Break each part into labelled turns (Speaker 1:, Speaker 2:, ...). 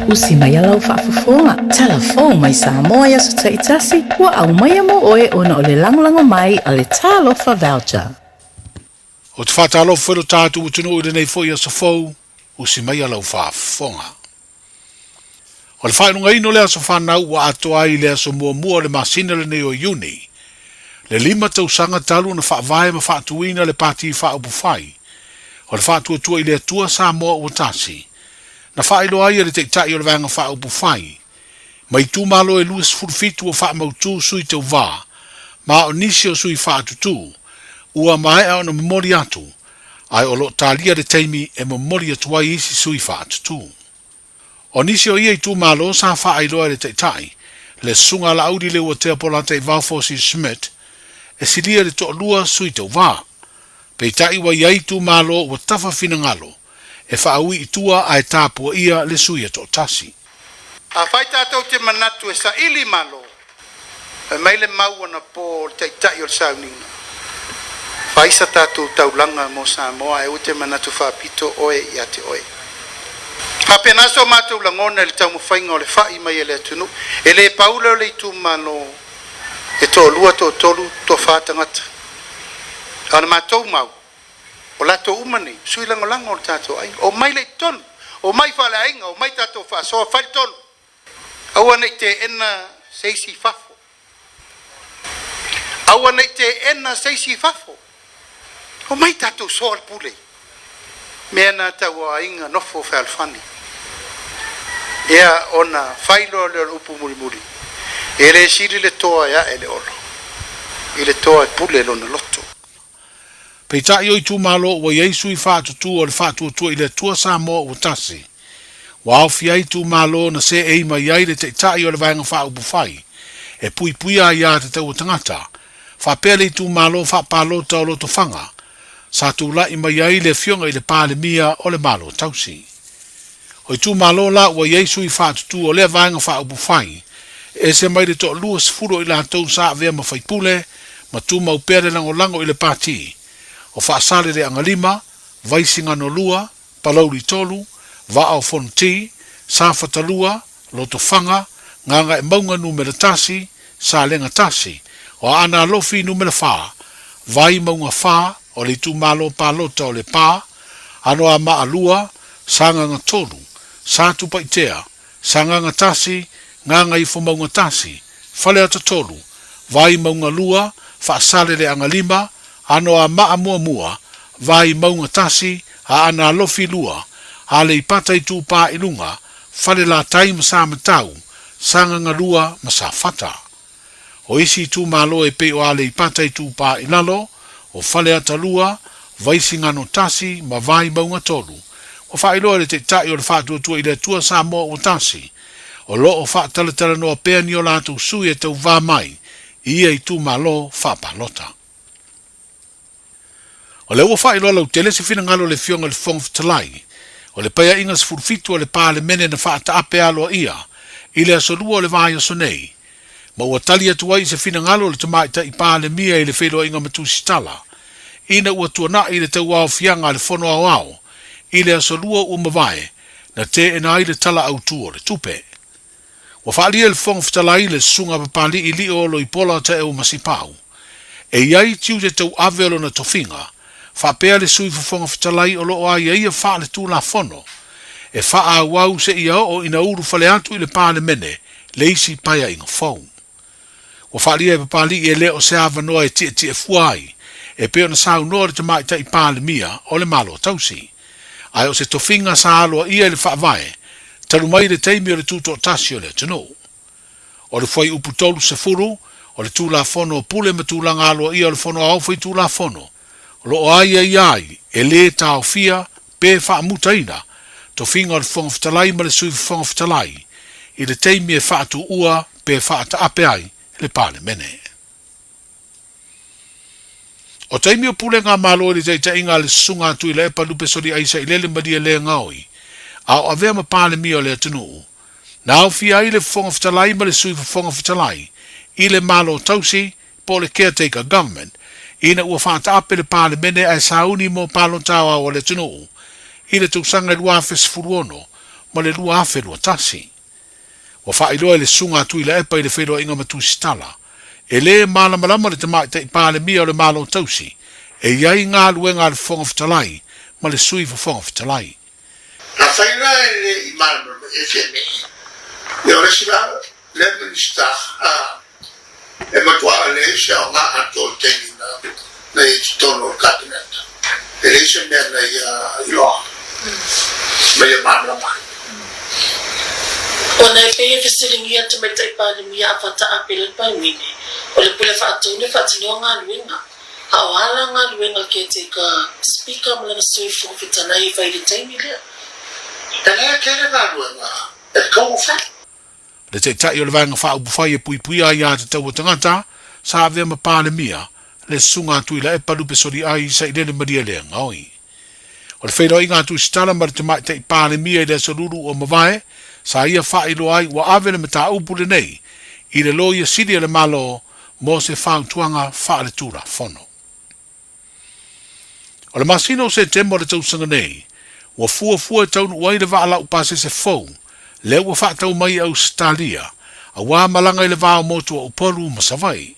Speaker 1: Usi mai a lau faafofoga, talafou mai Samoa i aso taitasi, ua aumaia mo oe ona o le lagolago mai a le Talofa Voucher.
Speaker 2: Ou te faatalofa foi lo tatou atunuu i lenei foi aso fou, usi mai a lau faafofoga. O le faailogaina o le aso fanau ua atoa ai i le aso muamua o le masina lenei o Iuni, le lima tausaga talu ona faavae ma faatuina le Pati Faaupufai o le Faatuatua i le Atua Samoa Ua Tasi, na faailoa ai e le Taitai o le Vaega Faaupufai ma itumalo e 27 ua faamautu sui tauva ma o nisi o sui faatutū ua maea ona momoli atu ae o lo o talia le taimi e momoli atu ai isi sui faatutū. O nisi o ia itumalo sa faailoa e le Taitai, le Susuga a Laauli Leuatea Polataivao Fosi Schmidt, e silia i le toalua sui tauva. Peitai ua i ai itumalo ua tafa finagalo e faaui i tua ae tapuaia le sui e toatasi.
Speaker 3: Afai tatou te manatu e saili malo, fai mai le mau anapo o le Taitai o le sauniga, fai sa tatou taulaga mo Samoa ae aua te manatu faapito oe ia te oe. Faapena so matou lagona i le taumafaiga o le fa'i mai e le atunuu, e le pau lea o le itumalo e toalua, toatolu, toafa tagata. A o le matou mau, O latou uma nei, sui lagolago o le tatou aiga. Omai lea i totonu, omai faaleaiga, omai tatou faasoa, fai le tonu. Aua ne i teena se isi i fafo. Aua ne i teena se isi i fafo. Omai tatou soa le pule. Mea na tau o aiga nofo fealofani. Ia ona fai loa lea o le upu mulimuli, e le sili le toa e ae le olo, i le toa e pule lona loto.
Speaker 2: Peitai o itumalo ua i ai sui faatutū o le Faatuatua i le Atua Samoa ua Tasi, ua aofia ai itumalo na seei mai ai le Taitai o le Vaega Faaupufai e puipuia aiā tatau a tagata, faapea le itumalo faapalota o Lotofaga, sa tulai mai ai le Afioga i le Palemia o le Malo Tausi. O itumalo la ua i ai sui faatutū o lea Vaega Faaupufai, e ese mai le toalua sefulu o i latou sa avea ma faipule ma tumau pea le lagolago i le Pati o Faasaleleaga 5, Vaisigano 2, Palauli 3, Vaa o Fonoti, Safata 2, Lotofaga, Gagaemauga Numera 1, Salega 1, o Aana Alofi Numera 4, Vaimauga 4, o le itumalo palota o Lepa, Anoamaa 2, Sagaga 3, Satupaitea, Sagaga 1, Gagaifomauga 1, Faleata 3, Vaimauga 2, Faasaleleaga 5, Anoamaa 1, Vaimauga 1, Aana Alofi 2, Aleipata Itupa i Luga, Falelatai ma Samatau, Sagaga 2 ma Safata. O isi itumalo e pei o Aleipata Itupa i Lalo, o Faleata 2, Vaisigano 1 ma Vaimauga 3, ua faailoa e le Taitai o le Faatuatua i le Atua Samoa ua Tasi, o lo o faatalatalanoa pea ni o latou sui e tauva mai i ia itumalo faapalota. O lea ua faailoa lautele se finagalo o le Afioga i le Fofoga Fetalai, o le Paeaiga 17 a le Palemene na faataape aloaia i le Aso Lua o le vaiaso nei, ma ua tali atu ai i se finagalo o le Tamaitai Palemia i le feiloaiga ma Tusitala, ina ua tuanai le tauaofiaga a le Fono Aoao i le Aso Lua ua mavae na teena ai le Tala Autu o le Tupe. Ua faaalia e le Fofoga Fetalai le Susuga Papali'i Lio Loipola Taeu Masipau, e i ai tiute tauave o lona tofiga, faapea le Sui Fofoga Fetalai o lo o aiaia faaletulafono, e faaauau seia oo ina ulufale atu i le Palemene le isi paeaiga fou. Ua faaalia e Papali'i e le o se avanoa e tietie fua ai, e pei ona saunoa le Tamaitai Palemia o le Malo Tausi. Ae o se tofiga sa aloaia i le Faavae talu mai le taimi o le tutoatasi o le atunuu. O le fuaiupu 30 o le Tulafono o Pule ma Tulaga Aloaia o le Fono Aoao Faitulafono, o lo o aiaia ai e lē taofia pe faamutaina tofiga o le Fofoga Fetalai ma le Sui Fofoga Fetalai i le taimi e faatuua pe faataape ai le Palemene. O taimi o pulega a Malo i le taitaiga a le Susuga a Tuilaepa Lupesoliai Sailele Malielegaoi, a o avea ma Palemia o le atunuu, na aofia ai le Fofoga Fetalai ma le Sui Fofoga Fetalai i le Malo Tausi po o le Caretaker Government, ina ua faataape le Palemene ae sauni mo palota aoao a le atunuu i le tausaga e 2016 ma le 2021. Ua faailoa e le Susuga a Tuilaepa i le feiloaiga ma Tusitala, e lē malamalama le Tamaitai Palemia o le Malo Tausi e i ai galuega a le Fofoga Fetalai ma le Sui Fofoga Fetalai.
Speaker 4: Afai la e le i malamalama e Fiamē, ia o le isi la lea Minisita a e matua leai se aoga atoa i le taimi na na i ai totonu o le Kapeneta. E leai se mea na ia iloa ma ia malamalama ai.
Speaker 5: Ona e pei e fesiligia Tamaitai Palemia a Fata Apele Paewini, o le pule faatonu e faatinoa galuega, a o a la galuega caretaker Speaker ma lana Sui Fofoga Fetalai e fai i le taimi lea?
Speaker 4: E lea tele galuega e tatau ona fai.
Speaker 2: Le Taitai o le Vaega Faaupufai e puipuia ai aiatatau a tagata, sa avea ma Palemia, le Susuga a Tuilaepa Lupe Soliai Sailele Malielegaoi. O le feiloaiga a Tusitala ma le Tamaitai Palemia i le Aso Lulu ua mavae, sa ia faailoa ai ua ave le mataupu lenei i le Loia Sili a le Malo mo se fautuaga faaletulafono. O le masina o Setema o le tausaga nei, ua fuafua e taunuu ai le vaa laupasese fou lea ua faatau mai i Ausetalia, aua malaga i le va o motu o Upolu ma Savaii.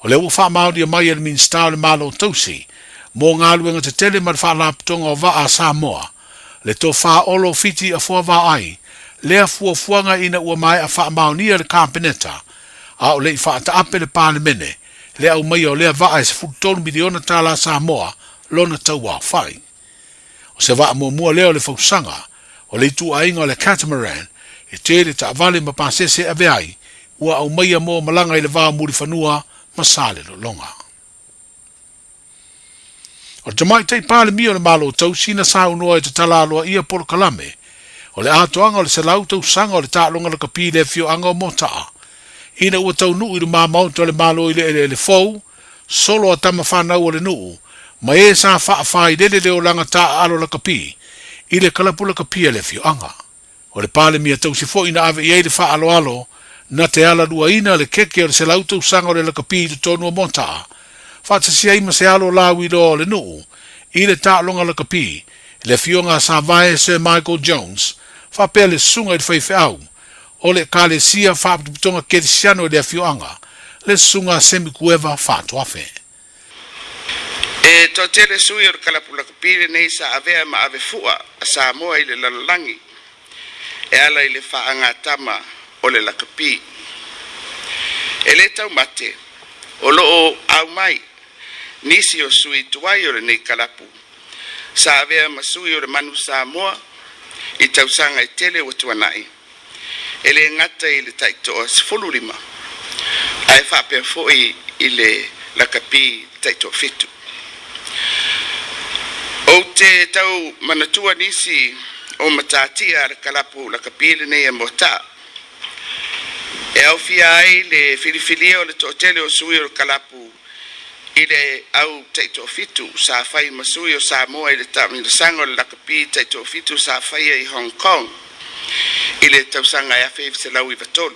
Speaker 2: O lea ua faamaonia mai e le Minisita o le Malo Tausi mo Galuega Tetele ma le Faalapotopotoga o Vaa a Samoa, le Tofa Olo Fiti Afoa Vaai, lea fuafuaga ina ua maea faamaonia e le Kapeneta, a o le i faataape le Palemene le aumaia o lea vaa e $13 miliona tala Samoa lona tauaofai. O se vaa muamua lea o le fausaga o le ituaiga o le catamaran e tele taavale ma pasese e ave ai ua aumaia mo malaga i le va o Mulifanua ma Salelologa. O le Tamaitai Palemia o le Malo Tausi na saunoa e tatala aloaia polokalame o le atoaga o le 100 tausaga o le taaloga lakapi i le afioaga o Mota'a ina ua taunuu i lumamaota o le Malo i le eleele fou, solo a tama fanau a le nuu ma e sa faafailele le olaga taaalo lakapi i le kalapu lakapi a le afioaga. O le Palemia tausi foi na ave i ai le faaaloalo na te alaluaina le keke o le 100 tausaga o le lakapi i totonu o Mota'a, faatasi ai ma se alo lauiloa o le nuu i le taaloga lakapi, le Afioga a Savae Sir Michael Jones, faapea le Susuga i le Faifeau o le Ekalesia Faapotopotoga Kerisiano i le afioaga, le Susuga a Semi Kueva Faatoafe.
Speaker 6: E toatele sui o le kalapu lakapi lenei sa avea ma ave fua a Samoa i le lalolagi e ala i le faagatama o le lakapi. E le taumate, o lo o aumai nisi o sui tuai o lenei kalapu sa avea ma sui o le Manu Samoa i tausaga e tele ua tuanai, e le gata i le taitoa 15, ae faapea foi i le lakapi taitoafitu. Ou te tau manatua nisi o matatia a le kalapu lakapi lenei a Moataa, e aofia ai le filifilia o le toatele o sui o le kalapu i le au taitoafitu sa fai ma sui o Samoa i le taamilosaga o le lakapi taitoafitu sa faia i Hong Kong i le tausaga e 1993.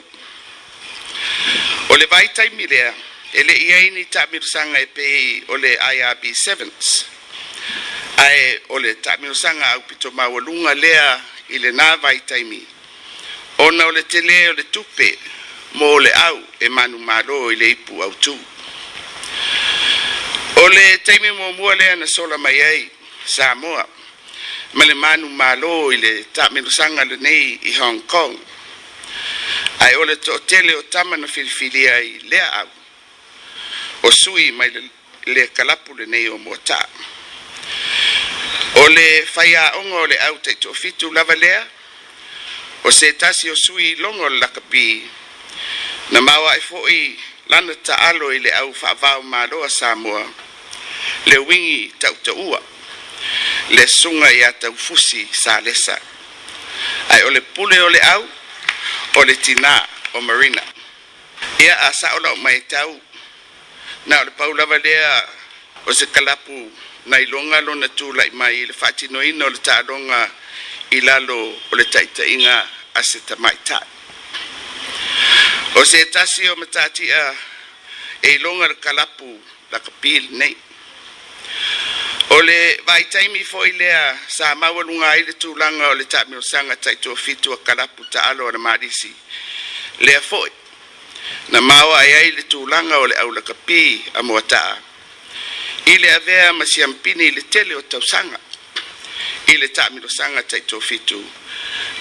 Speaker 6: O le vaitaimi lea, e le i ai ni taamilosaga e pei o le IRB Sevens, ae o le taamilosaga aupito maualuga lea i lena vaitaimi ona o le tele o le tupe mo le au e manumalo i le ipu autu. O le taimi muamua lea na sola mai ai Samoa ma le manumalo i le taamilosaga lenei i Hong Kong, ae o le toatele o tama na filifilia ai lea au o sui mai le kalapu lenei o Moataa. O le faiaoga o le au taitoafitu lava lea, o se tasi o sui iloga o le lakapi, na maoae foi lana taalo i le au faavao malo a Samoa, le uigi tautaua, le susuga ia Taufusi Salesa. Ae o le pule o le au, o le tinā o Marina. Ia, a sao lau matau, na o le pau lava lea o se kalapu na iloga lona tulai mai i le faatinoina o le taaloga i lalo o le taitaiga a se tamaitai. O se tasi o matatia e iloga le kalapu lakapi lenei. O le vaitaimi foi lea sa maualuga ai le tulaga o le taamilosaga taitoafitu a kalapu taalo a le Malisi, lea foi na maoae ai le tulaga o le aulakapi a Moataa i le avea ma siampini i le tele o tausaga i le taamilosaga taitoafitu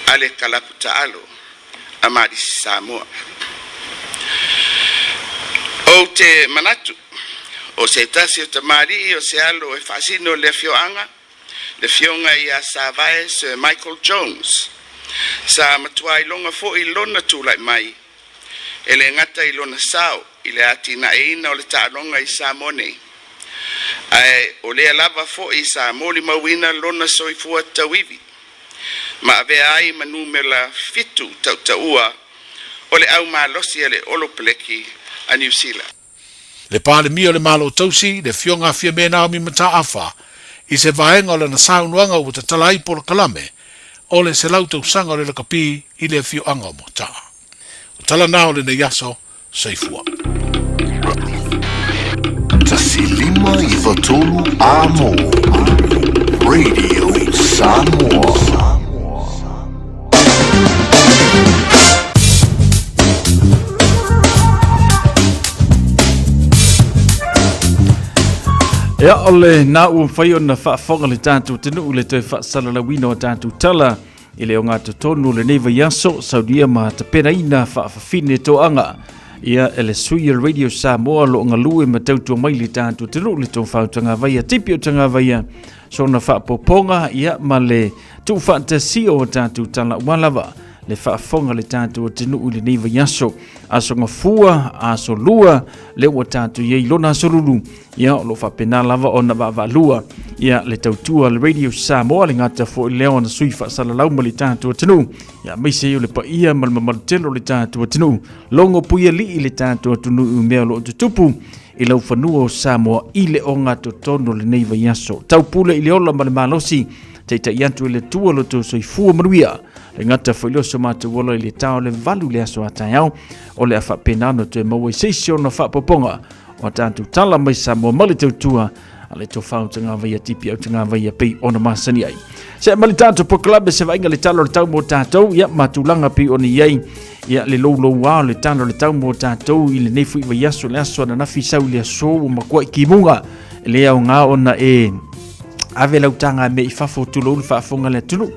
Speaker 6: a le kalapu taalo a Malisi Samoa. Ou te manatu, o se tasi o tamalii o se alo e faasino le afioaga, le Afioga ia Savae Sir Michael Jones, sa matua iloga foi lona tulai mai, e le gata i lona sao i le atinaeina o le taaloga i Samoa nei, ae o lea lava foi sa molimauina lona soifua tauivi ma avea ai ma numera fitu tautaua o le au malosi a le Olopeleki a Niu Sila.
Speaker 2: Le Palemia o le Malo Tausi, le Afioga a Fiame Naomi Mataafa, i se vaega o lana saunoaga ua tatala ai polokalame o le 100 tausaga o le lakapi i le afioaga o Moataa. O tala na o lenei aso, soifua.
Speaker 7: 153 Amo Radio Samoa.
Speaker 8: Ia, o le na ua mafai ona faafofoga le tatou atunuu le toe faasalalauina o tatou tala i le ogatotonu o lenei vaiaso saunia ma tapenaina faafafine toaga ia e le sui o le Radio Samoa lo o galue ma tautua mai le tatou atunuu le tofau tagavaia tipi o tagavaia sona faapopoga ia ma le tuufaatasia o tatou tala ua lava. le faafofoga a le tatou atunuu i lenei vaiaso. Aso Gafua, Aso Lua, lea ua tatou i ai i lona aso lulu, ia o lo o faapena lava ona vaavaalua ia le tautua a le Radio Samoa, le gata foi lea ona sui faasalalau ma le tatou atunuu, ia aemaise ai o le paia ma le mamalu tele o le tatou atunuu, logo puialii le tatou atunuu i mea o lo o tutupu i laufanua o Samoa i le ogatotonu o lenei vaiaso. Taupule i le ola ma le malosi, taitai atu i le Atua lo outou soifua manuia. Le gata foi lea o so matou ola i le ta o le 8 le aso a taeao, o le a faapena ona toe maua i se isi ona faapopoga o a tatou tala mai Samoa ma le tautua a le tofa o tagavaia tipi au tagavaia pei ona masani ai. Se ma le tatou polokalame se vaaiga le tala o le tau mo tatou, ia ma tulaga pei ona i ai ia le louloua o le tala o le tau mo tatou i lenei foi vaiaso le aso ananafi sau i le aso ua matua i kimuga e le aoga ona e ave lau taga mea i fafo tulou le faafofoga a le atunuu.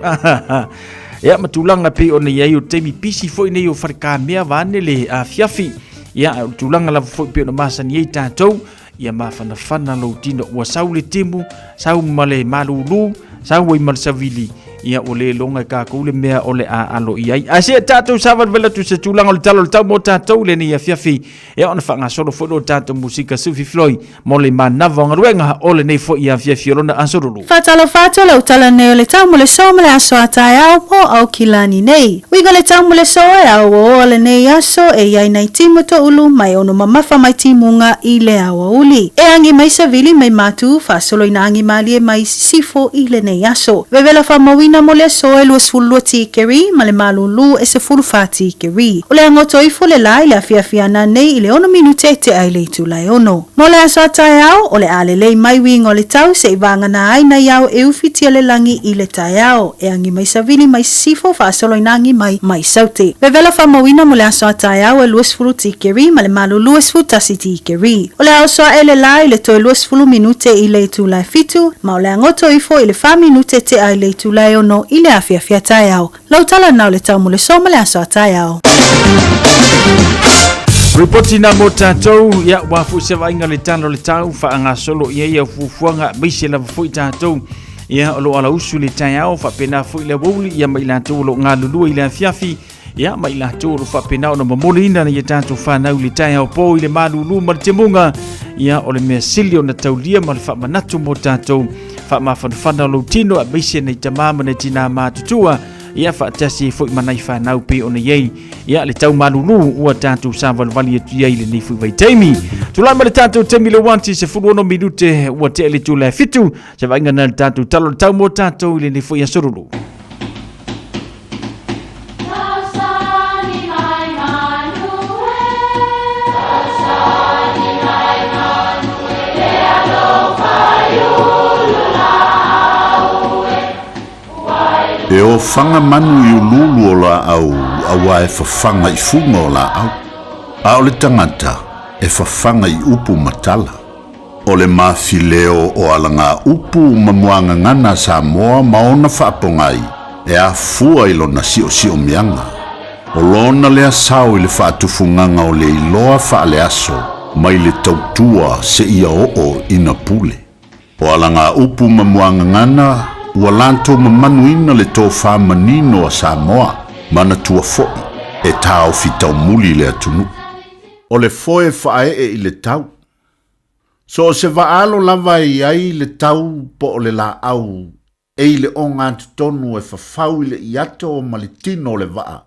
Speaker 8: Ia ma tulaga pei ona i ai o taimi pisi foi nei o falekamea vaeane le afiafi. Ia o le tulaga lava foi pei ona masani ai tatou, ia mafanafana lou tino ua sau le timu, sau ma le malulu, sau ai ma le savili, ia ua le iloga e tatou le mea o le a alo i ai. Ae se tatou savalivali atu i se tulaga o le tala o le tau mo tatou i lenei afiafi, ia ona faagasolo foi lea o le tatou musika Sufi Floyd mo le manava o galuega o lenei foi afiafi o lona aso lulu.
Speaker 9: Faatalofa atu lau tala nei o le tau mo le so ma le aso a taeao mo Aukilani nei. Uiga le tau mo le so e aoaoa lenei aso e iai nai timu toulu mai ono mamafa mai timuga i le aoauli. E agi mai savili mai matu faasolo ina agi malie mai sisifo i lenei aso. Vevela faamauina mo le aso e 22 tikeri ma le malulu e 14 tikeri. O le agoto ifo le la i le afiafi ana nei i le ono minute e tea i le itula e ono. Mo le aso a taeao, o le a lelei mai uiga o le tau se i vagana ai nai ao e ufitia le lagi i le taeao, e agi mai savili mai sisifo faasolo ina agi mai mai saute. Vevela faamauina mo le aso a taeao e 20 tikeri ma le malulu e 11 tikeri. O le a oso ae le la i le toe 20 minute i le itula e fitu, ma o le a goto ifo i le fa minute tea i le itula e ono i le afiafi a taeao. Lau tala na o le tau mo le so ma le aso a taeao.
Speaker 8: Ripoti na mo tātou, ia wā fui se vainga le tala o le tau, whaangasolo ia ia fufuanga, meise lava fui tātou, ia o lo ala usu le taeao, whapena fui le wouli, ia mai lātou o lo ngā lulua i le afiafi, ia mai lātou o lo whapena o no mamoli ina ia tātou whanau le taeao pō i le malulu ma le temunga, ia o le mea sili o na taulia ma le whaamanatu mo tātou, Faamafanafana lou tino aemaise nei tamā ma nei tinā matutua, ia faatasi ai foi ma nai fanau pei ona i ai ia le tau malulu ua tatou savalivali atu i ai i lenei foi vaitaimi. Tulai mai le tatou taimi le uati 16 minute ua tea le itula e fitu, se vaaiga na le tatou tala o le tau mo tatou i lenei foi aso lulu.
Speaker 7: E ofaga manu i uluulu o laau auā e fafaga i fuga o laau, a o le tagata e fafaga i upu ma tala. O le mafileo o alagaupu ma muagagana a Samoa ma ona faapogai e afua i lona siosiomiaga. O lona lea sao i le faatufugaga o le iloa faaleaso mai le tautua seia oo ina pule. O alagaupu ma muagagana ua latou mamanuina le tofa manino a Samoa, manatua foi e taofi taumuli le atunuu. O le foe faaee i le tau. So o se vaalo lava e i ai le tau po o le laau e i le ogatotonu e fafau i le iato ma le tino o le vaa,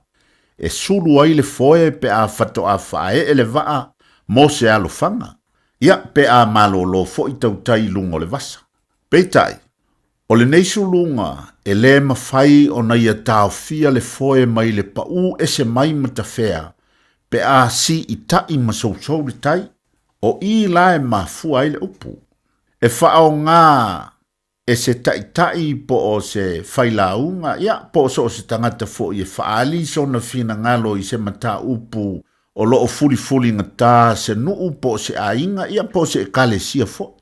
Speaker 7: e sulu ai le foe pe a fatoa faaee le vaa mo se alofaga, ia pe a malolo foi tautai i luga o le vasa. Peitai, o lenei suluga e le mafai ona ia taofia le foe mai le paū ese mai matafea pe a siitai ma sousou le tai, O i la e mafua ai le upu, e faaaoga e se taitai po o se failauga, ia, po o so o se tagata foi e faaali sona finagalo i se mataupu o lo o fulifuligata se nuu po o se aiga, ia, po o se ekalesia foi.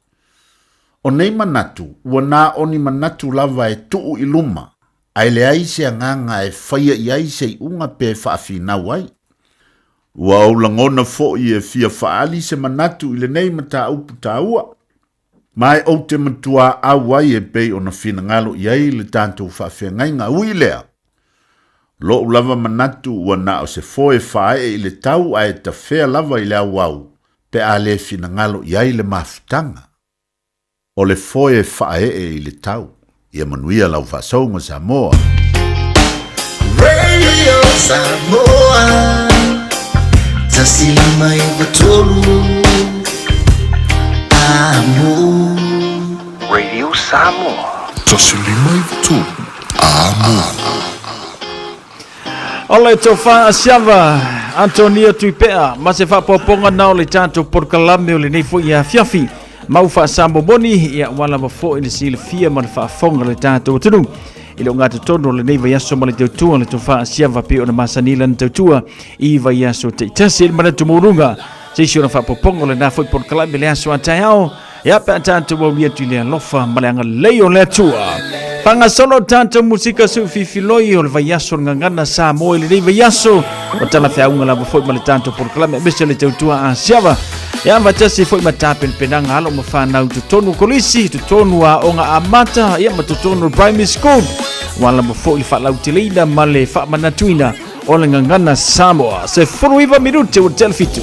Speaker 7: O nei manatu, ua na o ni manatu lava e tuu i luma, ae leai se agaga e faia i ai se iuga pe faafinau ai. Ua ou lagona foi e fia faaali se manatu i lenei mataupu taua, ma e ou te matuā au ai e pei ona finagalo i ai le tatou faafeagaiga. Ui lea, Lo'u lava manatu ua na o se foe faae'e i le tau ae tafea lava i le auau pe a le finagalo i ai le mafutaga. O le foe faae'e i le tau. Ia manuia lau faasouga Samoa.
Speaker 10: Radio Samoa 159 Amo.
Speaker 11: Radio Samoa.
Speaker 12: 159 Amo.
Speaker 8: O le tofa asiava Antonio Tuipea ma se faapoapoga na o le tatou polokalame o lenei foi afiafi mau faasamomoni ia ua lava foi le silafia ma le faafofoga le tatou atunuu i le ogatotonu o lenei vaiaso ma le tautua le tofa asiava pei ona masani lana tautua i vaiaso taitasi. E le manatu maualuga se isi ona faapoapoga o lena foi polokalame le aso a taeao ia pe a tatou auli atu i le alofa ma le agalelei o le Atua. Faagasolo tatou musika suufifiloi o le vaiaso o le gagana Samoa i lenei vaiaso o talafeauga lava foi ma le tatou polokalame aemaise o le tautua asiava ia faatasi foi ma tapenapenaga alo ma fanau totonu o kolisi, totonu aoga amata ia ma totonu o primary school ua lava foi le faalauteleina ma le faamanatuina o le gagana Samoa. 19 minute ua tea le fitu.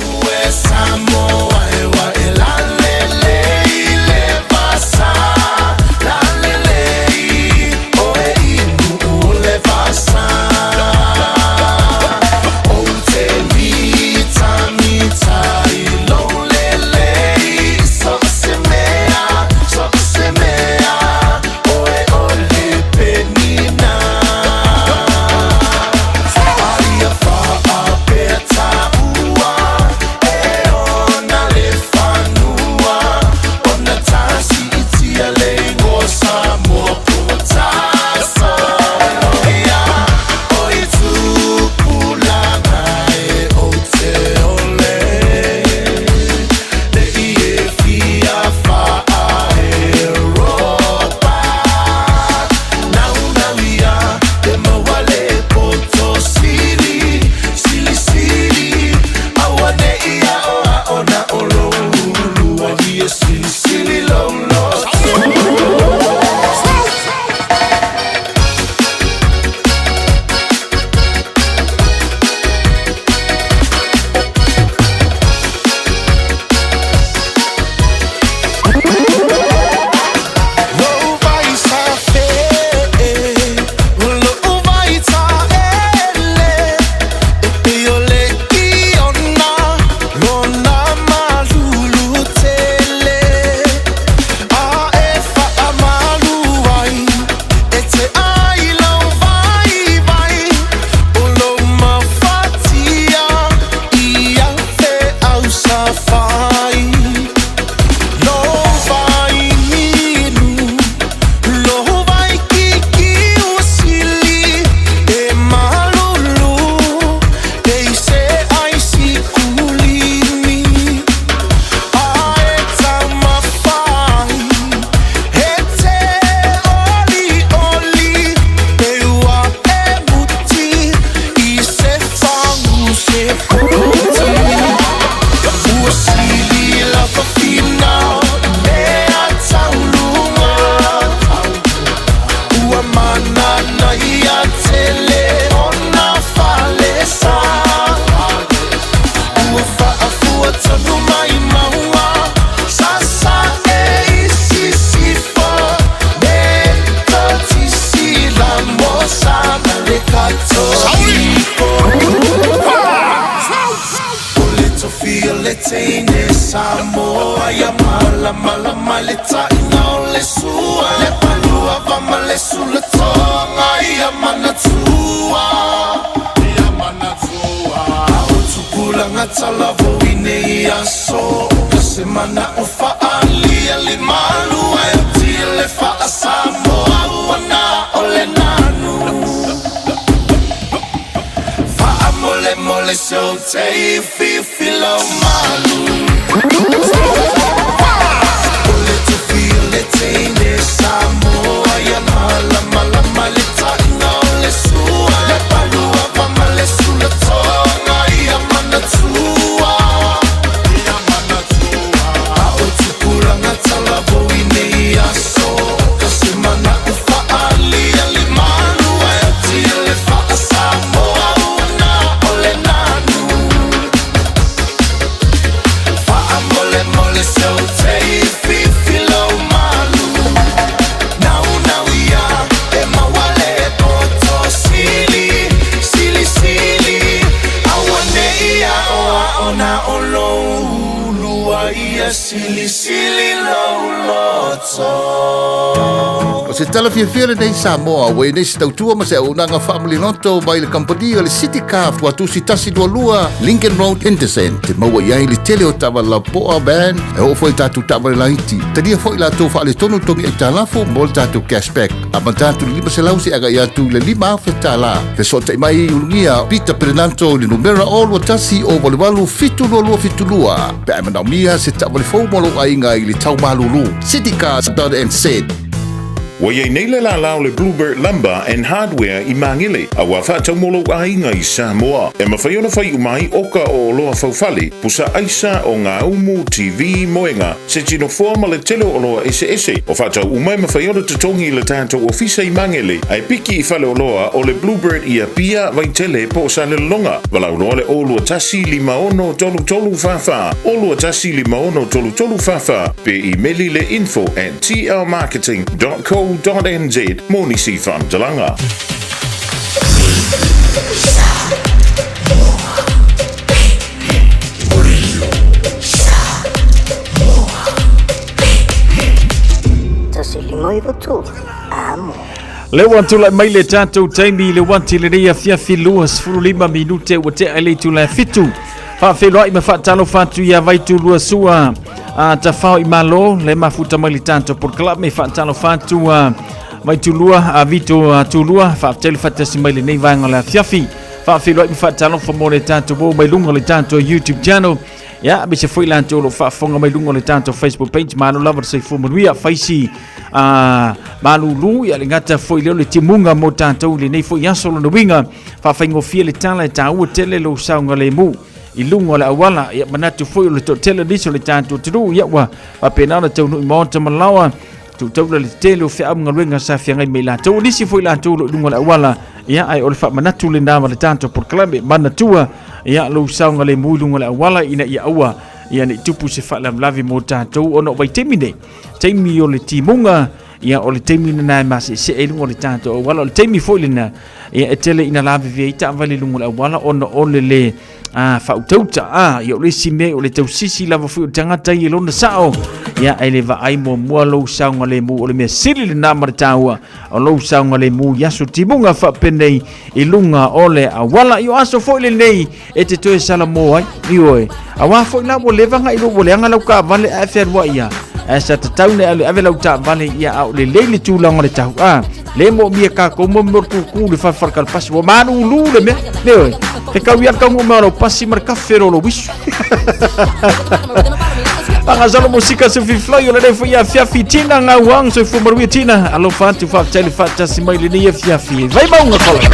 Speaker 13: O se tala fiafia lenei Samoa ua i nei se tautua ma se auaunaga faamaliloto mai le kamupani o le City Car Tuatusi 122 Lincoln Road Henderson te maua i ai le tele o taavale lapoa van e oo foi i tatou taavale laiti. Talia foi latou faaletonu togi aitalafu mo le tatou cashback amata atu i le 500 seia agai atu i le 5,000 tala. Fesootai mai i Ulugia Peter Perenanto i le numera 021 088 72272 pe a e manaomia se taavale fou mo lou aiga i le tau malulu. Citycars.nz.
Speaker 14: Ua i ai nei le lala o le Bluebird Lumber and Hardware i Magele, a ua faatau mo lou aiga i Samoa. E mafai ona fai uma ai oka o oloa faufale, pusa aisa, ogaumu, TV, moega, se tinofoa ma le tele o oloa eseese. O faatau uma e mafai ona totogi i le tatou ofisa i Magele, ae piki i faleoloa o le Bluebird i Apia, Vaitele po o Salelologa. Valaau loa le 021 56 33 44, 021 56 33 44, pe imeli le info at tlmarketing dot co dot nz mo nisi faamatalaga.
Speaker 8: Lea ua tulai mai le tatou taimi i le uati lenei afiafi 25 minute ua tea i le itula e fitu. Faafeiloai ma faatalofa atu ia Vaitulua Sua a Tafao i Malo le mafuta mai le tatou polokalame faatalofa atu a Vaitulua a Vito a Tulua faafetai le faatasi mai lenei vaega o le afiafi. Faafeiloai ma faatalofa mo le tatou o mai luga o le tatou YouTube channel. Ia, aemaise foi latou o lo o faafofoga mai luga o le tatou Facebook page. Malo lava le soifua manuia, faisi a malulu, ia le gata foi lea o le timuga mo tatou i lenei foi aso lona uiga. Faafaigofie le tala e taua tele lou saogalemu i luga o le auala. Ia manatu foi o le toatele nisi o le tatou atunuu, ia ua faapena ona taunuu i maota ma laoa tuutaula le tele o feau ma galuega sa feagai mai latou. O nisi foi latou o lo o i luga o le auala, ia ae o le faamanatu lena ma le tatou polokalame manatua ia lou saogalemu i luga o le auala ina ia aua ia ne i tupu se faalavelave mo tatou ona o vaitaimi nei, taimi o le timuga, ia o le taimi lena e maseesee ai luga o le tatou auala. O le taimi foi lena ia e tele ina lavevea ai taavale i luga o le auala ona o le le a faautauta a ia o le isi mea o le tausisi lava foi o le tagata ia i lona sao ia ae le vaai muamua lou saogalemu o le mea sili lena ma le taua o lou saogalemu i aso timuga faapenei i luga o le auala. I o aso foi lenei e te toe salamo ai ioe auā foi la ua leva na iloa ua leaga lau taavale ae fealuai ia ae sa tatau na e ave lau taavale ia a o lelei le tulaga o le tau a le moomia tatou mo mea o le kukū le falefale pasi ua malulu le mea ioe fekau ia le taunuu mai o lau pasi ma le kafe o lou uisu. Fagasolo mosika se fifilai o lenei foi afiafi Tina Gauang soifua manuia Tina alofa atu faafetai le faatasi mai lenei afiafi Vaimauga College.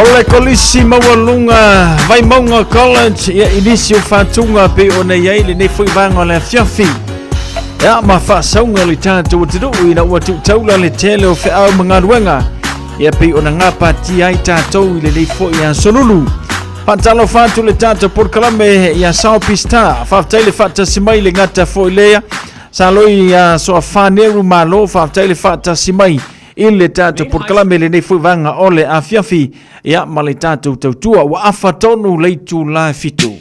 Speaker 8: O le Kolisi Maualuga Vaimauga College ia i nisi o faatuga pei ona i ai lenei foi vaega o le afiafi. Ia ma faasauga le tatou atunuu ina ua tuutaula le tele o feau ma galuega ia pei ona gapatia ai tatou i lenei foi aso lulu. Faatalofa atu le tatou polokalame ia Sao Pista. Faafetai le faatasi mai le gata foi lea. Sa loi ia Soafaneru Malo, faafetai le faatasi mai i le tatou polokalame lenei foi vaega o le afiafi ia ma le tatou tautua ua afa tonu le itula e 7.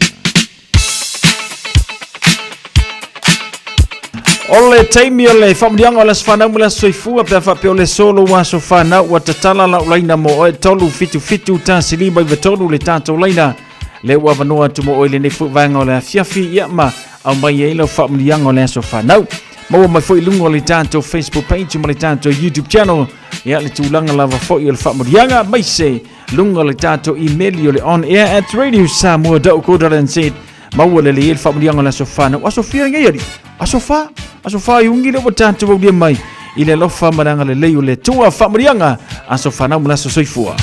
Speaker 8: O le taimi o le faamanuiaga o le aso fanau ma le aso soifua pe a faapea o le solo ua aso fanau ua tatala lau laina mo oe 377 1 5 9 3 le tatou laina le ua avanoa atu mo oe lenei foi vaega o le afiafi ia ma aumai ai lau faamanuiaga o le aso fanau. Maua mai foi i luga o le tatou Facebook page ma le tatou YouTube channel ia le tulaga lava foi o le faamanuiaga maise luga o le tatou email o le on air at radiosamoa.co.nz maua lelei ai le faamanuiaga o le aso fanau. Aso fia nei ali? Aso fa? Aso fa i ungi le ua tatou aulia mai i le alofa ma le agalelei o le Atua. Faamanuiaga aso fanau ma le aso soifua.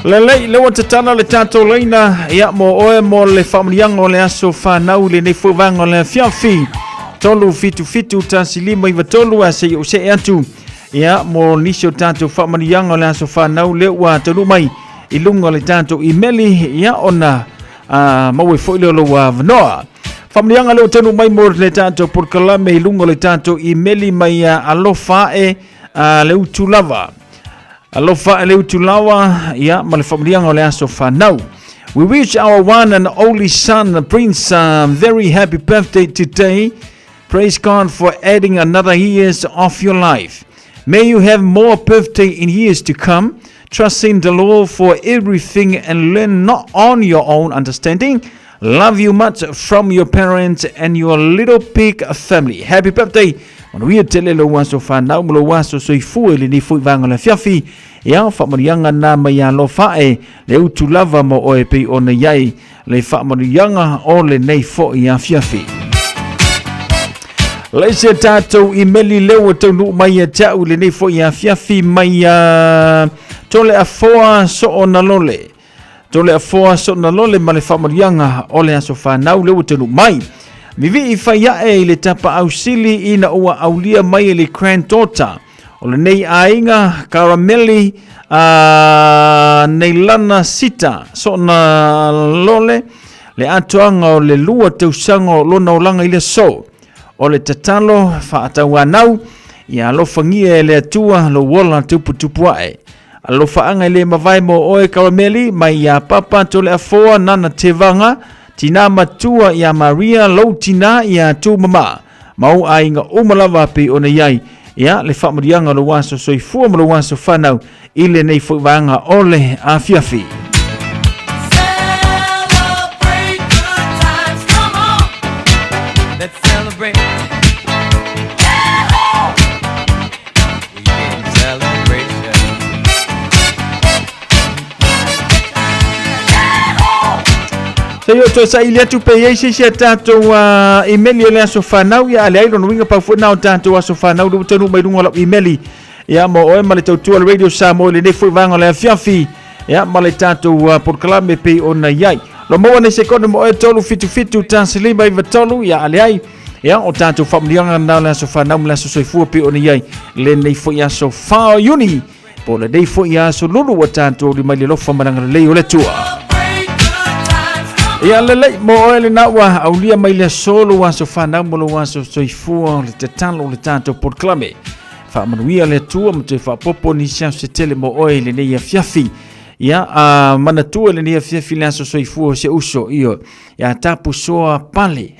Speaker 8: Lelei, le ua tatala le tatou laina ia mo oe mo le faamanuiaga o le aso fanau i lenei foi vaega o le afiafi. 377 1593 a se i ou see atu ia mo nisi o tatou faamanuiaga o le aso fanau lea ua taunuu mai i luga o le tatou imeli ia ona maua ai foi lea o lou avanoa. Faamanuiaga lea ua taunuu mai mo le tatou polokalame i luga o le tatou imeli mai ia Alofa Ae le Utu Lava. Alofa Ae le Utu Lava ia ma le faamanuiaga o le aso fanau. We wish our one and only son, Prince, a very happy birthday today. Praise God for adding another years of your life. May you have more birthday in years to come. Trust in the Lord for everything and learn not on your own understanding. Love you much from your parents and your little big family. Happy birthday. Manuia tele lou aso whanau ma lou aso soifua i lenei foi vaega o le afiafi. Ia, faamanuiaga na mai alofa ae le utu lava mo oe pei ona i ai le faamanuiaga o lenei foi afiafi. Le se tatou imeli leo ua taunuu mai ia te au i lenei foi afiafi mai a Tole Afoa Soonalole. Tole Afoa Soonalole ma le faamanuiaga o le aso fanau lea ua taunuu mai. Vivii fai ae i le tapaau sili ina ua aulia mai e le granddaughter O lenei aiga Karameli a Neilana Sita Sona Lole le atoaga o le 2 tausaga o lona olaga i le aso. O le tatalo faatauanau ia alofagia e le Atua lou ola tuputupu ae. Alofaaga e le mavae mo oe Karameli mai iā Papa Toleafoa Nana Tevaga, tinā matua iā Maria lou tinā iā Tumama. Ma ou aiga uma lava pei ona i ai ia le faamanuiaga o lou aso soifua ma lou aso fanau i lenei foi vaega o le afiafi.
Speaker 15: Let's celebrate. We in celebration.
Speaker 8: Se i o toe saili atu pe i ai se isi a tatou imeli o le aso fanau ia a leai lona uiga pau foi na o tatou aso fanau lea ua taunuu mai luga o lau imeli ia mo oe ma le tautua le Radio Samoa i lenei foi vaega o le afiafi ia ma le tatou polokalame pei ona i ai. Lo maua nei sekone mo oe 377 1 5 9 3 ia a leai ia o tatou faamanuiaga na o le aso fanau ma le aso soifua pei ona i ai lenei foi aso 4 o Iuni Po o lenei foi aso lulu ua tatou auli mai le alofa ma le agalelei o le Atua. Ia lelei mo oe lena ua aulia mai le aso lou aso fanau ma lou aso soifua o le tatalo o le tatou polokalame. Faamanuia le Atua ma toe faaopoopo nisi aso se tele mo oe i lenei afiafi. Ia, a manatua i lenei afiafi le aso soifua o se uso, ioe. Ia Tapusoa Pale.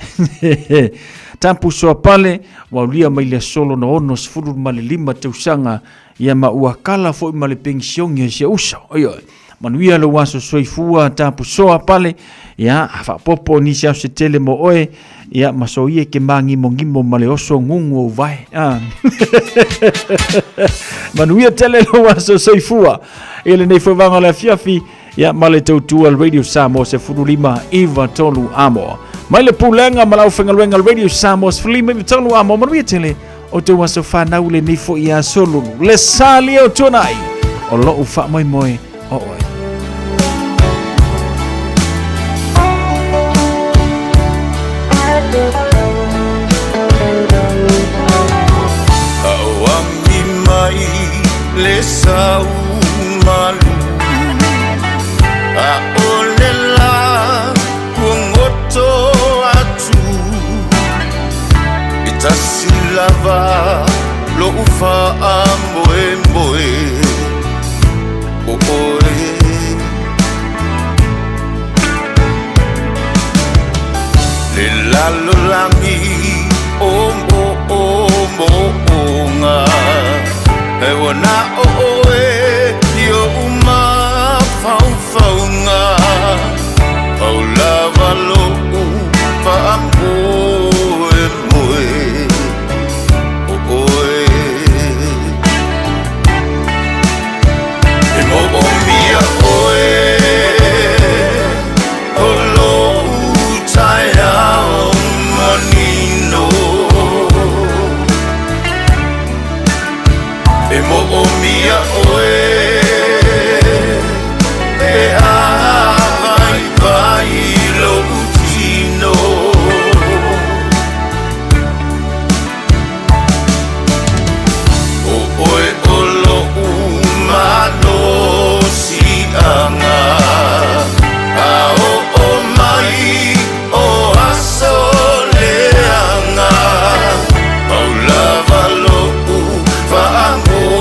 Speaker 8: Tapusoa Pale, ua aulia mai le aso lona 65 tausaga Ia ma ua kala foi ma le penisione a si uso. Ioe. Manuia lou aso soifua tapusoa pale, ia, faapopo nisi aso se tele mo oe, ia, ma soia e ke māgimogimo ma le oso gugu o uvae. Ah. Manuia tele lou aso soifua i lenei foi vaega o le afiafi, ia, ma le tautua le Radio Samoa 15 93 Amoa. Mai le pulega ma le aufaigaluega Radio Samoa 15 93 Amoa, manuia tele o tou aso fanau lenei foi aso lulu. Le sa lia o tuanai o lou faamoemoe o oe.
Speaker 16: Auagi mai le sau malu a o le la kuagoto atu e tasi lava lo'u faamoemoe o oe. Le lalolagi o mo'omo'oga e ua na o oe i o'u mafaufauga pau lava lo'u faamoemoe o oe. E mo'omia oe o lo'u taeao manino e mo'omia oe e avaivai lo'u tino o oe o lo'u malosi'aga a o'o mai o aso leaga pau lava lo'u faamoemoe.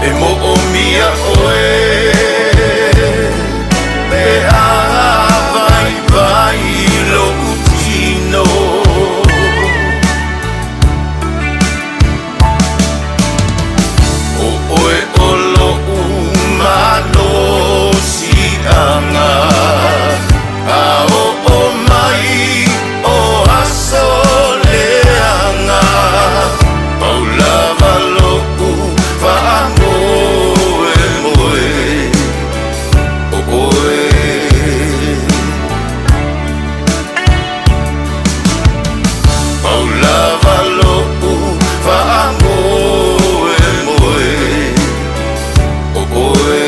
Speaker 16: E moomia oe pe a vaivai lo'u tino. O oe o lo'u malosi'aga, A oo mai o aso leaga, Pau lava lo'u faamoemoe o oe. Pau lava lo'u faamoemoe o oe.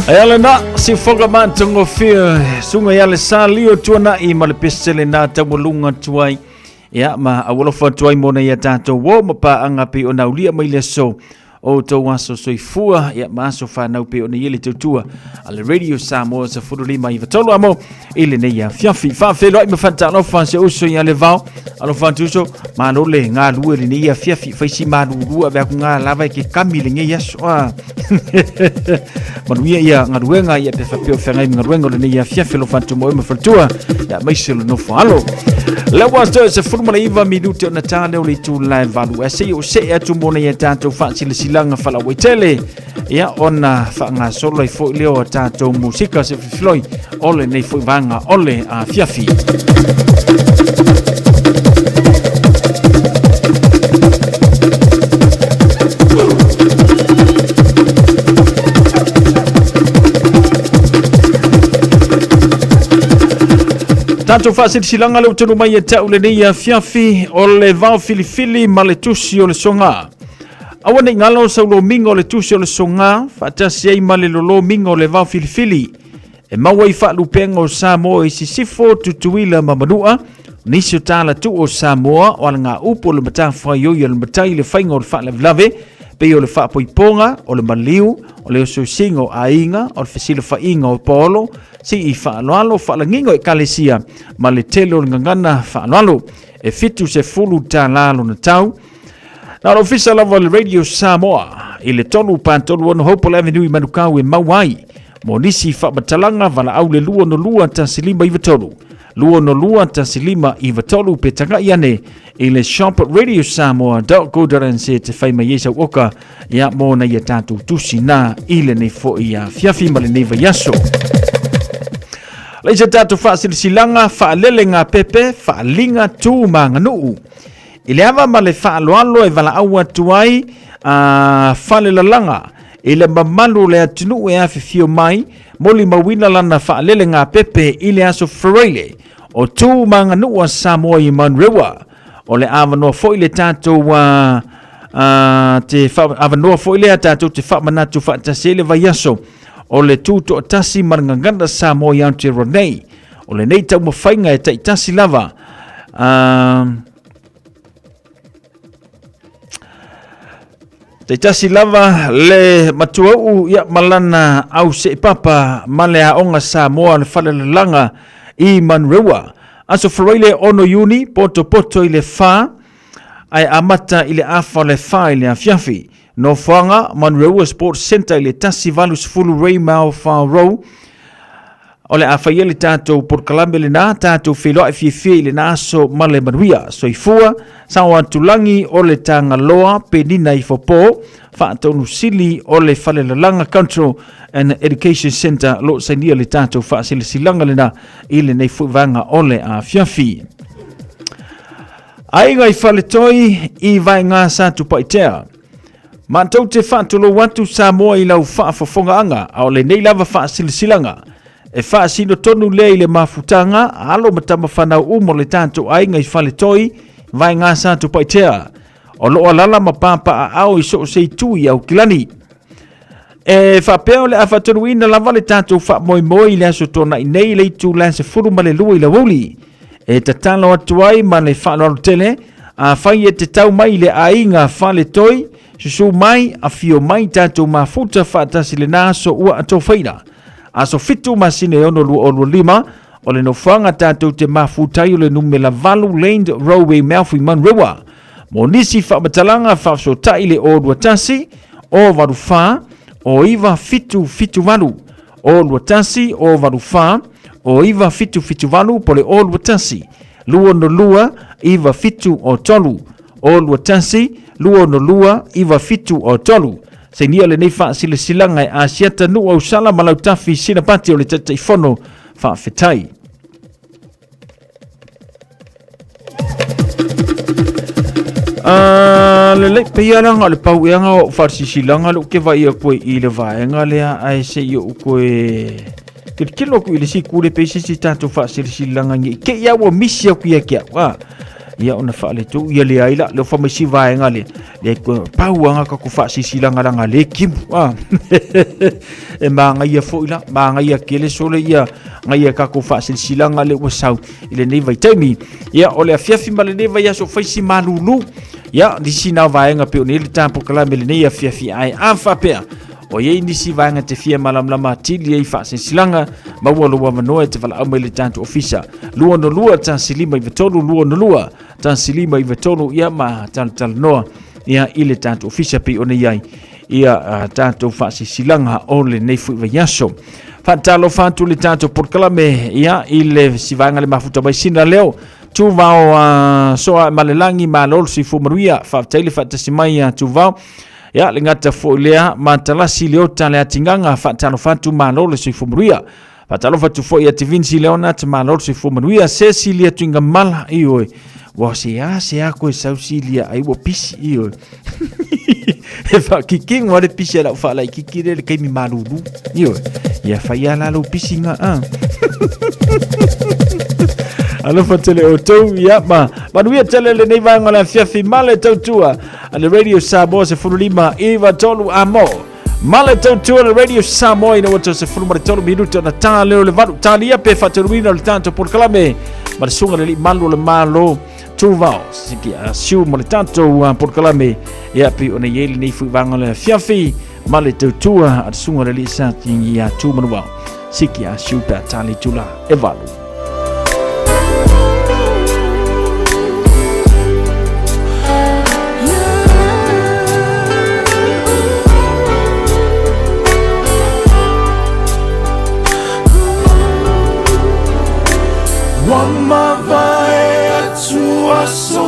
Speaker 8: E ala na sifoga matagofie suga ia le salio tuana'i ma le pesele na taualuga atu ai ia ma aualofa atu ai mo nei a tatou uo ma paaga pei ona aulia mai le aso o outou aso soifua ia ma aso fanau pei ona i ai le tautua a le Radio Samoa 15 93 amo i lenei afiafi. Faafeiloai ma faatalofa se uso ia le vao. Alofa atu uso, malo le galue lenei afiafi, faisi malulua ve aku ngā lava e ke kami lenei aso. Ah. Manuia ia galuega ia pe faapea o feagai ma galuega o lenei afiafi alofa atu mo oe ma faletua ia aemaise le nofo alo. Le ua toe 19 minute ona tā lea o le itula e 8. Ae se i ou see atu mo nei a tatou faasilasilaga faalauaitele ia ona faagasolo ai foi lea o a tatou musika se filifiloi o lenei foi vaega o le afiafi. Tatou faasilasilaga le utonu mai e tau lenei afiafi o le vao filifili ma le tusi o le soga. Aua nei galo sau lomiga o le tusi o le soga faatasi ai ma le lolomiga o le vao filifili e maua i faalupega o Samoa i Sisifo, Tutuila ma Manua, nisi o talatuu o Samoa o alagaupu o le matafaioi o le matai i le faiga o le faalavelave, pei o le faapoipoga, o le maliu, o le osiosiga o aiga, o le fesilafaiga o paolo, sii faaaloalo, faalagiga o ekalesia ma le tele o le gagana faaaloalo. E $70 lona tau. Na o le ofisa lava o le Radio Samoa i le 3 4 36 Hopewell Avenue i Manukau e maua ai. Mo nisi faamatalaga, valaau le 262 1593. 262 1593 pe tagai ane i le shop radiosamoa.co.nz te fai mai ai sau oka ia mo nai a tatou tusi na i lenei foi afiafi ma lenei vaiaso. Leisa tatou faasilasilaga faalele ngā pepe, faaliga tu ma aganuu. I le ava ma le faaaloalo e valaau atu ai a Falelalaga i le mamalu o le atunuu e afifio mai, molimauina lana faalelega pepe i le aso Faraile o tu ma aganuu a Samoa i Manurewa. O le avanoa foi le tatou a, a, te fa, avanoa foi lea tatou te faamanatu faatasi ai le vaiaso o le tutoatasi ma le gagana Samoa i Aotearoa nei. O lenei taumafaiga e taitasi lava taitasi lava le matuauu ia ma lana au seepapa ma le aoga Samoa le falelalaga i Manurewa. Aso Faraile 6 Iuni, potopoto i le 4, ae amata i le afa o le 4 i le afiafi. Nofoaga, Manurewa Sports Centre i le 180 Raymau Row, O le a faia le tatou polokalame lena, tatou feiloai fiafia i lena aso ma le manuia. Soifua, sao atu lagi o le Tagaloa, Penina i Fopo, faatonu sili o le Falelalaga Cultural and Education Centre lo sainia le tatou faasilasilaga lena i lenei foi vaega o le afiafi. Aiga i Faletoi i Vaega Satupaitea. Matou te faatulou atu Samoa i lau faafofogaaga, a o lenei lava faasilasilaga e faasino tonu lea i le mafutaga a alo ma tama fanau uma o le tatou aiga i Faletoi, Vaega Satupaitea, o lo o alala ma papaaao i so o se itu i Aukilani. E faapea o le a faatonuina lava le tatou faamoemoe i le aso Toonai nei i le itula e 12 i le aoauli. E tatalo atu ai ma le faaaloalo tele, afai e te tau mai i le aiga Faletoi, susu mai, afio mai tatou mafuta faatasi lena aso ua atofaina. Aso 7 masina e 6 2025, O le nofoaga tatou te mafutai o le numera 8 Land Roadway Mouth i Manurewa. Mo nisi faamatalaga faafesootai le 021 084 0978 021 084 0978 po le 021 202 9703 021 202 9703. Sainia lenei faasilasilaga e Asiata Nuu Ausala ma Lautafi Sinapati o le Taitaifono. Faafetai. Uh, lelei peia langa o le pau eanga o faasisilaga le ke vai aku i le vaega lea ae se i ou koe tilotilo aku i le siku le pei se isi tatou faasilasilaga nge i te i a ua misi aku ia te au a ia ona faaletou ia le ai la le ofa mai si vaega lea le pau anga ka ku faasisilaga laga le kimu a e magaia foi la magaia kele sole ia ngaia ka ku faasilasilaga le ua sau i lenei vaitaimi ia o le afiafi ma lenei vaiaso faisi malulu ia nisi na vaega pe o nei le tapokalame lenei afiafi ae a faapea o iai nisi vaega te fia malamalama atili ai faasilasilaga maua lou avanoa e te valaau mai le tatou ofisa 262 153 262 153 ia ma talatalanoa ia i le tatou ofisa pei ona i ai ia tatou faasilasilaga o lenei foi vaiaso. Faatalofa atu le tatou polokalame ia i le sivaega le mafuta mai sina leo Tuvao uh, soa malelagi malo le soifua manuia faafetai le faatasi mai ia Tuvao ia le gata foi lea matalasi le ota le atigaga faatalofa atu malo le soifua manuia Faatalofa atu foi ia Tivinsi Leonard, malo le soifua manuia. Se silia tuinga mala, ioe. Ua se a se a koe sau silia ai ua pisi, ioe. E whakikingo ale pisi ala whaala i kiki le kaimi malulu, ioe. Ia whai ala lau pisi ngā a. Alofa tele o tau, ia ma. Manuia tele lenei vaega o le afiafi male tautua a le Radio Samoa se 15 iva tolu a mo. Male tautua le Radio Samoa ina ua toe 13 minuta na tā leo le valu tālia pe faataluina o le tatou polokalame ma le suga le alii malu o le Malo Tuvao siki a siu mo le tatou polokalame ia pei ona i ai lenei foi vaega o le afiafi ma le tautua a le suga le alii sa tingi ia Tumanuvao siki a siu pe a tā le itula e valu.
Speaker 16: Ua mavae atu aso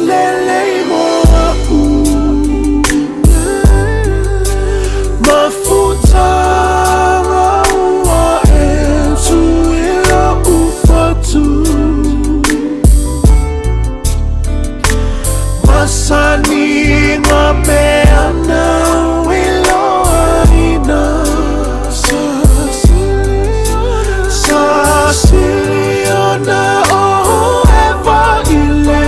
Speaker 16: lelei mo a'u Mafutaga ua e tu i lo'u fatu Masani ngā mea nāu i loaina Sa sili ona o Eva i le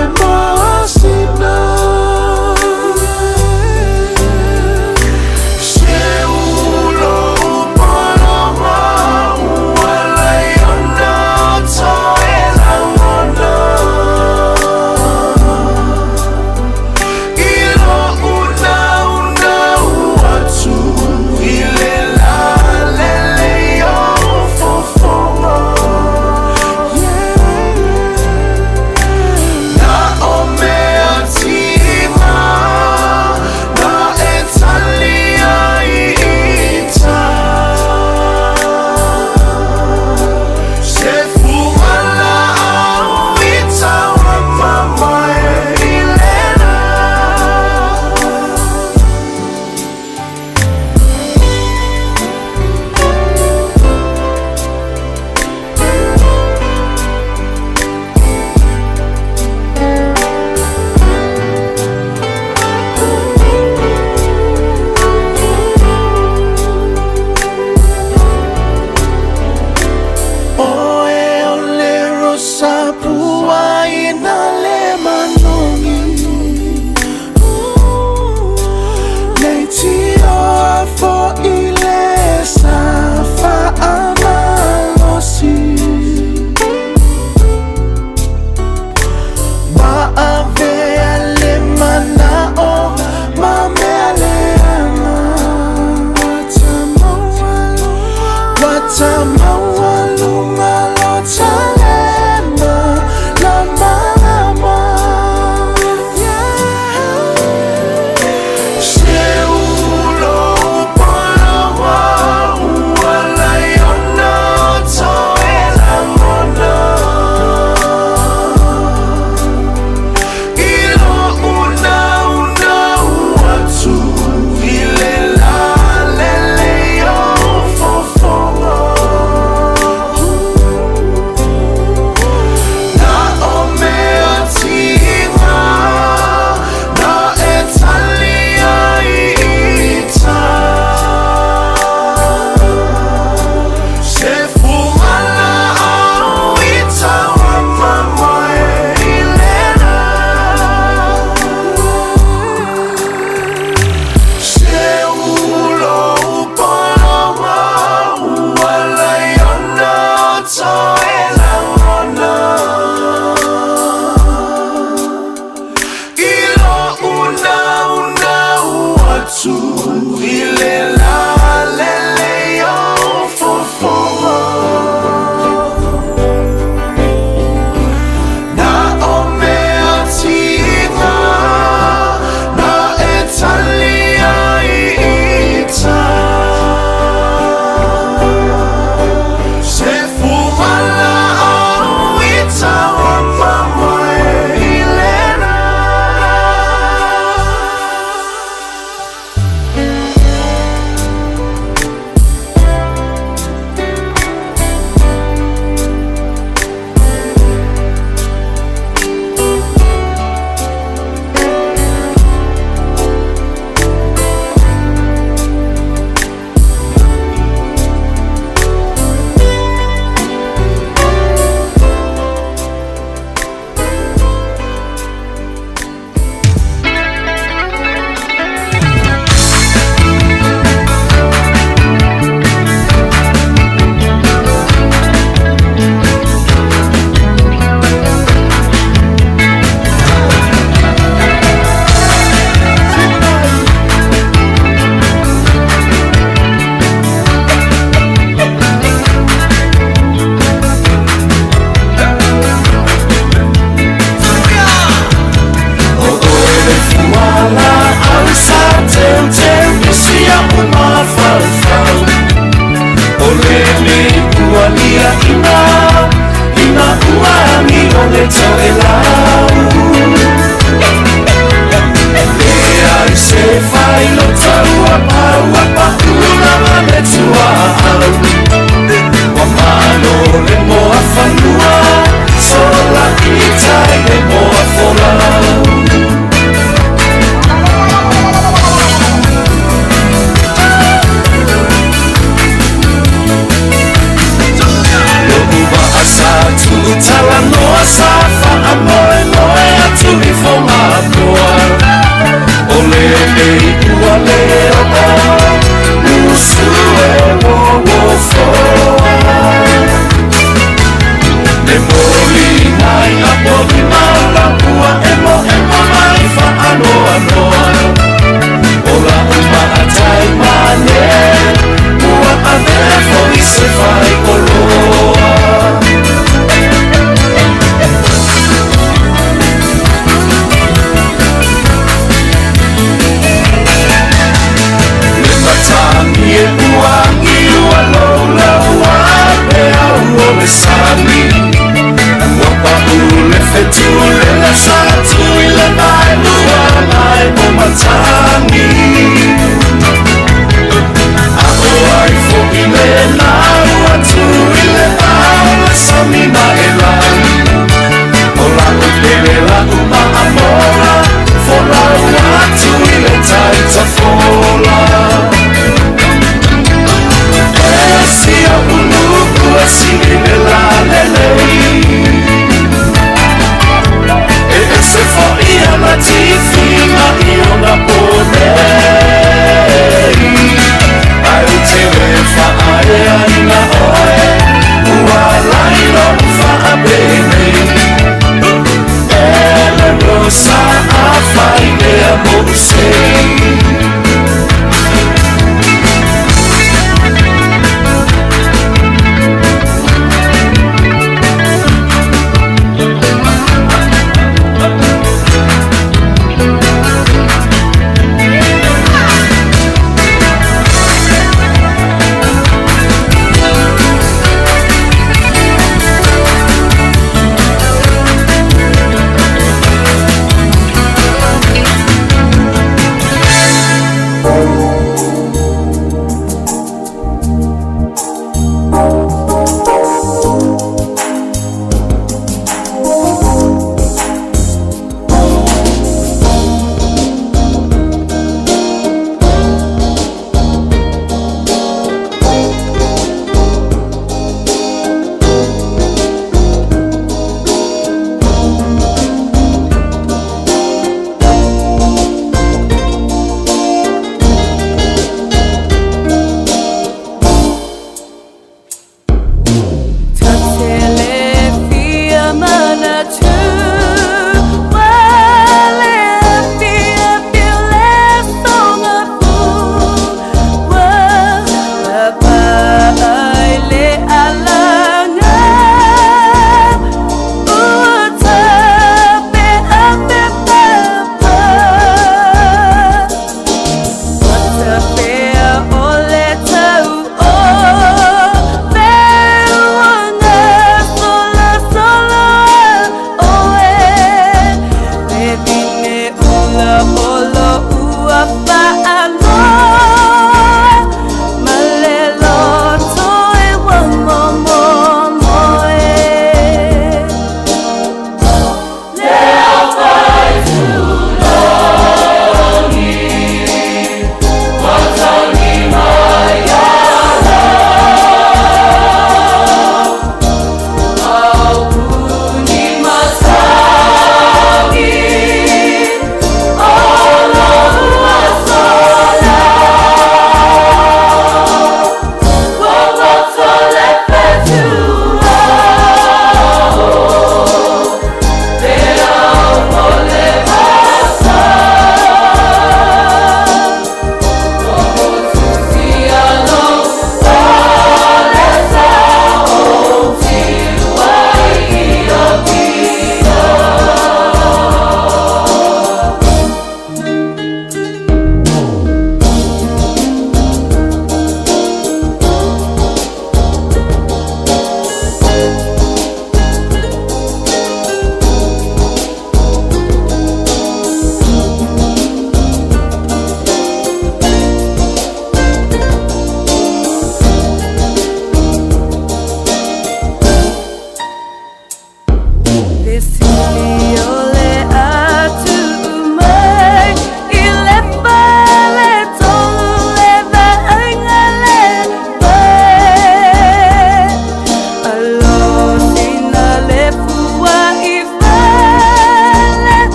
Speaker 16: le toelau. Leai se failota ua pau ua paʻu lava le tuaau. Ua malo le moa fanua, sola i tai le moa folau. Lo'u vaa sa tu'utalanoa sa fa'amoemoe atu i Fogatoa. O le ei ua le o'o usu e wowofoa. Le moli nai a poli maula ua e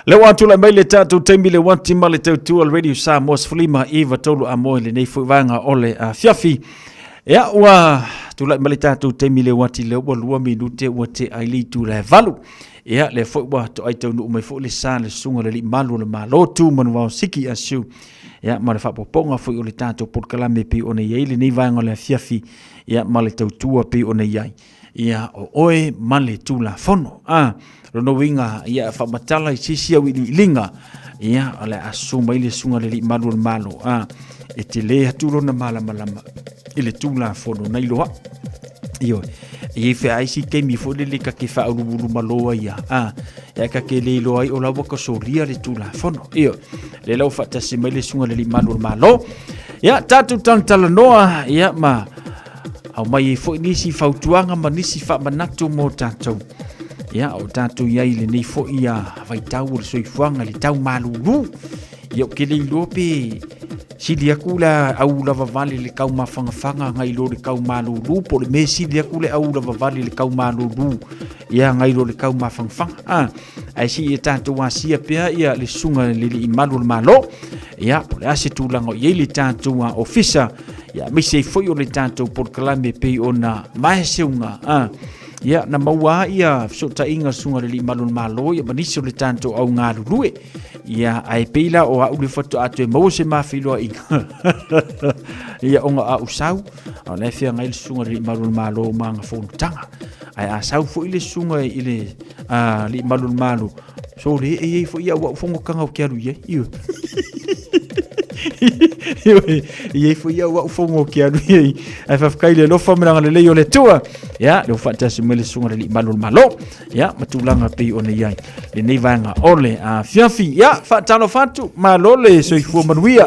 Speaker 8: Le ua tulai mai le tatou taimi le uati ma le tautua le Radio Samoa 15 iva tolu a moe lenei foi vaega o le afiafi. Ia ua tulai mai le tatou taimi le uati le ua 2 minute ua te ai le itu le valu. Ia le foi ua toai taunuu mai foi le sa le susuga le alii malu o le Malo tu manuvao siki asiu. Ia ma le faapopoga foi o le tatou polokalame e pei ona i ai lenei vaega o le afiafi ia ma le tautua pei ona i ai. Ia o oe ma le Tulafono. A, lona uiga, ia faamatala i se isi auiliiliga, ia o le a susu mai le susuga i le Alii Malu o le Malo, a, e tele atu lona malamalama i le Tulafono na iloa. Ioe, e i ai feai isi taimi foi lele ta te faauluulumalo ai ia, a, ia ta te le iloa ai o la ua tasolia le Tulafono. Ioe, lea la ua faatasi mai le susuga i le Alii Malu o le Malo. Ia, tatou talatalanoa, ia ma aumai ai foi nisi fautuaga ma nisi faamanatu mo tatou. Ia, o tatou i ai i lenei foi a vaitau o le soifuaga, le tau malulu. Ia, ou te le iloa pe sili atu le au lavavale i le kau mafangafaga nai lo le kau malulu, po o le mea sili atu le au lavavale i le kau malulu, ia nai lo le kau mafangafaga. Ah, ae sii e tatou asia pea ia le susuga i le Alii Malu o le Malo, ia, po o le a se tulaga o i ai le tatou ofisa, ia aemaise ai foi o le tatou polokalame pei ona maeseuga a ia na maua ia fesootaiga susuga le Alii Malu o le Malo ia ma nisi o le tatou au galulue ia ae pei la o au le faatoa toe maua se mafeiloaiga ia ona au sau o la e feagai le susuga le Alii Malu o le Malo ma ana fonotaga ae a sau foi le susuga i le Alii Malu o le Malo So le e iai foi au au fonotaga ou te alu i ai. Ioe. Ioe, e iai foi au au fono ou te alu i ai. Ae faafetai i le alofa ma le agalelei o le Atua. Ia, le ua faatasi mai le susuga i le Alii Malu o le Malo. Ia, ma tulaga pei ona i ai lenei vaega o le afiafi. Ia, faatalofa atu, malo le soifua manuia.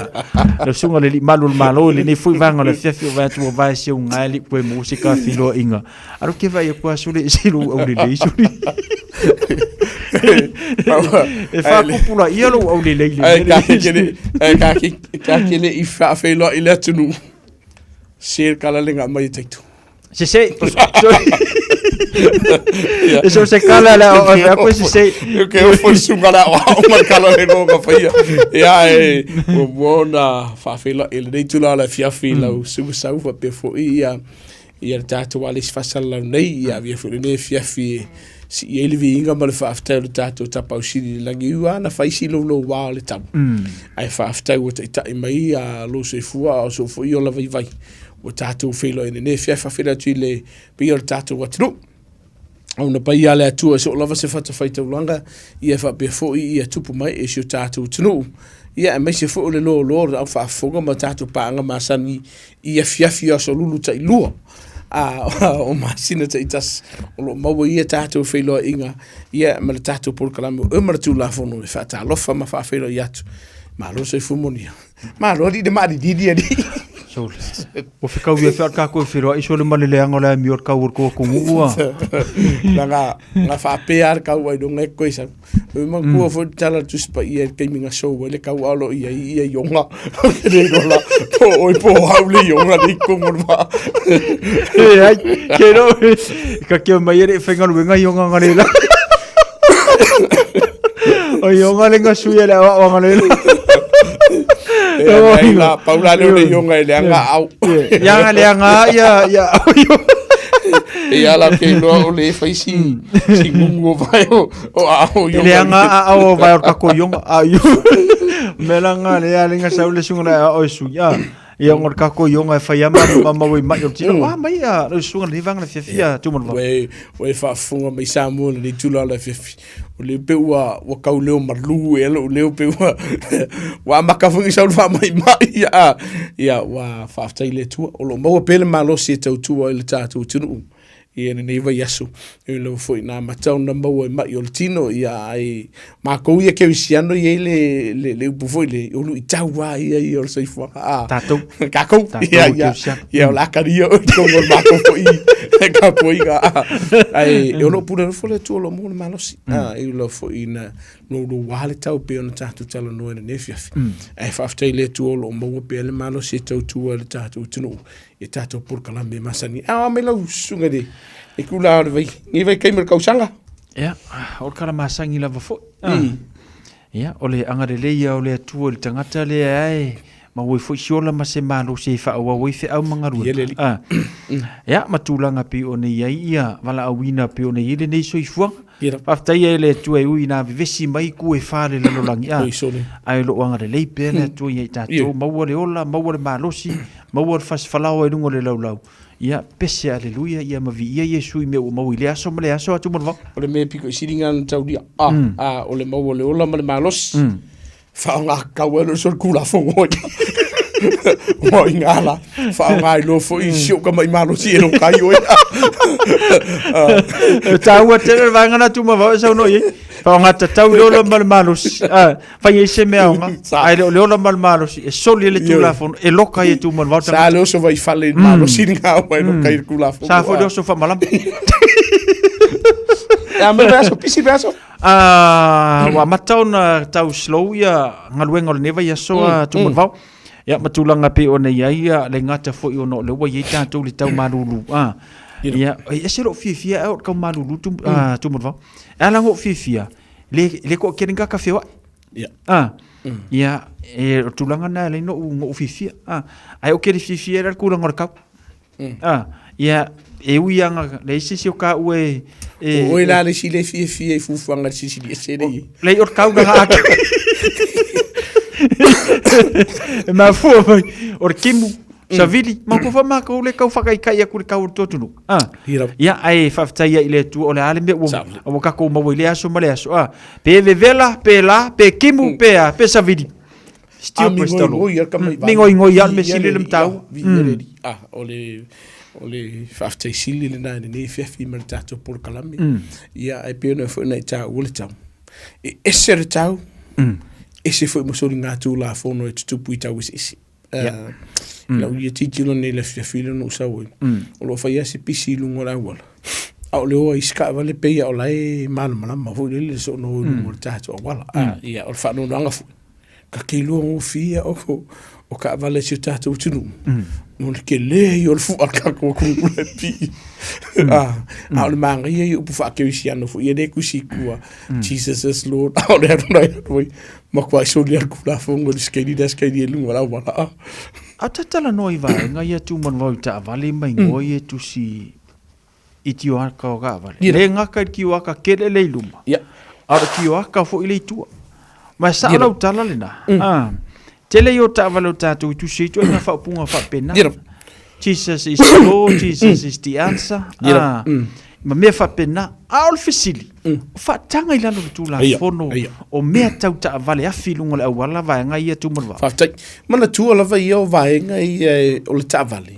Speaker 8: Le susuga i le Alii Malu o le Malo i lenei foi vaega o le afiafi o vae atu ua vae seuga ai le koe mo se ka filoaiga. Aro ke vai aku aso le ese lou aulelei soli. E whakupula ia lou aulelei le.
Speaker 6: Ai ka ke le ai ka ke ka ke le i whaafeiloa i le atunuu. Se kala le ngā mai e taitu.
Speaker 8: Se se. E so se kala la o a ko se se.
Speaker 6: Ke o foi sunga la o au ma kala le ngo ka faia. Ia e o mo na whaafeiloa i le tula la fiafi lau sugu sau fa pe fo ia. Ia le tatou ala i se faasalalau nei, ia avea foi lenei afiafi e sii ai le viiga ma le faafetai o le tatou Tapaau Sili i le lagi, ua na fai si louloua o le tau. Ae faafetai ua taitai mai a lou soifua a o sou foi ola vaivai ua tatou feiloai i lenei afiafi. Faafeiloai atu i le paia o le tatou atunuu. Ona paia a le Atua e soo lava se fatafaitaulaga, ia e faapea foi ia tupu mai e si o tatou atunuu. Ia aemaise foi o le loaloa o le au faafofoga ma tatou paaga masani i afiafi o aso lulu tailua a o masina taitasi o lo o maua ia tatou feiloaiga ia ma le tatou polokalame o ma le Tulafono e faatalofa ma faafeiloai atu. Malo le soifua molia. Malo alii le maalilili alii.
Speaker 8: Sole. Ua fekau ia fea kākou e feiloai sole ma le leaga o le amio o le kau o le atunuu a.
Speaker 6: Langa nga faapea le kau ai luga e koe sau. E manatua foi le tala a le Tusi Paia i le taimi na sou ai le tau a o lo o i ai ia ioga. Ou te le iloa la po o ʻoe po o au le ioga le i totonu o le vaa.
Speaker 8: E ai, ke ro, ka kia mai e le whaingaluenga ioga nga lela. O ioga le nga sui e le awa nga lela.
Speaker 6: E ai la, pau la leo le ioga e leaga au.
Speaker 8: Ia nga leaga ia, ia au ioga.
Speaker 6: E ala ke iloa o le fai si, si ngungu o vai o, o a o
Speaker 8: ionga. Le anga a o vai o kako ionga a io. Me la nga le a lenga sau le sunga le a o su ya. Ia ngor kako ionga e whai ama ma ma wei mai o tino. Ah mai a le sunga le vanga le fia fia tu mo.
Speaker 6: Ue ue faafofoga mai Samoa le tula la fia fia. O le pe ua ua kau leo malu e lo leo pe ua ua amaka foi sau fa mai mai ia. Ia ua faafetai le Atua. O lo maua pea le malosi e tautua i le tatou atunuu i lenei vaiaso. E lava foi na amata ona maua e mai o le tino, ia ai makou ia kerisiano i ai le, le, le upu foi le, o luitau lava ia ia o le soifuaga. A,
Speaker 8: Tatou.
Speaker 6: Tatou.
Speaker 8: Tatou
Speaker 6: Ia, ia,
Speaker 8: kerisiano.
Speaker 6: ia, o le a kalia o tonu o le matou foi tapuaiga. A, ae o lo o pule alofa le Atua o lo o maua le malosi. A, e ui lava foi ina louloua le tau pei ona tatou talanoa i lenei afiafi. Ae faafetai i le Atua o lo o maua pea le malosi e tautua i le tatou atunuu i tatou polokalame masani. A o mai lau susuga i le kula o le vai, nei vaitaimi o le tausaga.
Speaker 8: Ia, o le kala masani lava foi. Ia, o le agalelei ia o le Atua i le tagata lea e maua ai foi se ola ma se malosi e faaauau ai feau ma galuega. Ah. Ia, ma tulaga pei ona i ai ia valaauina pei ona i ai lenei soifuaga. Faafetai ai le Atua e ui ina vevesi mai ku e fa le lalolagi. Ah. Ae o lo o agalelei pea le Atua ia i tatou, maua le ola, maua le malosi, maua le fasifalaoa i luga o le laulau. Ia, pese aleluia, ia ma viia Iesu i mea ua maua i lea aso ma lea aso atu ma le vao.
Speaker 17: O le mea piko i sili ngā na taulia, a, mm. a, o le maua le ola ma le malosi, mm. whaonga kau e lo kula fongo i. Mo i ngā la, whaonga i lo fo i mm. sio ka mai malosi e lo kai oi.
Speaker 8: Tāua tele vaenga na tuma vao e sau no i. Whaonga tatau i ola ma le malosi. Fai ai se mea aoga, ae le o le ola ma le malosi, e soli e le Tulafono, e loka ai e tu ma le vaota.
Speaker 17: Sa le oso vai fale i le malosi ni ngā wai loka i le Tulafono.
Speaker 8: Sa foi le oso whamalama.
Speaker 17: Ia, me aso, pisi me aso.
Speaker 8: Ah, ua amata ona tau slow ia galuega o lenei vaiaso a Tumanuvao. Ia, ma tulaga pei ona i ai ia le gata foi ona o lea ua i ai tatou i le tau malulu. Ah, ia, e ese lou fiafia au i le tau malulu Tumanuvao. E ala ona ou fiafia, le le toatele ni tagata feoai.
Speaker 17: Ia.
Speaker 8: Ah. Mm. Ia, e o tulaga na le no no fiafia. Ah, ai o ke le fiafia le tulaga o le kau. Mm. Ah, ia e ui anga le isi si o ka ue
Speaker 17: e O oi la le si le fiafia i fufuanga le sisi e se le.
Speaker 8: Le o kau na ake. E mafua mai o le kimu Savili, ma ko whamākou le kau whakaikai aku le kau o le tuatunu. Ah. Ia, ai whawhitai ia i le atua o le ale mea ua, ua kako maua i le aso ma le aso. Ah. Pe vevela, pe la, pe kimu, mm. pe a, pe savili. Stio prestalo. Mingoi ngoi al me sili le mtau.
Speaker 17: Mm. Ah, o le o le whawhitai sili le nai nei whiawhi ma le tātou polokalame. Mm. Ia, ai pe ona foi nei tā ua le tau. E ese le tau, mm. ese foi mo soli ngā tūlafono e tutupu i tau ese ese. Yeah. Mm. Lau ia titilo nei le afiafi le no sau ai. Mm. O lo fai se pisi i lunga o le auala. A o le oa i se kaavale pei o la e malamalama foi lele le soona o i lunga o le tatou auala. Mm. A, ia, o le faanoanoaga foi. Ka ke lua ngofie o ko o kaavale si o tatou atunuu. Mm. Mo le kele ia o le fu'a le kakou atunuu le pii. Mm. A, a o le manaia ia upu faakerisiano foi ia le kusi i tua. Mm. Jesus is Lord. A o le alu nai alu ai. Makuai soli a le Tulafono i le skeili lea skeili e luga o le auala a.
Speaker 8: A tatala noa i vaega ia Tūmanuvao i taavale ma ingoa ia tusi i tioaka o kaavale. Le gaka i le tioaka kele le i luma. A o le tioaka foi le i tua. Ma e sao lau tala lena. A, tele ia o taavale o tatou i tusi ai ituaiga faaupuga faapena. Jesus is the Lord, Jesus is the answer. A, ma mea faapena. A o le fesili, o faataga i lalo o le Tulafono o mea tau taavale afi i luga o le auala vaega ia Tūmanuvao?
Speaker 17: Faafetai. Manatua lava ia o vaega ia o le taavale.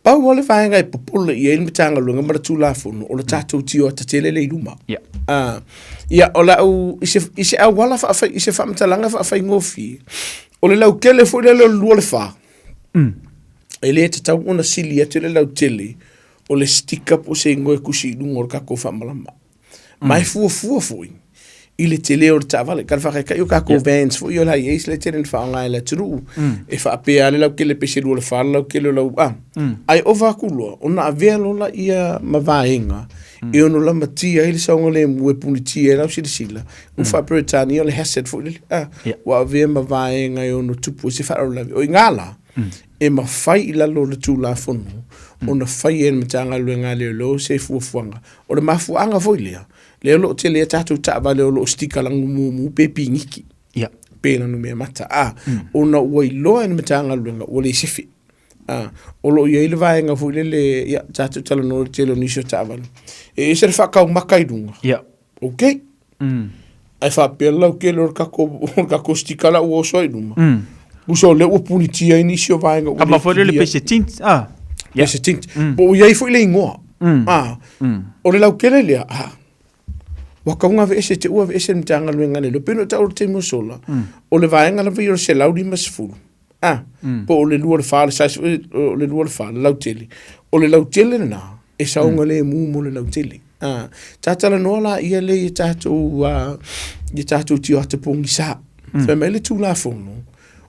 Speaker 17: Pau lava le vaega e popole i ai le Matagaluega ma le Tulafono, o le tatou tioata tele lea i luma. Ia. Ia, o lau, i se, i se auala faafai, i se faamatalaga faafaigofie, o le lautele foi lea o le lua le fa, mm. e le tatau ona sili atu le lautele o le sticker po o se igoa e tusi i luga o le tatou faamalama. Mm. Ma e fuafua foi i le tele o le taavale. Ka le faakaikai o tatou yeah. vans foi o le Hiace le tele na faaaoga e le atunuu. Mm. E faapea le lautele pe se lua le fa le lautele o lau a. Mm. Ai ova aku loa, ona avea loa ia ma vaega mm. e ono lamatia ai le saogalemu e punitia ai lau silasila. Mm. U faa-Peretania o le hazard foi lele. Ah, yeah. Ua avea ma vaega e ono tupu ai se faalavelave. O i ngā la, mm. e mafai i lalo o le Tulafono mm. ona fai e le Matagaluega a Leoleo se fuafuaga. O le mafuaaga foi lea, lea o lo o tele ai tatou taavale o lo o stika lagumumu pe piniki.
Speaker 8: Yeah.
Speaker 17: Pe lanumea mata. A, mm. ona ua iloa e le Matagaluega ua le sefe. A, o lo o i ai le vaega foi lele, ia, tatou talanoa i le tele o nisi o taavale. E ese le faakaumaka i luga.
Speaker 8: Yeah.
Speaker 17: Okay.
Speaker 8: Mm.
Speaker 17: Ae faapea le lautele o le tatou, o le tatou sticker la ua oso ai i luma. Mm. Uso o lea ua punitia ai nisi o vaega ua
Speaker 8: Ka mafua le pei se tint, ah.
Speaker 17: Pei se tint. Mm. Po o i ai foi le igoa. Mm. Ah. Mm. O le lautele lea, ah. Ua tau aveese te ua aveese le Matagaluega a Leoleo. Pei ona tau o le taimi ua sola, mm. o le vaega lava ia o le 150. Ah, mm. po o le lua le fa, le size o le lua le fa, le lautele. O le lautele lena, e saogalemu mo le lautele. Ah, tatalanoa la ia le i tatou, uh, i tatou tioata pogisa. Mm. Fai mai le Tulafono,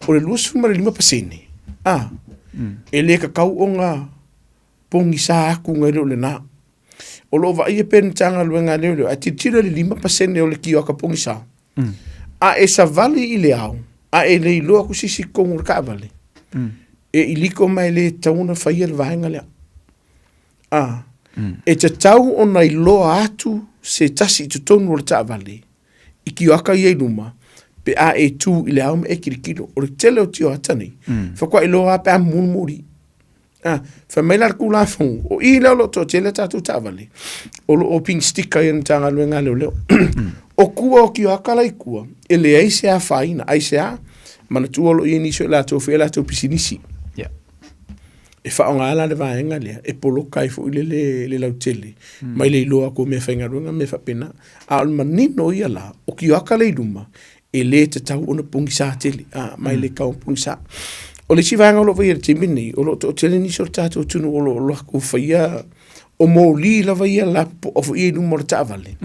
Speaker 17: o le 25%, ah, mm. e le kakau ona pogisa aku ngai le o lena. O lo o vaaia pea le Matagaluega a Leoleo, ae tilotilo i le 5% o le tioata pogisa. Mm. A e savali i le ao, a e le iloa aku se isi i totonu o le taavale, e iliko ma e le tatau ona faia le vaega lea. A, e tatau ona iloa atu se tasi i totonu o le taavale, i tioata ia i luma, pe a e tu i le ao ma e tilotilo. O le tele o tioata nei, faatoa iloa lava pe a mumu le moli. A, fai mai la le Tulafono, o i lea o lo o toatele a tatou taavale, o lo o pink sticker ia le Matagaluega a Leoleo. O tua o tioata la i tua, e leai se afaina, aisea? Manatua o lo o i ai nisi o i latou e faia a latou pisinisi. E faaaoga la le vaega lea e poloka ai foi le le lautele mai le iloa atu o meafaigaluega ma mea faapena. A o le manino ia la, o tioata la i luma, e le tatau ona pogisa tele, a, ma e le tatau ona pogisa. O le isi vaega o lo o vaai i le taimi lenei, o lo o toatele nisi o le tatou atunuu o lo o latou faia, o moli lava ia lapopoa foi ia i luma o le taavale,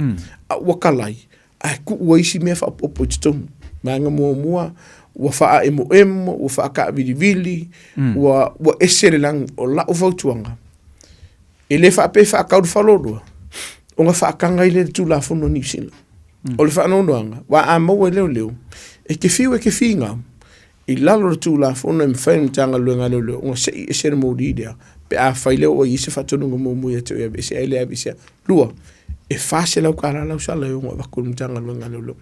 Speaker 17: a ua kalai, ae tuu ai isi mea faaopoopo i totonu. Vaega muamua, ua faaemoemo, ua faataavilivili, ua ese le lagi. O lau fautuaga, e le faapea e faatau le faleoloa, ona faataga ai lea i le Tulafono a Niu Sila. O le faanoanoaga, aua a maua e leoleo, e te fiu e te finau, i lalo o le Tulafono e mafai e le Matagaluega a Leoleo ona sei ese le moli lea pe afai lea ua i ai se faatonuga muamua ia te oe e aveese ai le aveesea. Lua, e $400 lau sala e ono avatu i le Matagaluega a Leoleo.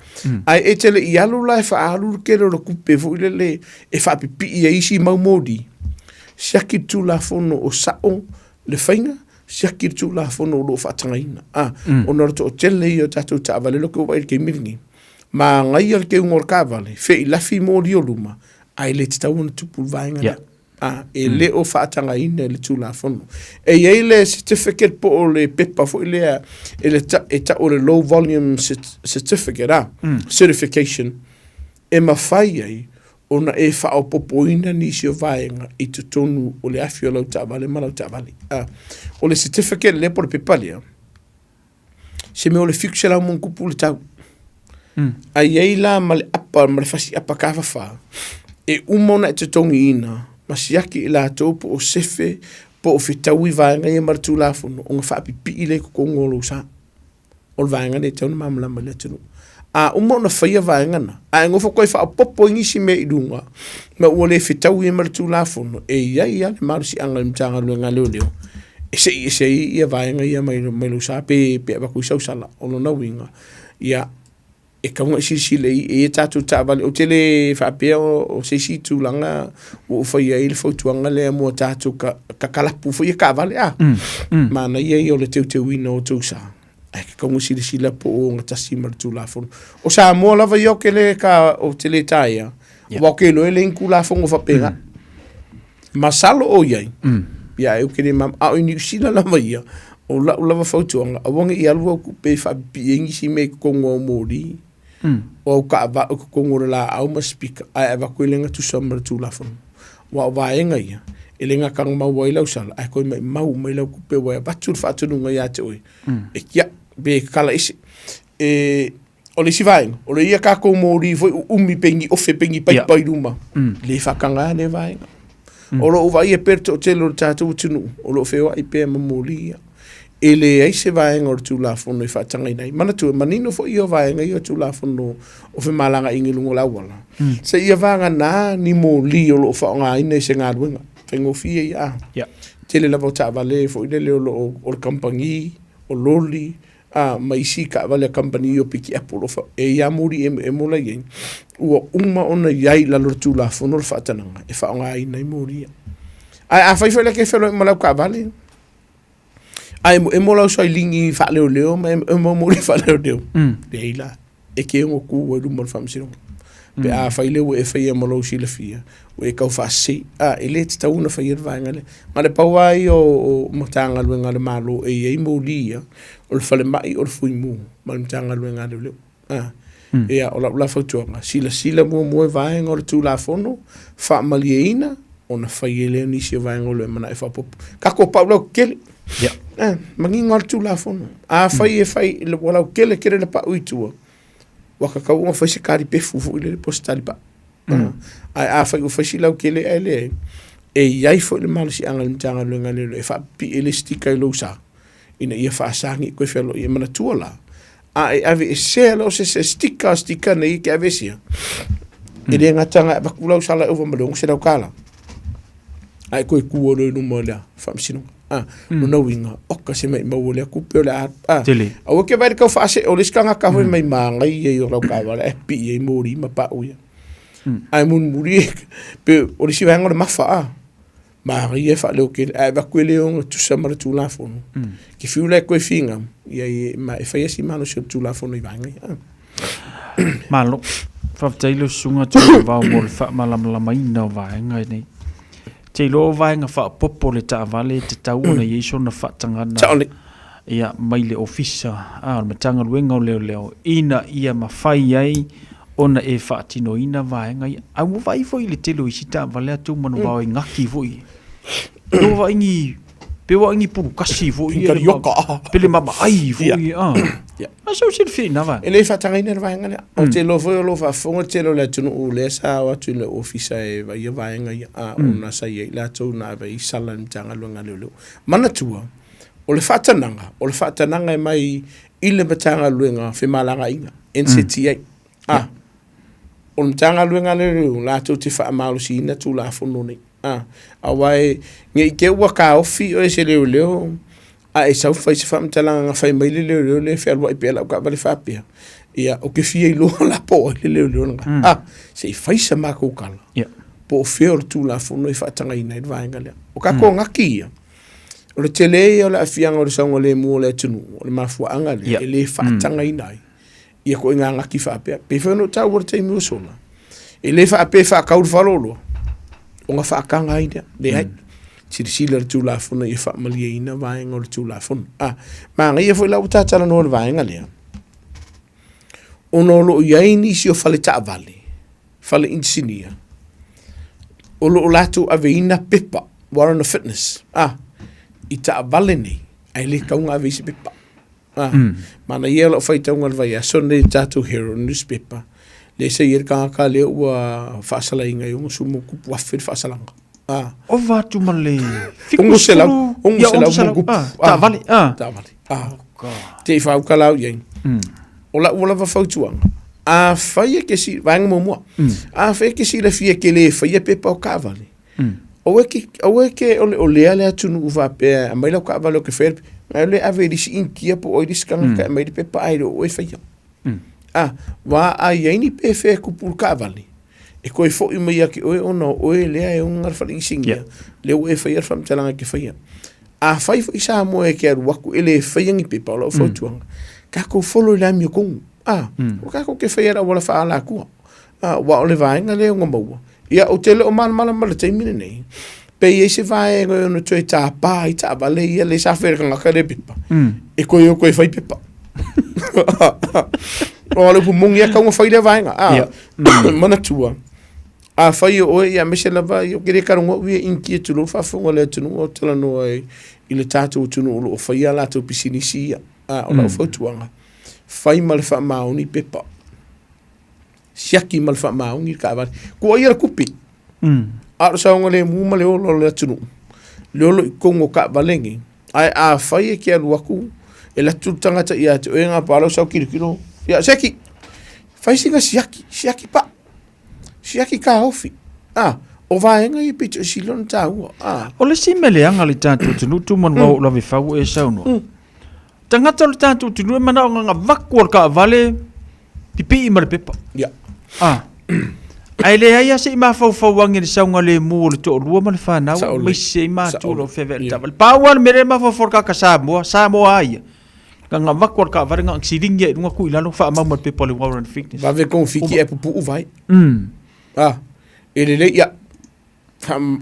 Speaker 17: Ae e te le i alu la e faaalu le tele o le tupe foi lele e faapipii ai isi mau moli, siaki le Tulafono o sao le faiga, siaki le Tulafono o lo o faatagaina. A, ona o le toatele ia o tatou taavale lea ou te vaai i le taimi lenei, manaia le teuga o le taavale, feilafi moli o luma, ae le tatau ona tupu le vaega lea. A, e le o faatagaina e le Tulafono. E i ai le certificate po o le pepa foi lea e, le ta, e tau o le low volume certificate, a, certification, e mafai ai ona e faaopoopoina nisi o vaega i totonu o le afi o lau taavale ma lau taavale. A, o le certificate lea po o le pepa lea, se mea o le 700 ma ono tupu le tau. Ae i ai la ma le apa ma le fasi apa kafafa e uma ona e totogiina ma siaki i latou po o sefe po o fetaui vaega ia ma le Tulafono ona faapipii lea i totonu o lou sa. O le vaega lea e tatau ona malamalama i le atunuu. A uma ona faia vaega na, ae nofo toe faaopoopo i nisi mea i luga, ma ua le fetaui ai ma le Tulafono, e i ai lava le malosiaga i le Matagaluega a Leoleo e sei ese ai ia vaega ia mai mai lou sa pe pe avatu i sau sala. O lona uiga, ia, e tatau ona e silasila i i a tatou taavale. Ou te le faapea o se isi tulaga ua ou faia ai le fautuaga lea mo a tatou kakalapu foi ia taavale a. Manaia ia o le teuteuina o tou sa. Ae tatau ona silasila po o ogatasi ma le Tulafono. O Samoa lava ia ou te le ka, ou te le taea, aua ou te iloa e leai ni Tulafono faapena. Masalo o i ai, ia ae ou te le malamalama. A o i Niu Sila lava ia, o lau lava fautuaga, aua ne i alu au tupe e faapipii ai nisi mea i totonu o au moli, o au taavale i totonu o le laau ma speaker, ae avatu e le gatusa ma le Tulafono. Aua o vaega ia, e le gata na maua ai lau sala, ae toe maumau mai lau tupe ua e avatu le faatonuga ia te oe, e tiai pe tatala ese. E, o le isi vaega, o le ia tatou moli foi uumi pe ni ofe pe ni paipa i luma, le faataga lea vaega. O lou vaaia pea le toatele o le tatou atunuu, o lo o feoai pea ma moli ia. E leai se vaega o le Tulafono e faatagaina ai. Manatua, e manino foi ia vaega ia o Tulafono o femalagaaiga i luga o le auala, seia vagana ni moli o lo o faaaogaina i se galuega. Faigofie ia. Tele lava o taavale foi lele o lo o, o le kamupani, o loli, a, ma isi taavale a kamupani o pikiapu o lo o fa, e i ai lava moli emoemo la i ai, ua uma ona i ai i lalo o le Tulafono le faatanaga e faaaogaina ai moli ia. Ae afai foi la e te feloai ma lau taavale, Ae emoemo lau sailini faaleoleo ma emoemo moli faaleoleo. Leai la, e te ono tu ai luma o le faamasinoga. Pe afai lea ua e faia ma lou silafia, ua e tau faasese, a, e le tatau ona faia le vaega lea. Na o le pau lava ia o Matagaluega a le Malo e i ai moli ia, o le falemai, o le fuimu ma le Matagaluega a Leoleo. A, ia, o lau la fautuaga, silasila muamua i vaega o le Tulafono, faamalieina, ona fai ai lea o nisi o vaega o lo o e manao e faaopoopo. Tatou pau lautele.
Speaker 8: Ia.
Speaker 17: Eh, manino lava le Tulafono. Afai e fai, ua lautele tele le pau i tua, ua tatau ona fai se talipefu foi lele po o se talipau. Ae afai ua fai si lautele ae leai, e i ai foi le malosiaga i le Matagaluega a Leoleo e faapipii ai le sticker i lou sa, ina ia faasagi koe feoloai. E manatua la, A e ave esea la o se se sticker, sticker nei ke ave esea. E le gata na e avatu lau sala e ova ma le 600 tala. A e koe ku olo i luma o le faamasinoga. A, lona uiga, oka se maimau o lea tupe o le a, a.
Speaker 8: Tele.
Speaker 17: Aua ke vaai i le tau faasee o le isi tagata foi mai magai ia i o lau taavale ae pipii ai moli ma pau ia. Ae mulimuli pe o le isi vaega o le mafa a. Manaia e faaleo tele ae avatu e le ono tusa ma le Tulafono. Ke fiu la e toe finau, ia e, ma e fai si malosi o le Tulafono i vaega ia.
Speaker 8: Malo. Faafetai lau susuga Tuimavao mo le faamalamalamaina o vaega nei. Te iloa o vaega faaopoopo le taavale e tatau ona i ai sona faatagana
Speaker 17: Saole.
Speaker 8: ia, mai le Ofisa a o le Matagaluega o Leoleo ina ia mafai ai ona e faatinoina vaega ia. Ae ua vaai foi i le tele o isi taavale a Tumanuvao e gaki foi. Pe ua vaai ni pe ua ni pulukasi foi ia. Pe le mamaai foi ia. Ah.
Speaker 17: Ia.
Speaker 8: A sau silafia i na vaega.
Speaker 17: E le faatagaina le vaega lea. Ou te iloa foi o lo o faafofoga le tele o le atunuu lea sa o atu i le ofisa e vaaia vaega ia, a ona sa i ai latou na ave ai sala i le Matagaluega a Leoleo. Manatua, o le faatanaga, o le faatanaga e mai i le Matagaluega o Femalagaaiga, NCTA. A, o le Matagaluega a Leoleo latou te faamalosiina Tulafono nei. A, aua e, ne i te i ua taofi oe e se leoleo a e sau fai se faamatalaga na fai mai le leoleo lea e fealuai pea lau taavale faapea, ia, ou te fia iloa la po o ai le leoleo lena. A, se i fai sa matou tala, po o fea o le Tulafono e faatagaina ai le vaega lea. O tatou gati ia, o le tele ia o le aafiaga o le saogalemu o le atunuu, o le mafuaaga lea e le faatagaina ai ia ituaiga gati faapea. Pei foi ona ou taua i le taimi ua sola, e le faapea e faatau le faleoloa ona faataga ai lea. Leai. Silasila le Tulafono ia faamalieina vaega o le Tulafono. A, manaia foi la ua ta talanoa i le vaega lea, ona o lo o i ai nisi o fale taavale, fale inisinia, o lo o latou aveina pepa, warrant of fitness, a, i taavale nei, ae le tatau ona ave i se pepa. Ah, mm. Manaia lau faitauga o le vaiaso nei le tatou Herald newspaper, lea sa i ai le tagata lea ua faasalaina i 60,000 le faasalaga. Ah.
Speaker 8: Ova atu ma le
Speaker 17: 600, 600 kupu.
Speaker 8: Ah, taavale. Ah.
Speaker 17: Taavale. Ah. Oh, Te i whauka lau iai. O lau lava fautuaga, afai e ke si, vaega muamua, afai e ke silafia e ke le faia pepa o taavale, Aua e ke, aua e ke oleolea le atunuu faapea aumai lau taavale ou te faia le, ae le ave i le isi Initia po o ai le isi tagata e aumai le pepa ae le o oe e faia. A, wa a i ai ni pefea e kupu i le taavale, e toe foi mai ia te oe ona o oe lea e ona le fale inisinia, lea ua e faia le faamatalaga e te faia. Afai foi Samoa e te alu atu e le faia ni pepa, o lau fautuaga, tatou follow i le amiotonu. A, ua tatou te faia le auala faaalatua. A, aua o le vaega lea ua maua. Ia, ou te le o malamalama i le taimi lenei, pe i ai se vaega e ono toe tapa ai taavale ia lea sa fai e le tagata lea pepa, e toe o toe fai pepa. O le upu moni lava, e tatau ona fai lea vaega. A, manatua, afai o oe, ia aemaise lava, ou te le talanoa au ia i Initia tulou le faafofoga a le atunuu, ou te talanoa i le tatou atunuu o lo o faia a latou pisinisi ia. A, o lau fautuaga, fai ma le faamaoni pepa. Siaki ma le faamaoni le taavale. Tuuaia le tupe. A o le saogalemu ma le ola o le atunuu, le olo i totonu o taavale nei, ae afai e te alu atu, e alu atu le tagata ia te oe gapa lau sau tilotilo, ia siaki, fai sina siaki, siaki paa, siaki taofi. A, o vaega ia pito i sili ona taua. A.
Speaker 8: O le isi mea leaga i le tatou atunuu, Tumanuvao, ou lave fau ua e saunoa. Tagata o le tatou atunuu e manao gagavaku o le taavale, pipii ma le pepa.
Speaker 17: Ia.
Speaker 8: Ah. Ae leai lava se i mafaufau ane i le saogalemu o le toalua ma le fanau,
Speaker 17: Saole.
Speaker 8: aemaise ai matua o
Speaker 17: Saole.
Speaker 8: lo o feaveai le
Speaker 17: Ia.
Speaker 8: taavale. Pau lava le mea lea e mafaufau le tagata Samoa, Samoa lava ia. Gagavaku o le taavale na ona silingi lava i luga tuu i lalo faamau ma le pepa o le warrant fitness.
Speaker 17: Vave konfiki e pupuu vai. Ah, e lelei ia.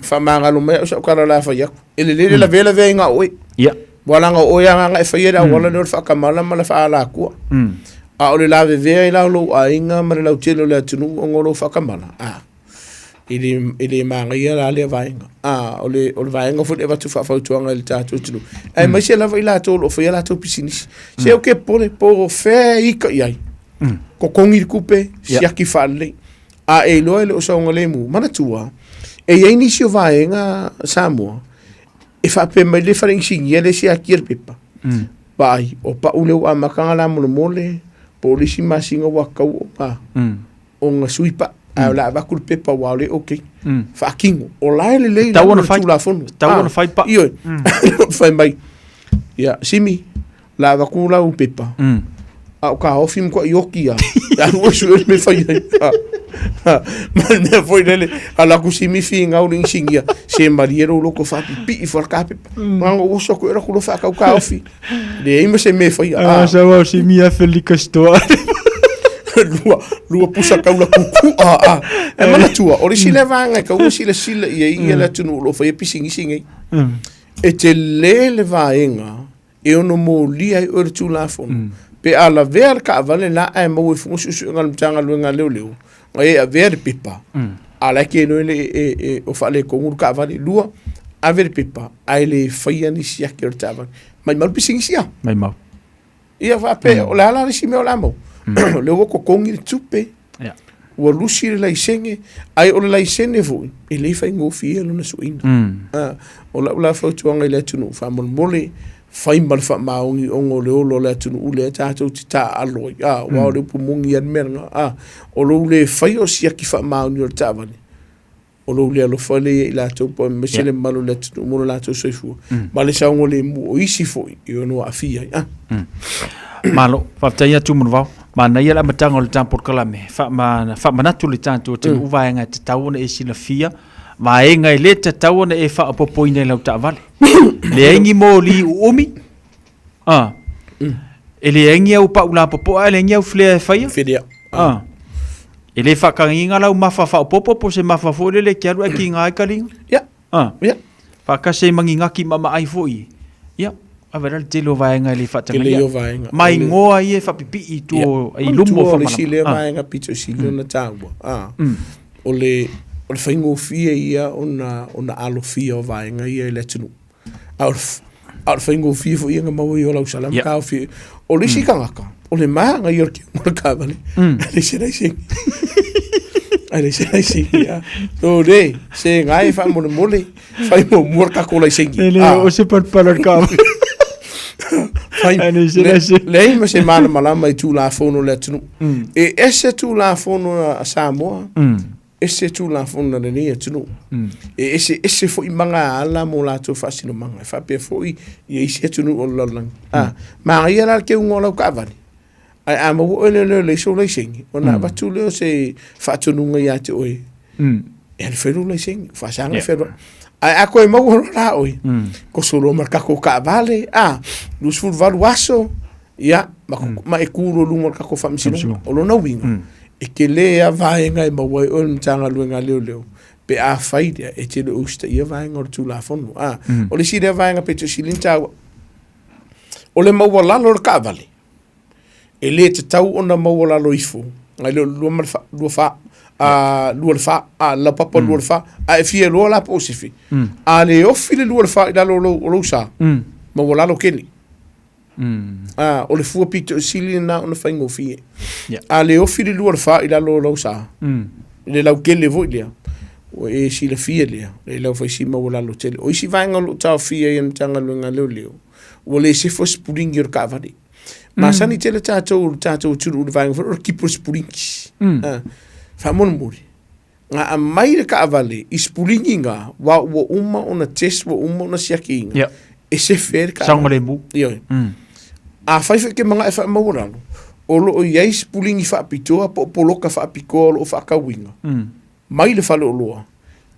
Speaker 17: Faamagalo mai au sau tala o le a fai atu. E lelei le lavelavea i gao oe.
Speaker 8: Ia.
Speaker 17: Ua leaga o oe lava na e faia le auala lea o le faatamala ma le faaalatua. A o le lavevea i la o lou aiga ma le lautele o le atunuu ona o lou faatamala, a, e le, e le manaia la lea vaega. A, o le, o le vaega foi lea e avatu faafautuaga i le tatou atunuu, aemaise lava i latou o lo o faia a latou pisinisi. Se ou te popole po o fea e ita i ai, totogi le tupe, siaki faalelei. A e iloa e le o saogalemu, manatua, e i ai nisi o vaega Samoa e faapea mai le fale inisinia lea e siakia le pepa. Vaai, o pau lea ua amataga la molemole, po o le isi masina ua tatau ona ona sui pau, ae o le a avatu le pepa aua o lea e okay. Faatino. O la e lelei
Speaker 8: Tatau
Speaker 17: lava
Speaker 8: ona
Speaker 17: le
Speaker 8: fai.
Speaker 17: Tulafono.
Speaker 8: Tatau ona fai pau.
Speaker 17: Ioe. Fai mai, ia, Simi, o le a avatu lau pepa, a o taofi matuai oti lava. E alu oe sue le mea e fai ai. Ma le mea foi lele, alu atu Simi finau le inisinia, se malie lou loto faapipii ifo le kapepa. Na ona ou oso atu e alu atu loa faatau taofi. Leai ma se mea e faia.
Speaker 8: Ah, sa au Simi afe liquor store.
Speaker 17: Lua, lua pusa taula kuku. Ah, ah. E manatua, o le isi lea vaega e tatau ona silasila i ai ia le atunuu o lo o faia pisinisi nei. E tele le vaega e ono molia ai oe le Tulafono. Mm. Pe a lavea le taavale la ae maua i fuga suesuega a le Matagaluega a Leoleo, na e avea le pepa, a la e keno le e, e, o faaletonu le taavale. Lua, ave le pepa, ae le faia ni siaki o le taavale. Maimau le pisinisi a.
Speaker 8: Maimau.
Speaker 17: Ia faapea, o le a la le isi mea o le a maua? O lea ua totogi le tupe,
Speaker 8: Yeah.
Speaker 17: ua lusi le laisene, ae o le laisene foi, e le faigofie lona suiina. Ah, o lau la fautuaga i le atunuu, faamolemole, fai ma le faamaoni ona o le ola o le atunuu lea tatou te taaalo ai. Ah, aua o le upu moni lava le mea lena. Ah, o lou le faia o siaki faamaoni o le taavale, o lou le alofa lea ia i latou po aemaise le mamalu o le atunuu mo lo latou soifua ma le saogalemu o isi foi e ono aafia ai. Ah.
Speaker 8: Malo, faafetai atu Manuvao. Manaia le amataga o le ta polokalame, faamanatu le tatou atunuu vaega e tatau ona e silafia, vaega e le tatau ona e faaopoopoina i lau taavale. Leai ni moli uumi, ah. E leai ni au pau lapopoa, e leai ni au flea e faia.
Speaker 17: Flea.
Speaker 8: Ah. E le faatagaina lau mafa faaopoopo po o se mafa foi lele e te alu ae kiga ai ka liga.
Speaker 17: Ia.
Speaker 8: Ah.
Speaker 17: Ia.
Speaker 8: Faatasi ai ma ni gaki maamaai foi. Ia. Ave la le tele o vaega e le faatagaia.
Speaker 17: Tele o vaega.
Speaker 8: Ma igoa ia e faapipii i tua i luma o
Speaker 17: Manatua o le isi lea
Speaker 8: Ah.
Speaker 17: vaega pito i sili ona taua. Ah. O le o le faigofie ia ona ona alofia o vaega ia i le atunuu. A o le a o le faigofie foi ia na maua i o lau sala ma taofi. O le isi tagata, o le manaia o le keuga o le taavale, e leai se laisene. E leai se laisene, ia. So le, se gae faamolemole, fai muamua le tatou laisene.
Speaker 8: E le o se palapala o le taavale.
Speaker 17: Fai,
Speaker 8: E leai se laisene.
Speaker 17: leai ma se malamalama i Tulafono o le atunuu. E ese Tulafono a Samoa, ese Tulafono a lenei atunuu. E eseese foi magaala mo latou faasinomaga, e faapea foi ia isi atunuu o le lalolagi. A, manaia la le keuga o lau taavale, ae a maua oe leoleo e leai sou laisene, ona avatu lea o se faatonuga ia te oe, e alu fai lou laisene, ua faasaga le fealuai. Ae a toe maua loa la oe, toso loa ma le tatou taavale, a, 28 aso, ia, ma, ma e tu loa i luga o le tatou faamasinoga. O lona uiga, e tele lava vaega e maua ai oe le Matagaluega a Leoleo pe a fai lea e te le o usitaia vaega o le Tulafono. A, o le isi lea vaega pito sili ona taua, o le maualalo o le taavale, e le tatau ona maualalo ifo nai lo le lua ma le fa, lua fa, a, lua le fa, a, le laupapa lua le fa, a e fia iloa la po o sefe. A le ofi le lua le fa i lalo o lou, o lou sa, maualalo kele. A, o le fua pito sili lena ona faigofie. A le ofi le lua le fa i lalo o lau sa, le laukele foi lea, ua e silafia lea, le lau faisi maualalo tele. O isi vaega o lo o taofia ai e le Matagaluega a Leoleo, ua le sefa sipulingi o le taavale. Masani tele tatou o le tatou atunuu i le vaega foi lea o le kipo sipulingi. A, faamolemole, Na aumai le taavale i sipuligi na, wa ua uma ona test, ua uma ona siakiina,
Speaker 8: Yeah.
Speaker 17: e sefe ai le taavale.
Speaker 8: Saogalemu.
Speaker 17: Ioe. Afai foi e te manaʻo e faamaualalo, o lo o i ai sipuligi faapitoa po o poloka faapitoa o lo o faatauina mai le faleoloa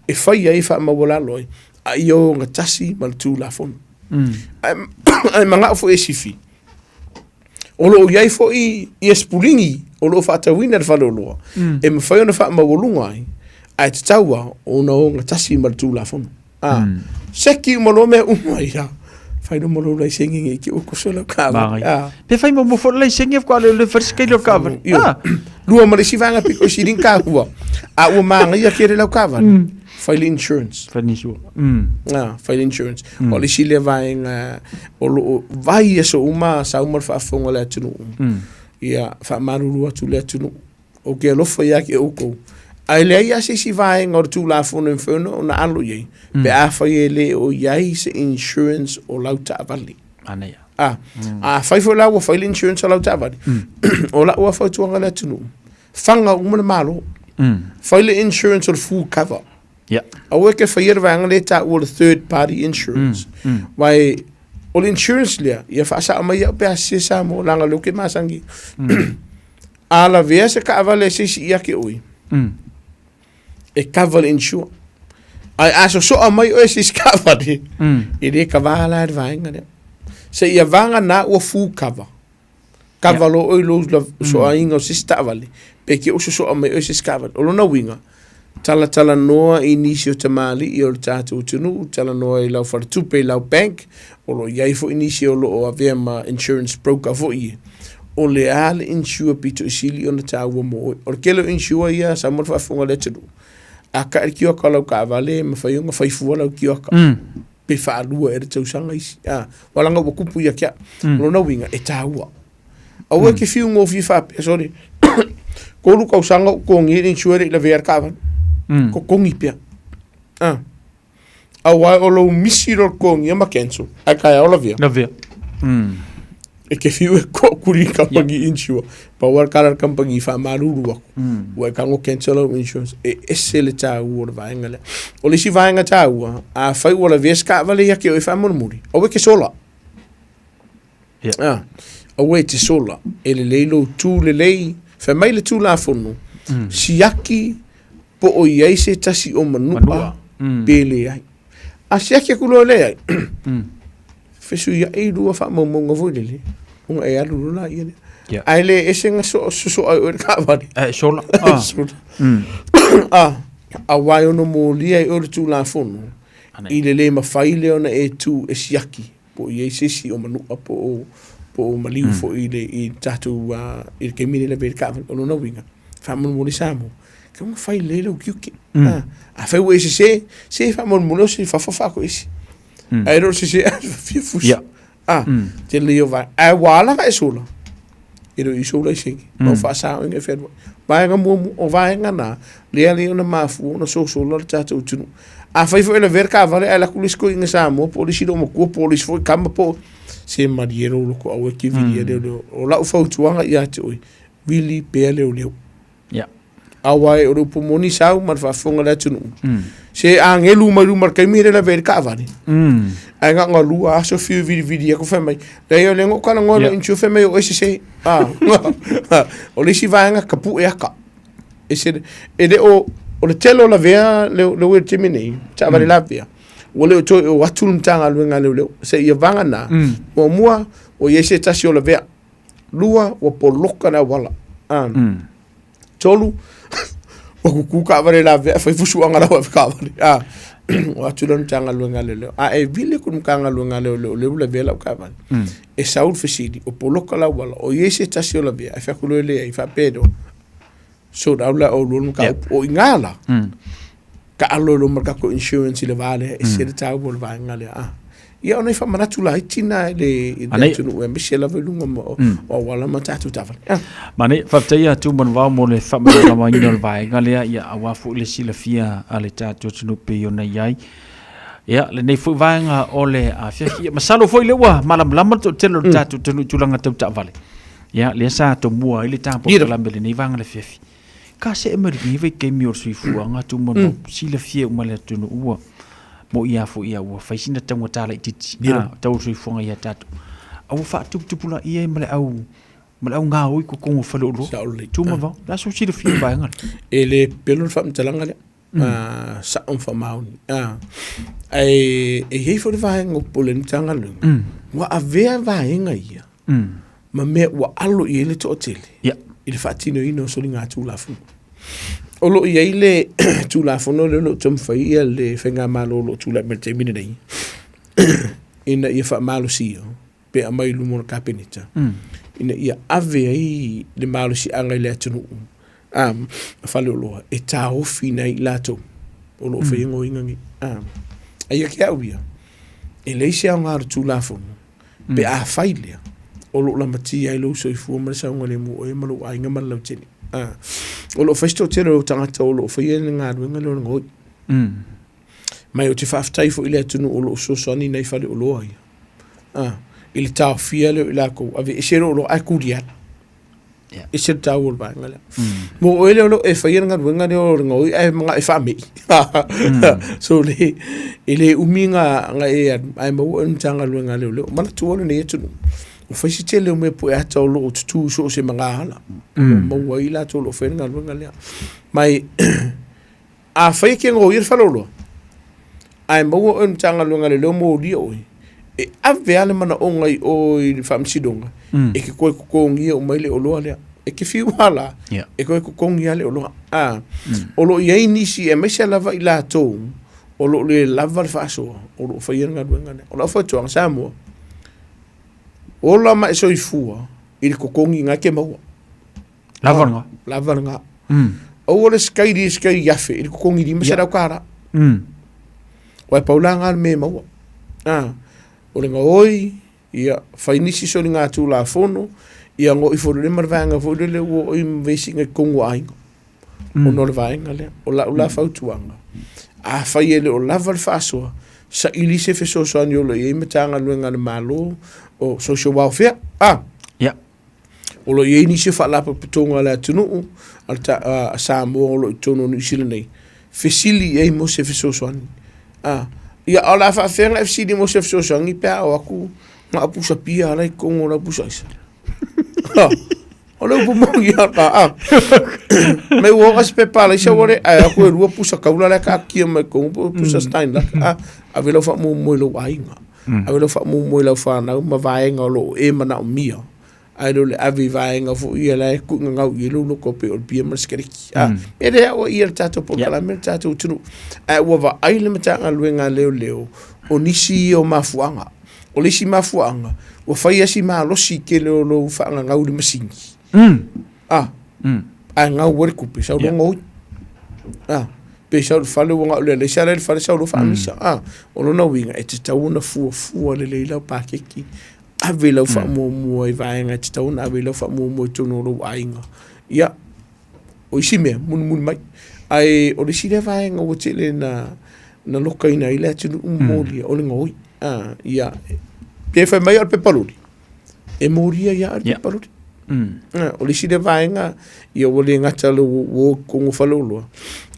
Speaker 17: e fai ai e faamaualalo ai, a ia ogatasi ma le Tulafono. Ae, ae manao foi e sifi, O lo o i ai foi ia sipuligi o lo o faatauina i le faleoloa e mafai ona faamaualuga ai, ae tatau lava ona ogatasi ma le Tulafono. A, seki uma loa mea uma ia, fai loa ma lou laisene ne i te i ua toso lau taavale.
Speaker 8: Manaia. Pe fai muamua foi le laisene faatoa le le fai le sikeila o le taavale.
Speaker 17: Ioe.
Speaker 8: Ah.
Speaker 17: Lua ma le isi vaega pito i sili ona taua, a ua manaia tele lau taavale, fai le insurance.
Speaker 8: Fai le insurance.
Speaker 17: Ah, fai le insurance. O le isi lea vaega o lo o vai aso uma, sau ma le faafofoga a le atunuu. Ia, faamalulu atu le atunuu. Ou te alofa ia te outou. Ae leai lava se isi vaega o le Tulafono e mafai ona alo i ai, pe afai e le o i ai se insurance o lau taavale.
Speaker 8: Manaia.
Speaker 17: A, afai foi la ua fai le insurance a lau taavale, o lau lava fautuaga i le atunuu, faga uma le Malo. Fai le insurance o le full cover. Aua e te faia le vaega lea e taua o le third party insurance. Aua o le insurance lea, ia faasao mai au pe a sese Samoa, leaga o lea ou te masani. A lavea se taavale a se isi ia te oe, e cover le insure. Ae a sosoa mai oe e se isi taavale, e le kava la le vaega lea. Seia vagana ua full cover. Kava loa oe i lou soaina o se isi taavale, pe te i sosoa mai oe e se isi taavale. O lona uiga, talatalanoa i nisi o tamalii o le tatou atunuu, talanoa i lau faletupe i lau bank, o lo o i ai foi nisi o lo o avea ma insurance broker foi ia, o le a le insure pito i sili ona taua mo oe. O le tele o insure ia, Samoa le faafofoga a le atunuu, a kai le tioka o lau taavale, e mafai ona fai fua lau tioka. Pe faalua ea le tausaga isi. A, aua leaga ua tupu ia te au. O lona uiga, e taua. Aua e te fiu gofie faapea, sorry, 3 tausaga ou totogia le insure e le i lavea le taavale. Totogi pea. A. Aua o lou misi loa le totogia ma cancel, ae taeao lavea.
Speaker 8: Lavea.
Speaker 17: E te fiu e toatuli i le kamupani insure, pau lava le tala a le kamupani faamalulu atu, ua e tago cancel lau insurance. E ese le taua o le vaega lea. O le isi vaega taua, afai ua lavea se taavale ia te oe faamulimuli, aua e te sola. Ah, aua e te sola, e lelei lou tu lelei, fai mai le Tulafono, siaki po o i ai se tasi o Manua, Manua. Pe leai. A siaki atu loa e leai, fesuiai lua faamaumauga foi lele, ona e alu loa laia lea. Ae le ese na sosoa ai oe i le taavale.
Speaker 8: Ae sola.
Speaker 17: Ah. Sola. Ah, aua e ono molia ai oe le Tulafono, i le le mafai lea ona e tu e siaki po o i ai se isi o Manua po o po o maliu foi i le i le tatou i le taimi lea e lavea ai le taavale. O lona uiga, faamolemole Samoa, tatau ona fai lelei lou tiute. Afai ua e sese, se faamolemole o se fafo faatoese. Ae le o le sese ae fia fusi. Ah, tele ia o vaega. Ae ua ala ona e sola, e le o i sou laisene, ma o faasaoina e fealuai. Vaega muamua, o vaega na, lea alii ona mafua ona sosola le tatou atunuu. Afai foi e lavea le taavale ae alu atu le isi toeaina Samoa po o le isi loomatua po o le isi foi tama po o, se malie lou loto aua e te vilia leoleo. O lau fautuaga ia te oe, vili pea leoleo. Aua e o le upu moni sau ma le faafofoga a le atunuu. Se agelu mai luma i le taimi lea e lavea ai le taavale. Ae na ona lua aso fiu vilivili atu fai mai, leai o lea na ou talanoa i lou insurance fai mai o oe e sese. O le isi vaega tapue ata. E se, e le o, o le tele o lavea lea ua i le taimi nei, taavale lavea, ua le o toe o atu le Matagaluega a Leoleo seia vagana, muamua, ua i ai se tasi o lavea. Lua, ua poloka le auala. Tolu, ua kuku taavale lavea, fai fusuaga lau avekaavale. O atu lea o le Matagaluega a Leoleo. A e vili atu i le Matagaluega a Leoleo o lea ua lavea lau taavale, e sau le fesili, o poloka le auala, o i ai se tasi o lavea? Ae fai atu loa e leai, faapea loa, sort out la oulua le mataupu. O i ina la, taalo ai loa ma le tatou insurance i le va lea, e ese le taua o le vaega lea. A. Ia o nai faamanatu laiti na i le i le atunuu aemaise lava i luga ma o auala ma tatou taavale. Ah.
Speaker 8: Mane, faafetai ia Tumanuvao mo le faamalamalamaina o le vaega lea, ia aua foi le silafia a le tatou atunuu pei ona i ai. Ia, lenei foi vaega o le afiafi. Ia, masalo foi lea ua malamalama le toatele o le tatou atunuu i tulaga tau taavale. Ia, lea sa tomua ai le tatou polokalame i lenei vaega o le afiafi. Ka see mai lenei vaitaimi o le soifuaga Tumanuvao, silafia uma e le atunuu ua moʻi lava foi ia ua fai sina taugata laitiiti tau o le soifuaga ia tatou. A ua faatuputupulaia ai ma le au ma le au gaoi i totonu o faleoloa. Tumanuvao, o le a sou silafia i le vaega lea?
Speaker 17: E le pelo le faamatalaga lea. Sao ma faamaoni. Ae e i ai foi le vaega o popole ai le Matagaluega, ua avea vaega ia ma mea ua alo i ai le toatele i le faatinoina o soligatulafono. O lo o i ai le Tulafono lea o lo o taumafai ia le Faigamalo o lo o tulai mai i le taimi lenei ina ia faamalosia pe aumai i luma o le Kapeneta ina ia ave ai le malosiaga i le atunuu ma faleoloa e taofi ai i latou o lo o faia gaoiga nei. Ae ia te au ia, e leai se aoga o le Tulafono pe afai lea o lo o lamatia ai lou soifua ma le saogalemu o oe ma lou aiga ma le lautele. O lo o fai se toatele o tagata o lo o faia le galuega lea o le gaoi. Ma ou te faafetai foi i le atunuu o lo o fesoasoani i nai faleoloa ia. I le taofia lea o i lakou, aveese le oloa ae kuli atu. E ese le taua o le vaega lea. Mo oe lea o lo o e faia le galuega lea o le gaoi ae manao e faame'i. So le, e le umi na e alu ae maua oe i le Matagaluega a Leoleo. Manatua lenei atunuu, ua fai si tele o mea pue ata o lo o tutū i so o se magaala. O lo o maua ai i latou o lo o faia le galuega lea. Ma e, Afai e te gaoia le faleoloa, ae maua oe e le Matagaluega a Leoleo molia oe, e ave lava le manaoga i o i le Faamasinoga, e te toe totogia uma ai le oloa lea. E te fiu lava la, e toe totogi lava le oloa. A, o lo o i ai nisi, aemaise lava i latou o lo o le lava le faasoa, o lo o faia le galuega lea. O lau fautuaga, Samoa, ola ma e soifua i le totogi na e te maua.
Speaker 8: Lava lena.
Speaker 17: Lava lena. Aua le sikaili i sikaili afe i le totogi $500. Aua e pau la lena o le mea e maua. A, o le gaoi, ia, fai nisi soligatulafono, ia gaoi foi lele ma le vaega foi lele ua oo i vesiga i totonu o aiga, ona o le vaega lea. O lau la fautuaga, afai e le o lava le faasoa, saili se fesoasoani o lo o i ai Matagaluega a le Malo o Social Welfare, a. O lo o i ai nisi o faalapotopotoga a le atunuu a Samoa o lo o i totonu o Niu Sila nei, fesili i ai mo se fesoasoani. A, ia, a o le a faapefea ona e fesili mo se fesoasoani pe a oo atu na o pusa pia la i totonu o lau pusa aisa? O le upu moni lava, a. Mai ua oo se pepa alaisa ua le ʻae atu e lua pusa kaula la e taatia mai totonu po o pusa Steinlac, a, ave lau faamuamua i lou aiga. Ave lau faamuamua i lau fanau ma vaega o lo o e manaomia, ae le o le ave i vaega foi ia la e tuugagau i ai lou loto pei o le pia ma le sikareti. A, e le aoaia le tatou polokalame le tatou atunuu, ae ua vaai le Matagaluega a Leoleo, o nisi ia o mafuaaga. O le isi mafuaaga, ua fai lava si malosi tele o lou faagagau i le masini. A, ae gau ai le tupe, sau loa gaoi. A, pe sau i le fale ua na o le alaisa la e i le fale sau loa faamisa. A, o lona uiga, e tatau ona fuafua lelei lau paketi, ave lau faamuamua i vaega e tatau ona ave i lau faamuamua i totonu o lou aiga. Ia, o isi mea, mulimuli mai. Ae o le isi lea vaega ua tele na lokaina ai le atunuu ma molia, o le gaoi. A, ia, pe fai mai o le pepa loli, e molia ia le pepa loli. O le isi lea vaega, ia ua le gata le ua o i totonu o faleoloa,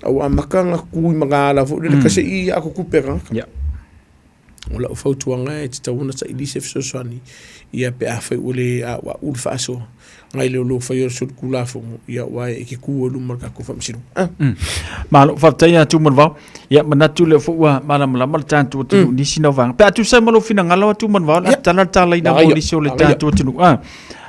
Speaker 17: a ua amata ona tu i magaala foi lele, kasi i a kupe tagata. O lau fautuaga e tatau ona saili se fesoasoani ia pe afai ua le a'ua'u le faasoa nai lo lou faia o le solitulafono ia aua e te tu ai luma o le tatou faamasinoga. Ah.
Speaker 8: Malo, faafetai ia Tumanuvao. Ia manatu lea foi ua malamalama le tatou atunuu nisi na o vaega. Pe a tusa ai ma lou finagalo a Tumanuvao, le a tatala le talaina mo nisi o le tatou atunuu. Ah.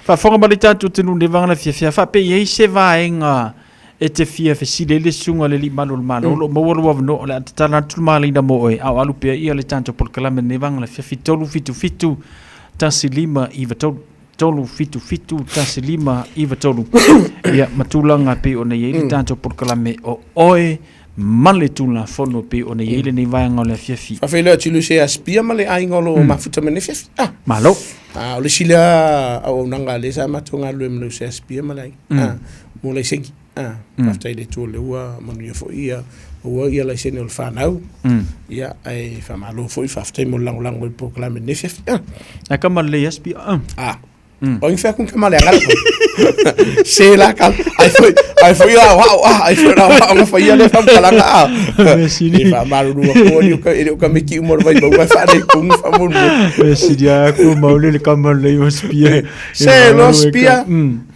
Speaker 8: Faafofoga mai le tatou atunuu i lenei vaega na fiafia, faapea e i ai se vaega e te fia fesili ai le susuga i le Alii Malu o le Malo, o lo o maua lou avanoa, o le a tatala atu le malaina mo oe, a o alu pea ia le tatou polokalame i lenei vaega afiafi 377 1593, 377 1593, ia ma tulaga e pei ona i ai le tatou polokalame o oe ma le Tulafono e pei ona i ai lenei vaega o le afiafi.
Speaker 17: Faafeiloai atu i le Lusea Spia ma le aiga o lo o mafuta mai nei afiafi. Ah.
Speaker 8: Malo.
Speaker 17: Ah, o le isi lea auaunaga lea sa matou galulue ma le Lusea Spia ma le aiga. Ah, mo laiseni. Ah, faafetai i le Atua o lea ua manuia foi ia maua ia laisene o le fanau. Ia, ae faamalo foi, faafetai mo le lagolago i le polokalame i lenei afiafi. Ah.
Speaker 8: Ae kama lelei lava Spia. Ah.
Speaker 17: Ah. O ing fea kun kama le angala. Se la kal. Ai foi ai foi la wa ah ai foi la wa nga faia le fam kalanga ah. E fa malu lu ko ni ka e ka meki umor vai ba fa le kung fa mun.
Speaker 8: Me sidia ko maule le kama le o spia.
Speaker 17: Se lo spia.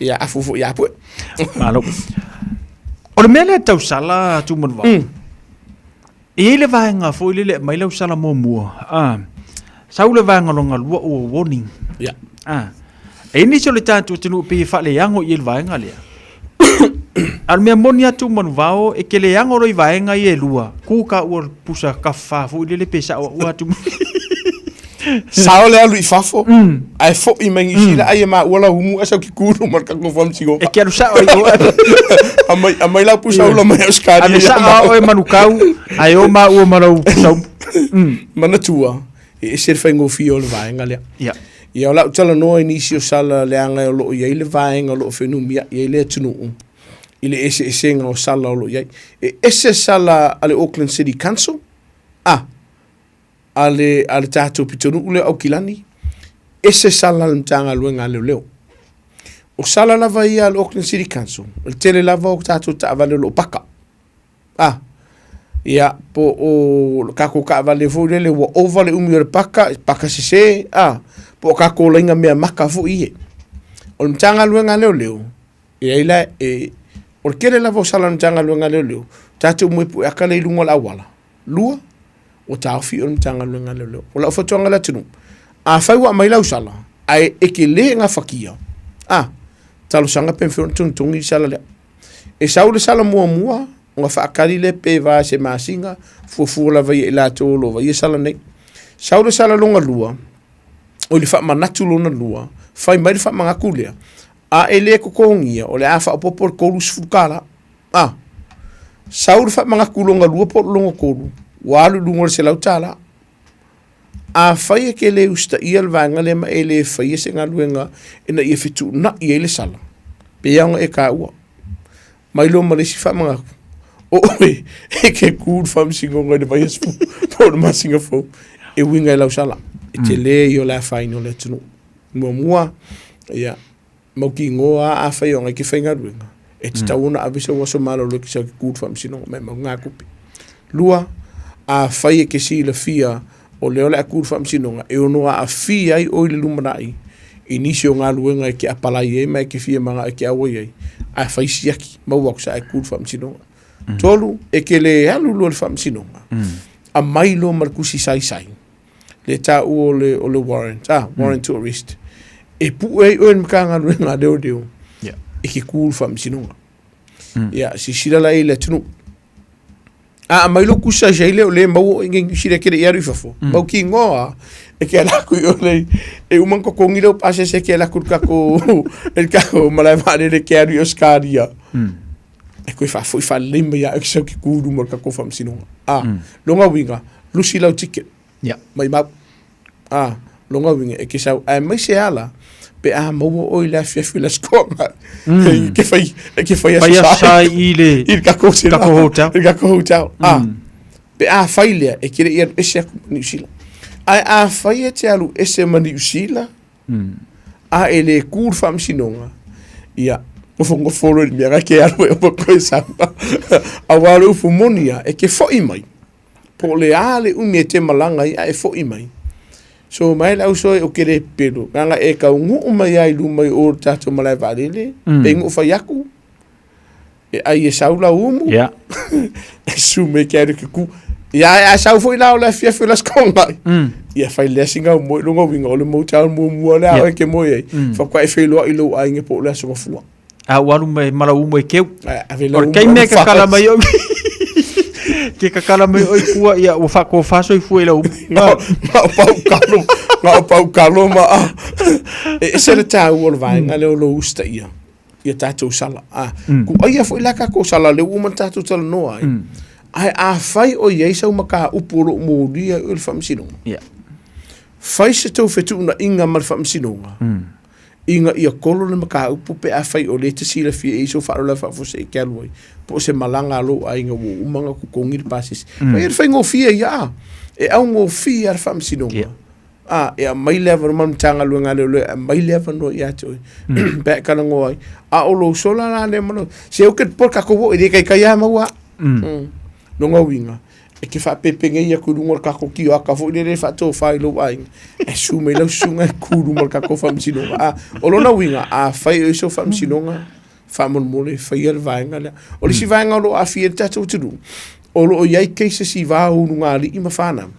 Speaker 17: Ya afu fu ya pu.
Speaker 8: Malo. O le mea lea tau sala Tumanuvao. E i ai le vaega foi lele e aumai lau sala muamua, a, sau le vaega lona lua ua warning.
Speaker 17: Yeah.
Speaker 8: A, e i ai nisi o le tatou atunuu e pei e faaleago i ai le vaega lea. A o le mea moni atu Manuvao, e te leago loa i vaega ia e lua, ku ka ua pusa kafa foi lele pe sao ua atu.
Speaker 17: Sao le alu i fafo, ae foi mai Niu Sila, ai e maua lau umu ae sau ki kulu ma le tatou faamasinoga.
Speaker 8: E te alu sao ai oe.
Speaker 17: Aumai, aumai lau pusa ula mai Ausetalia.
Speaker 8: Ave sao oe Manukau, ae o maua ma lau pusa umu.
Speaker 17: Manatua, e ese le faigofie o le vaega lea.
Speaker 8: Ia.
Speaker 17: Ia, o lau talanoa i nisi o sala leaga o lo o i ai le vaega o lo o fenumiai ai le atunuu i le eseesega o sala o lo o i ai. E ese sala a le Auckland City Council, a, a le, a le tatou pitonuu lea o Aukilani, Ese sala a le Matagaluega a Leoleo. O sala lava ia a le Auckland City Council, o le tele lava o tatou taavale o lo o paka. Ah, ia, po o le tatou taavale foi lele ua ova le umi o le paka, paka sese, ah, po o tatou laina mea maka foi ia. O le Matagaluega a Leoleo, e ai la, e, o le tele lava o sala a le Matagaluega a Leoleo, tatou moe pueaka lea i luga o le auala. 2, ua taofi o le Matagaluega a Leoleo. O lau fautuaga i le atunuu, afai ua aumai lau sala, ae e te le gafatia, a, talosaga pe mafai ona togitogi le sala lea. E sau le sala muamua, ona faatali lea pe va i se masina, fuafua lava ia i latou o lo o vaaia sala nei. Sau le sala lona lua, o le faamanatu lona lua, fai mai le faamanatu lea, a e le totogia, o le a faaopoopo le $30. A, sau le faamanatu lona lua po o le lona tolu, ua alu i luga o le $100. Afai e te le usitaia le vaega lea ma e le faia se galuega ina ia fetuunai ai le sala, pei lava ona e taua, mai loa ma le isi faamanatu, o oe e te ku i le faamasinoga i le vaiaso fou po o le masina fou e uiga i lau sala. E tele ia o le afaina o le atunuu. Muamua, ia, mautinoa a afai o ngai ke faigaluega, e tatau ona ave sou aso malolo e te sau e te ku i le faamasinoga ma e mau ngā tupe. 2, afai e te silafia o lea o le a ku i le faamasinoga, e ono aafia ai oe i le lumanai i nisi o galuega e te apalai ai ma e te fia manao e te auai ai, ae fai siaki, maua atu sa e ku i le faamasinoga. 3, e te le alu loa i le faamasinoga, aumai loa ma le tusi saisai, le taua o le, o le warrant, ah, warrant to arrest, e pue ai oe i le Matagaluega a Leoleo e ke ku i le faamasinoga. Ia, silasila la i le atunuu. A aumai lou tusi saisai lea o lea e maua oe i inei i Niu Sila e te le i alu i fafo, mautinoa e te ala atu i o nei, e uma ona totogi lau pasese e te ala atu i le tatou, i le tatou malae vaalele e te alu i Ausetalia. E koe faafoi faalelei mai ia oe ke sau ke ku i luma o le tatou faamasinoga. A, lona uiga, lusi lau ticket. Maimau. A, lona uiga, e ke sau, aemaise ala, pe a maua oe i le afiafi o le Aso Toonai. E ke fai, e ke fai
Speaker 8: Fai aso sa i le
Speaker 17: i le tatou sela-
Speaker 8: tatou hotel.
Speaker 17: i le tatou hotel. A, pe a fai lea, e ke le i alu ese atu ma Niu Sila. Ae a fai e te alu ese ma Niu Sila, a e le ku le faamasinoga, ia, nofonofo loa i le mea la e ke alu ai aua koe sau. Aua o le upu moni lava, e ke foi mai, Po o le a le umi e te malaga ai ae foi mai. So mai le auso e o ke le pelu. Nganga e kau nguu mai ai luma i o le tatou malae vaalele. Pe nguu fai aku. E ai e sau lau umu. E su me ke aru ke ku. Ia e sau foi la o le afiafi o le aso Toonai. Ia fai lea singa o moe lunga uiga o le motel muamua lea oe ke moe ai. Faatoa e feiloai i lou aiga po o le aso gafua.
Speaker 8: A ua alu mai ma lau umu e keu.
Speaker 17: Ave lau
Speaker 8: O le taimi e kakala mai oe. Ke kakala mai oe i tua, ia ua faatofa soifua i lau umu.
Speaker 17: Na o pau kalo, na o pau kalo ma a. E ese le tāua o le vaega lea o lou usitaia ia tatou sala. A, ku aia foi la tatou sala lea ua uma ona tatou talanoa ai. Ae afai o i ai sau mataupu o lo o molia ai oe i le faamasinoga, fai se tou fetuunaiga ma le faamasinoga, ina ia kolo le mataupu pe afai o lea e te silafia e i ai sou faalavelave faafuasei e te alu ai, po o se malaga a lou aiga ua uma ona totogi le pasese. Fai ia le faigofie ia, a, e augofie lava le faamasinoga. A, e aumai le avanoa ma le Matagaluega a Leoleo e aumai le avanoa ia te oe pe a e talanoa ai. A o lou sola la lea ma lou, se ou te popole tatou oo e le taitai lava maua au. Lona uiga, e te faapepenei atu i luga o le tatou tioata foi lele e faatofa i lou aiga, e susu mai lau susuga e ku i luma o le tatou faamasinoga. A, o lona uiga, afai o i ai sou faamasinoga, faamolemole, faia le vaega lea. O le isi vaega o lo o aafia ai le tatou atunuu, o lo o i ai cases i va o ulugalii ma fanau.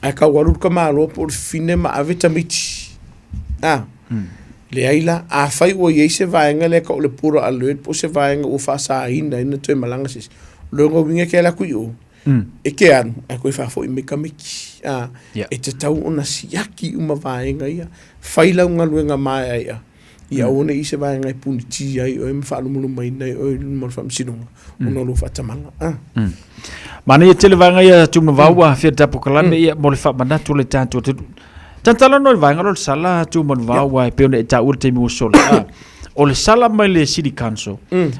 Speaker 17: Ae tau alu le tamaloa po o le fafine ma ave tamaiti. A, leai la, afai ua i ai se vaega lea e tau o le border alert po o se vaega ua faasaina ai ona toe malaga se isi, o lona uiga e te alu atu i o, e te alu ae toe faafoi mai tamaiti. A, e tatau ona siaki uma vaega ia, fai lau galuega maeaea, ia aua ne i i se vaega e punitia ai oe ma faalumulumaina ai oe i luma o le faamasinoga ona o lou faatamala. Ah.
Speaker 8: Manaia tele vaega ia Tumanuvao ua afea le tatou kalame ia mo le faamanatu o le tatou atunuu. Talanoa i le vaega lea o le sala Tumanuvao aua e pei ona e taua le taimi ua sola. Ah, o le sala mai le City Council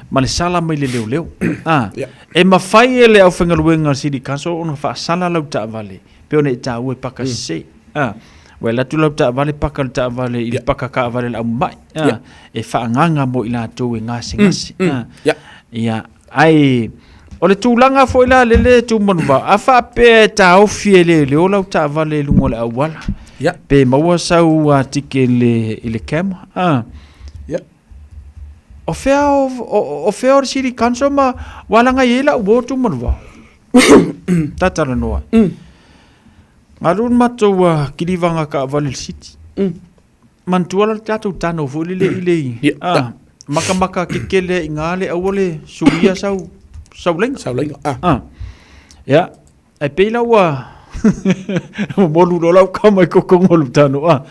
Speaker 8: ma le sala mai le leoleo. Ah, e mafai e le aufaigaluega a le City Council ona faasala lau taavale pei ona e taua e paka sese. Ah, Ua e alu atu lau taavale paka le taavale i le paka kaavale a le aumamai, a, e faaagaga mo i latou e gasegase. A, ia, ae o le tulaga foi la lele Tumanuvao, a faapea e taofi e leoleo lau taavale i luga o le auala, pe maua sau atike i le, i le camera, a, o fea o, o, o fea o le City Council ma ua laga i ai lau uo Tumanuvao? Tatalanoa. Alu le matou kilivaga kaavale i le City. Manatua la le tatou tano foi lele i le ah, makamaka kekele i ngā le aua le suia sau sau laina.
Speaker 17: Sau laina. Ah.
Speaker 8: Ah. Ya, ai pei la ua momolu loa lau kama i kokongo o le tano ah.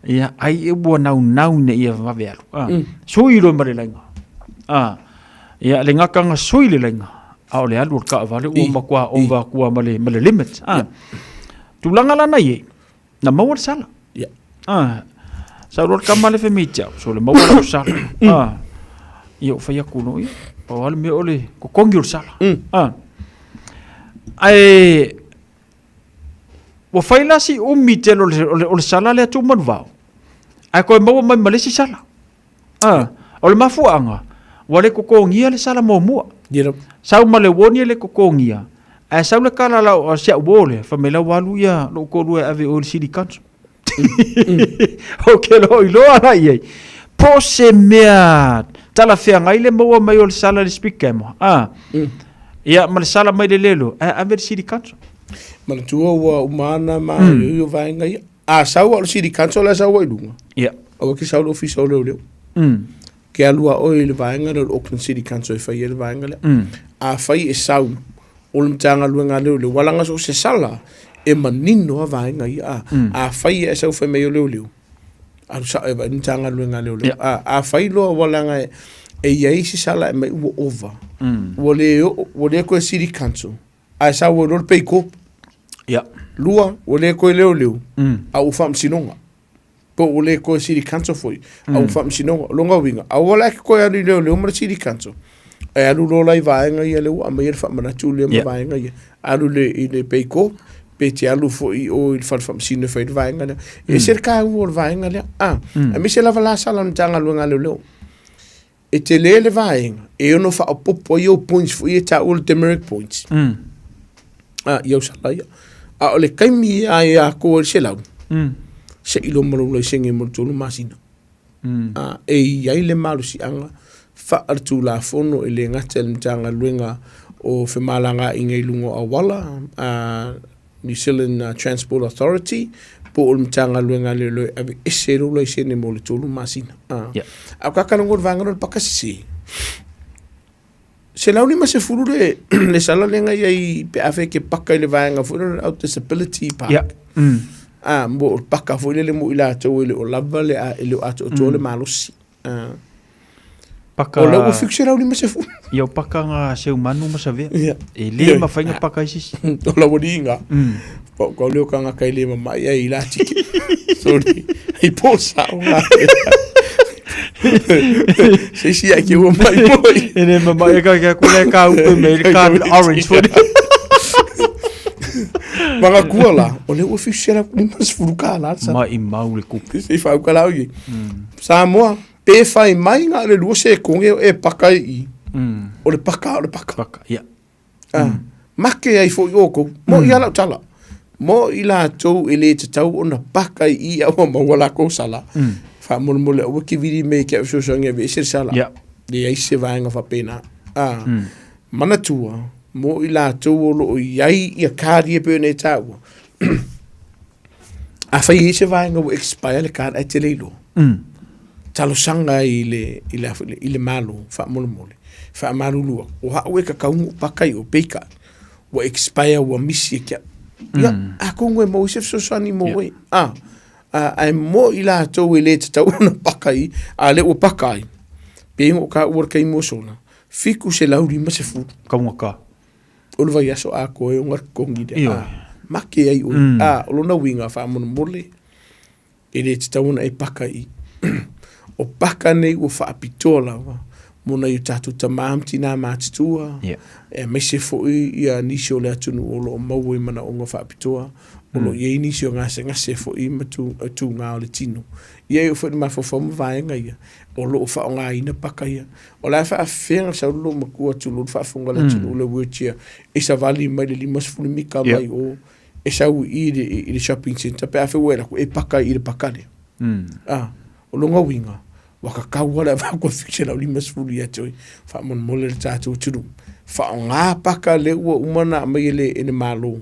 Speaker 8: Ia, ai e ua naunau ina ia vave alu. Ah. Sui loa ma le laina. Ah. Ia, le gakaga sui le laina. A o le alu o le kaavale ua matua over atu lava ma le, ma le limit. Ah. Tulaga la na i ai, na maua le sala. Ah. Sau loa le kama le fai mai ia te au, sole maua lau sala. Ah. Ia, ou fai atu loa, ia, pau lava le mea o le totogi o le sala. Ah. Ae ua fai la si umi tele o le, o le, o le sala lea Tumanuvao, ae toe maua mai ma le isi sala. Ah, o le mafuaaga, ua le totogia le sala muamua.
Speaker 17: Yep.
Speaker 8: Sau ma le uoni e le totogia, ae sau le kala lau, o si au uo lea, fai mai la ua alu ia lou toalua e ave i o i le City Council. Ou te le o iloa la i ai, po o se mea talafeagai le maua mai o le sala i le speed camera. Ah. Ia, ma le sala mai le lelo, ae ave i le City Council.
Speaker 17: Manatua ua uma ana ma mm. o vaega ia. A sau o le City Council la sau ai luga.
Speaker 8: Ia.
Speaker 17: Aua ke sau le ofisa o leoleo. Ke alu a oe i le vaega lea o le Auckland City Council e fai ai le vaega lea. A fai e sau o le Matagaluega a Leoleo, ua laga so o se sala e manino a vaega ia. A, a fai e sau fai mai o leoleo, alu sao e vaai le Matagaluega a Leoleo. A, a fai loa ua laga e, e i ai se sala e mai ua ova, ua le oo, ua le koe City Council, ae sau ai loa le Pay Corp.
Speaker 8: Ia.
Speaker 17: Lua, ua le koe leoleo, a ua faamasinoga. Po ua le koe City Council foi, a ua faamasinoga. O lona uiga, aua la e ke koe alu i leoleo ma le City Council. E alu loa la i vaega ia lea ua aumaia le faamanatu lea ma vaega ia. Alu le, i le Pay Corp, pe te alu foi i o i le fale faamasino e fai le vaega lea. E ese le taua o le vaega lea. A, aemaise lava la sala o le Matagaluega a Leoleo. E tele le vaega e ono faaopoopo ai ou points foi ia e taua o le demerit points. A, i au sala ia. A o le taimi lava e atoa ai le 100, se i loa ma lou laisene mo le 3 masina. A, e i ai le malosiaga faaletulafono e le gata i le Matagaluega o Femalagaaiga i luga o auala, a, New Zealand Transport Authority, po o le Matagaluega a Leoleo e aveese ai lou laisene mo le 3 masina. A, A o kakalaga o le vaega lea o le paka sese, 150 le, le sala lea na i ai pe a fai e ke paka i le vaega foi lea o le au disability park. A, mo o le paka foi lele mo i latou e le o lava le, a, e le o atoatoa le malosi. A.
Speaker 8: Paka...
Speaker 17: O lea ua 750.
Speaker 8: Ia o paka nga seumanu ma savea.
Speaker 17: Ia.
Speaker 8: E le mafai ona paka ai se isi.
Speaker 17: O la ua liga. Pau kau leo kanga kai le mamai ai i la tiki. Sorry. I po sao nga. Se isi ai ke ua mai moi.
Speaker 8: E le mamai e ka kia kule ka upe me le ka orange foi.
Speaker 17: Manga kua la, o le ua 750 ka la.
Speaker 8: Mai i mau le kupu.
Speaker 17: Se i whauka lau i. Samoa, pe whai mai ngā le lua sekonge o e paka i i. O le paka, o le paka.
Speaker 8: Paka, ia.
Speaker 17: Ah, Make ai foi oukou, mo i ala o tala. Mo i latou e le tatau ona paka i i a ua maua lakou sala. Faamolemole aua ke vili me ke au fesoasoani e aveese le sala. Leai se vaega faapena. Ah, Manatua, mo i latou o lo o i ai ia card ia pei ona e taua. Afai e i ai se vaega ua expire le card ae te le iloa, talosaga i le, i le, i le Malo faamolemole, faamalulu atu, o au e tatau ona ou paka i o, peitai, ua expire ua misi e te au. Ia, atonu e maua ai se fesoasoani mo oe. A, ae mo i latou e le tatau ona paka i, a o lea ua paka ai, pei ona ou taua i le taimi ua sola, 750.
Speaker 8: Kaugata.
Speaker 17: O le vaiaso atoa e ona totogi lea. A, make ai oe. A, o lona uiga faamolemole, e le tatau ona e paka i. O paka nei ua faapitoa lava mo nai o tatou tama ma tina matutua, aemaise foi ia nisi o le atunuu o lo o maua i manaoga faapitoa. O lo o i ai nisi o gasegase foi ma tugā o le tino. Ia e oo foi i le mafaufau ma vaega ia, o lo o faaaogaina paka ia. O le a faafefea ona sau le loomatua tulou le faafofoga a le atunuu le wheelchair e savali mai le 50 mita mai o e sau i i le shopping centre pe afai ua e alu atu e paka i le paka lea. A, o lona uiga, ua kakau lava le avatu o le 750 ia te oe. Faamolemole le tatou atunuu, faaaoga paka lea ua uma ona aumai e le Malo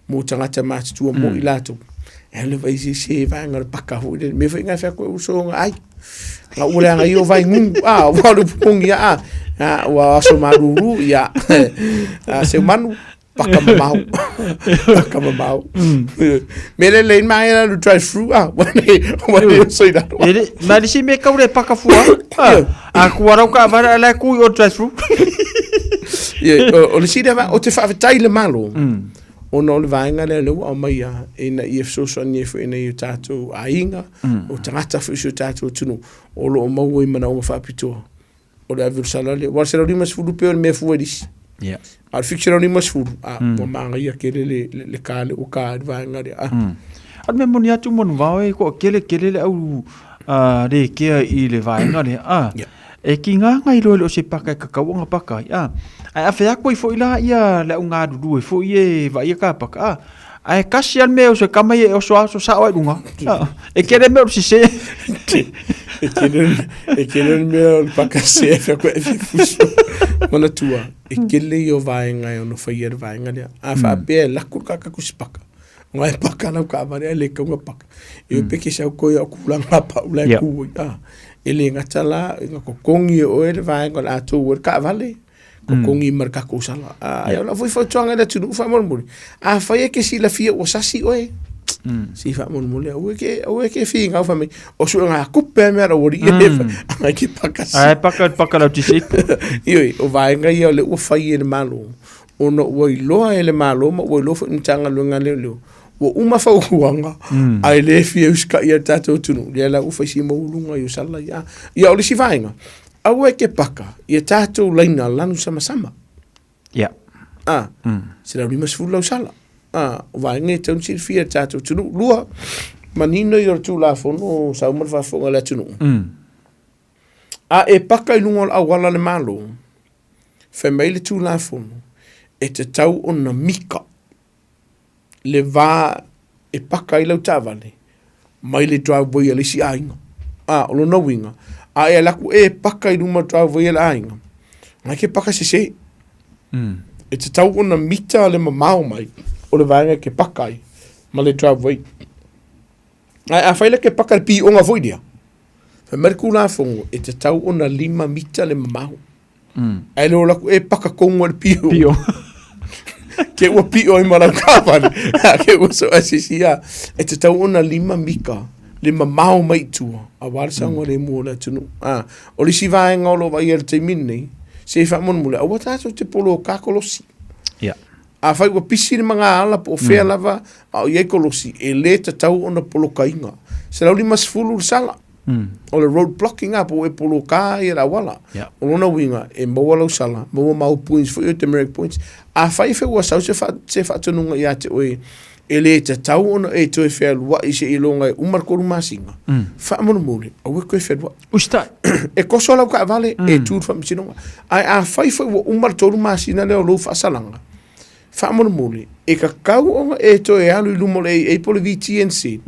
Speaker 17: mo tagata matutua mo i latou. E alu vai se se vaega o le paka foi lele. Mea foi ngai fai atu e uso nga ai. Nga ua leaga ia o Vaimunu. Ah, ua alu pupungi ia. Ah, ah, ua aso malulu ia. Ah, seu manu paka mamao. Paka mamao. Me le le mai la lu drive through ah. Ua ne ua ne uso i lalo.
Speaker 8: Ele, ma le si me kau le paka fua. Ah, a kua rau ka vara la ku i o drive through.
Speaker 17: Ia, o le sili lava, ou te faafetai i le Malo, ona o le vaega lea lea ua aumaia ina ia fesoasoani ai foi i nai o tatou aiga, o tagata foi o si o tatou atunuu o lo o maua i manaoga faapitoa. O le ave o le sala lea. Aua o le 150 pei o le mea e fua i le isi. A o le 750, a, ua manaia tele le ka lea ua ka ai le vaega lea.
Speaker 8: A o le mea moni atu manuvao e toatele tele le au lekea i le vaega lea, a. E kiga ngai loa e le o se paka e kakau ona paka ai, a. Ae a fea atu ai foi la ia le au galulue foi ia e vaaia ka paka, a. Ae kasi a le mea e oso e kama ia e oso a oso sao ai i luga, a. E kele mea o le sese.
Speaker 17: E kele, e kele le mea o le paka sese e fea atu ai e fia fusu. Manatua, e kele ia o vaega e ono faia le vaega lea. A faapea e laku le kakaku se paka, Nga e paka lau taavale ae le tatau ona paka. E pe ke sau koe au kulanga pau la e ku ai. Ah, e le gata la ina totogi e oe le vaega o le a tou ai le taavale, totogi ma le tatou sala. Ah, o lau foi fautuaga i le atunuu faamolemole, afai e te silafia ua sasi oe, se i faamolemole aua e te, aua e te finau fai mai, o suega tupe a mea a le aualii e fai, agai ke paka si.
Speaker 8: Ae paka, paka lau tisi.
Speaker 17: Ioe, o vaega ia o lea ua fai e le Malo, ona ua iloa e le Malo ma ua iloa foi e le Matagaluega a Leoleo, ua uma fautuaga, ae le fia usitaia e le tatou atunuu, lea la ua fai si maualuga i Osala ia. Ia, o le isi vaega, aua e te paka ia tatou laina lanu samasama.
Speaker 8: Ia.
Speaker 17: A, 150 lau sala. A, o vaega ia e tatau ona silafia e le tatou atunuu. Lua, manino ia o le Tulafono sau ma le faafofoga a le atunuu. A e paka i luga o le auala a le Malo, Fai mai le Tulafono, e tatau ona mika le va e paka ai lau taavale mai le driveway a le isi aiga. A, o lona uiga, a e alu atu e paka i luma o le driveway a le aiga, na e te paka sese. E tatau ona mita le mamao mai o le vaega e te paka ai ma le driveway. Ae afai la e te paka i le pioga foi lea, fai mai le Tulafono, e tatau ona 5 mita le mamao. Ae le ola atu e paka tonu ai le pio.
Speaker 8: Pio.
Speaker 17: Ke ua pio ai ma lau taavale. Ke ua so asisi ia. E tatau ona 5 mita le mamao mai i tua, aua le saogalemu o le atunuu. A, o le isi vaega o lo o vaaia i le taimi lenei, se i faamolemole, aua tatou te poloka kolosi.
Speaker 8: Ia.
Speaker 17: Afai ua pisi le magaala po o fea lava a o i ai kolosi, e le tatau ona polokaina. 150 le sala. O le road blocking a po o e poloka ia le auala. O lona uiga, e maua lau sala, maua mau points foi ia, demerit points. Afai foi ua sau se se faatonuga ia te oe, e le tatau ona e toe fealuai seiloga e uma le 3 masina, faamolemole, aua e toe fealuai.
Speaker 8: Usitai.
Speaker 17: E koso lau taavale, e tu i le faamasinoga. Ae afai foi ua uma le 3 masina lea o lou faasalaga, Faamolemole, e tatau ona e toe alu i luma o le AA po o le VTNC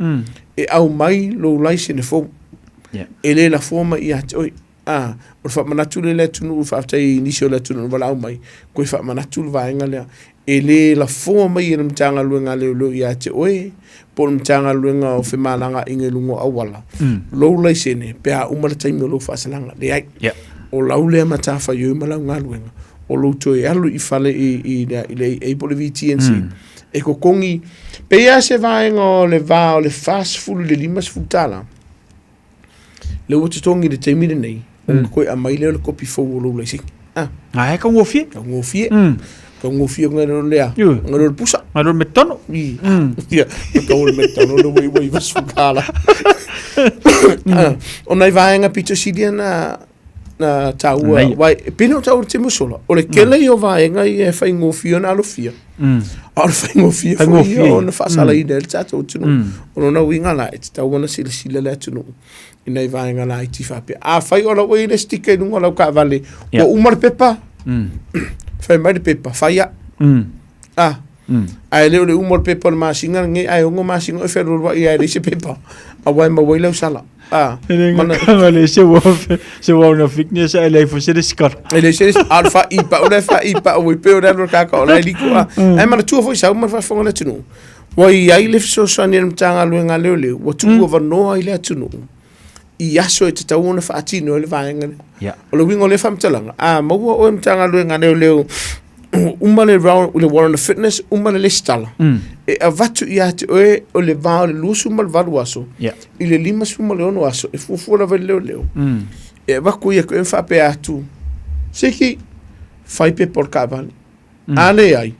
Speaker 17: e aumai lou laisene fou.
Speaker 8: Yeah.
Speaker 17: E le lafoa mai ia te oe. A, o le faamanatu lea i le atunuu, faafetai i nisi o le atunuu na valaau mai, toe faamanatu le vaega lea. E le lafoa mai e le Matagaluega a Leoleo ia te oe, po o le Matagaluega o Femalagaaiga i luga o auala, lou laisene pe a uma le taimi o lou faasalaga. Leai.
Speaker 8: Yeah.
Speaker 17: O lau lea matafaioi ma lau galuega, o lou toe alu i fale i le AA po o le VTNC, e totogi, pei lava se vaega o le va o le 40 i le 50 tala, lea ua totogi i le taimi lenei, ona toe aumai lea o le kopi fou o lou laisene.
Speaker 8: Ah. Ah, e taugofie.
Speaker 17: Taugofie. Taugofie ngai lo lea. Ngai lo le pusa.
Speaker 8: Ngai lo le McDonald.
Speaker 17: Ia, tau le McDonald le wai wai vasu kala. O nai vaega pito sili ana na taua, wai, e pena o taua te musola, o le kele i o vaega ia e whaingofie ona alofia. A o le whaingofie foi ia ona whaasalaina e le tatou atunuu. O lona uiga la, e tatau ona silasila le atunuu i nai vaega laiti faapea. Afai o la ua i le sticker i luga o lau taavale, ua uma le pepa, fai mai le pepa, fai au. Ah, ae le o le uma o le pepa o le masina lenei, ae 6 masina o e fealualuai ai e leai se pepa, aua e maua ai lau sala. Ah,
Speaker 8: E le gakanga le se ua se ua ona fitness e leai foi se resitala.
Speaker 17: E leai se a o le faaipa o le faaipa o pei o le alu a le kaka o la e liko a. Ae manatua foi sau ma le faafofoga a le atunuu, ua i ai le fesoasoani a le Matagaluega a Leoleo, ua tuu avanoa i le atunuu i aso e tatau ona faatino ai le vaega lea. O le uiga o lea faamatalaga, a maua oe Matagaluega a Leoleo uma le round, le warrant of fitness, uma le lesitala, e avatu ia te oe o le va o le 28 aso i le 56 aso e fuafua lava i le leoleo. E avatu ia te oe ma faapea atu, Siki, fai pepa o le taavale. A leai,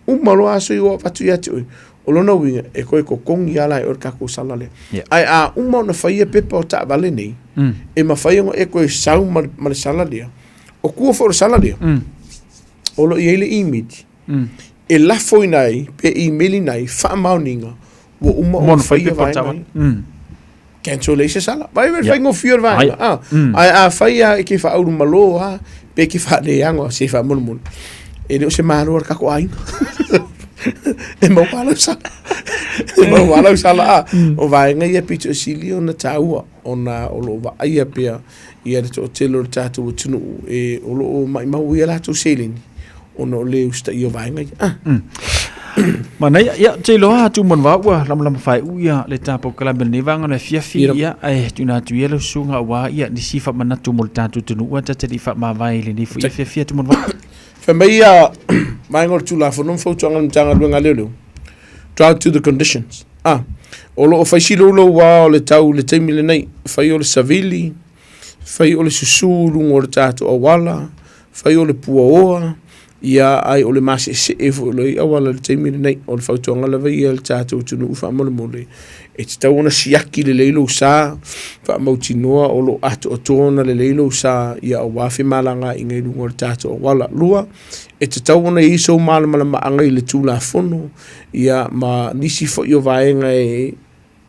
Speaker 17: uma loa aso ia ua avatu ia te oe. O lona uiga, e toe totogi lava la e oe le tatou sala lea. Ae a uma ona faia pepa o taavale nei, e mafai ona e toe sau ma le sala lea. O tua foi o le sala lea, o lo o i ai le imeli e lafoina ai pe imeliina ai faamaoniga ua uma ona faia vaega ia. Cancel leai se sala. Vai le faigofie o le vaega. Ah, ae afai lava e te faaulumalo lava pe e te faaleaga se faamolemole, e le o se malo a le tatou aiga. E maua lava lau sala. E maua lava lau sala. Ah, o vaega ia pito sili ona taua ona o lo o vaaia pea ia le toatele o le tatou atunuu e o lo o maimau ai a latou seleni ona o le usitaia o vaega ia. Ah.
Speaker 8: Manaia, ia, te iloa atu manu vau ua lamalama faaiu ia le tāpau kalame lenei vanga na fiafi ia, ae tuina atu ia lau susuga aua ia nisi faamanatu mo le tatou atunuu a ta te le i faamavae i lenei foi afiafi atu manu vau.
Speaker 17: Fai mai ia vaega o le Tulafono ma fautuaga a le Matagaluega a Leoleo, drought to the conditions. Ah, o lo o fai siloulou lava o le tau i le taimi lenei, fai o le savili, fai o le susu i luga o le tatou auala, fai o le puaoa, ia ae o le maseesee foi o lo o i ai auala i le taimi lenei. O le fautuaga lava ia i le tatou atunuu faamolemole, e tatau ona siaki lelei lou sa, faamautinoa o lo o atoatoa ona lelei lou sa ia aua femalagaaiga i luga o le tatou auala. Lua, e tatau ona i ai sou malamalamaaga i le Tulafono ia ma nisi foi o vaega e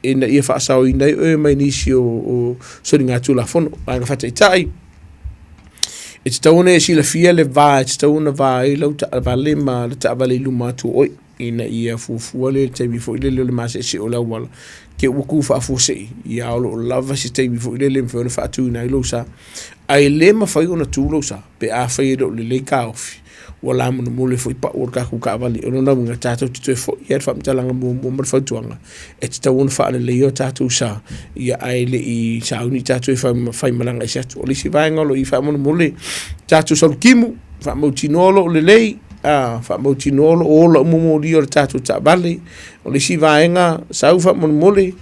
Speaker 17: ina ia faasaoina ai oe mai nisi o, o soligatulafono. Vaega faataitai, e tatau ona e silafia le va e tatau ona va ai lau taavale ma le taavale i luma atu o oe ina ia fuafua le taimi foi lele o le maseese o le auala te ua tu faafuasei ia o lo o lava se taimi foi lele e mafai ona faatuina ai lou sa. Ae le mafai ona tu lou sa pe afai e le o lelei taofi ua lamulamule foi pau o le tatou taavale. O lona uiga, tatou te toe foi i le faamatalaga muamua ma le fautuaga, e tatau ona faaleleia o tatou sa, ia ae le i sauni tatou e faimalaga ese atu. O le isi vaega o lo o i faamolemole, tatou salutimu, faamautinoa o lo o lelei, a, faamautinoa o lo o ola uma moli o le tatou taavale. O le isi vaega, sau faamolemole,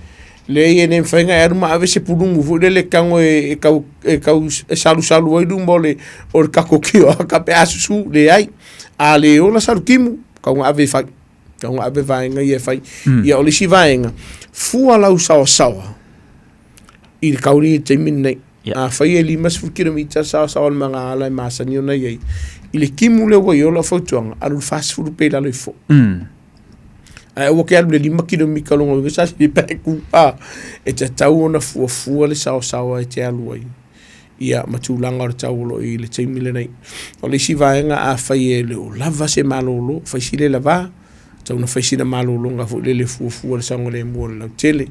Speaker 17: Leai e le mafai ona e alu ma ave se pulumu foi lele e tago e tau e tau e salusalu ai luma o le o le kakokio ka pe a susu, leai. A le ola salutimu, tau na ave e fai. Tau na ave vaega ia e fai. Ia o le isi vaega, fua lau saoasaoa i le kauli i le taimi lenei. Afai e 50 kilomita saoasaoa o le magaala e masani ona i ai, i le timu lea ua i ai o lau fautuaga, alu i le 40 pe i lalo ifo. Ae aua ke alu i le 5 kilomita lona uiga sa sili pe ku a e tatau ona fuafua le saosaoa e te alu ai ia ma tulaga o le tau o lo o i le taimi lenei. O le isi vaega afai e le o lava se malolo, fai si le lava, tatau ona fai sina malologa foi lele e fuafua le saogalemu o le lautele.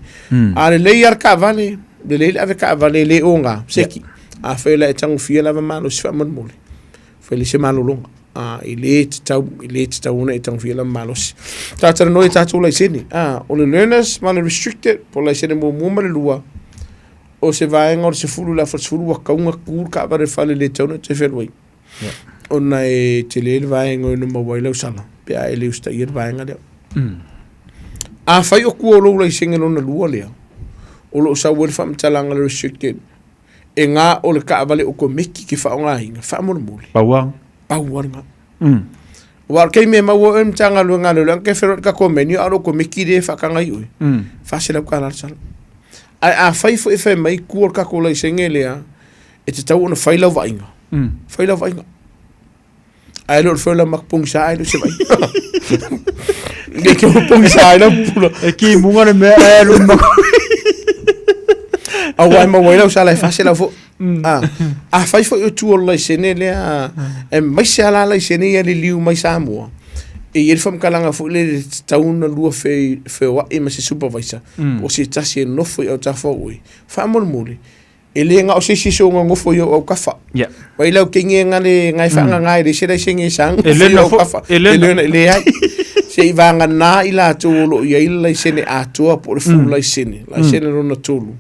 Speaker 17: A lelei lava le taavale, lelei le ave taavale e le oga, seki. Afai o le a e tagofia lava malosi faamolemole, fai le se malologa. A, e le tatau, e le tatau ona e tagofia lava malosi. Talatalanoa i tatou laisene. A, o le learners ma le restricted, po o le laisene muamua ma le lua, o se vaega o le 10 i le afa 10 ua tatau ona tu le taavale i le fale e le tatau ona e toe fealuai. Ona e tele le vaega e ono maua ai lau sala pe a e le usitaia le vaega lea. Afai o tua o lou laisene lona lua lea, o lo o sau ai le faamatalaga le restricted, e ngā o le taavale okomeki ke faaaogaina, faamolemole.
Speaker 8: Pau lava.
Speaker 17: Pau lava lena. Aua o le taimi e maua oe e le Matagaluega a Leoleo, ana te feloai i le tatou menu, a o le okomeki lea e faataga ai oe, $400 le sala. Ae afai foi e fai mai tua o le tatou laisene lea, E tatau ona fai lau vaaiga. Fai lau vaaiga. Ae le o le fai o lau makapogisa ae le o se vaaiga. E ke o pogisa ai lau pula.
Speaker 8: E ki munga le mea ae alu ma.
Speaker 17: Auā e maua ai lau sala e 400 foi. A, afai foi o tua o le laisene lea, aemaise lava la laisene ia liliu mai Samoa, e i ai le faamatalaga foi lele e tatau ona lua feoai ma se supervisor, po o se tasi e nofo i autafa o oe, faamolemole, e le na o se isi e soona nofo i ou autafa. Vai lau kenge nga le nga e whaanganga e le se laisene e saga
Speaker 8: E
Speaker 17: nofo i
Speaker 8: lena
Speaker 17: ou
Speaker 8: fo-
Speaker 17: autafa.
Speaker 8: e lena.
Speaker 17: E lena, e leai. Se i vagana i latou o lo o i ai le laisene atoa po o le full laisene, laisene lona tolu,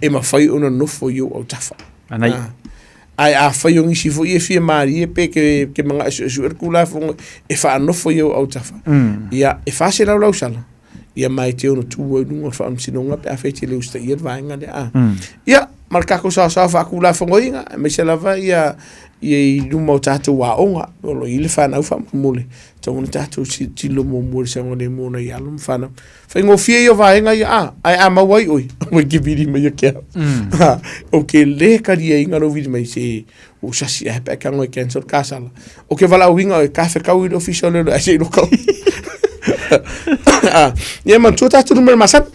Speaker 17: e mafai ona nofo i ou autafa.
Speaker 8: Anai.
Speaker 17: Ah. Ae afai o nisi foi e fia malie pe ke, ke manaʻo e suesuʻe le Tulafono e faanofo i ou autafa, ia, e 400 lau sala, ia ma e te ono tu ai i luga o le faamasinoga pe afai e te le usitaia le vaega lea. Ah. Ia, ma le tatou saosaoa faatulafonoina, aemaise lava ia, ia i luma o tatou aoga, o lo o i ai le fanau faamolemole, tatau ona tatou tilotilo muamua i le saogalemu o nai alo ma fanau. Faigofie ia o vaega ia, a, ae a maua ai oe, aua e te vili mai ia ke au. Ou te lē taliaina lou vili mai se ua ou sasi ae pe a e tago e cancel le kasala. O ke valaauina oe, ka fekau i le ofisa o leoleo ae se i loka oe. Ia manatua tatou numera masani.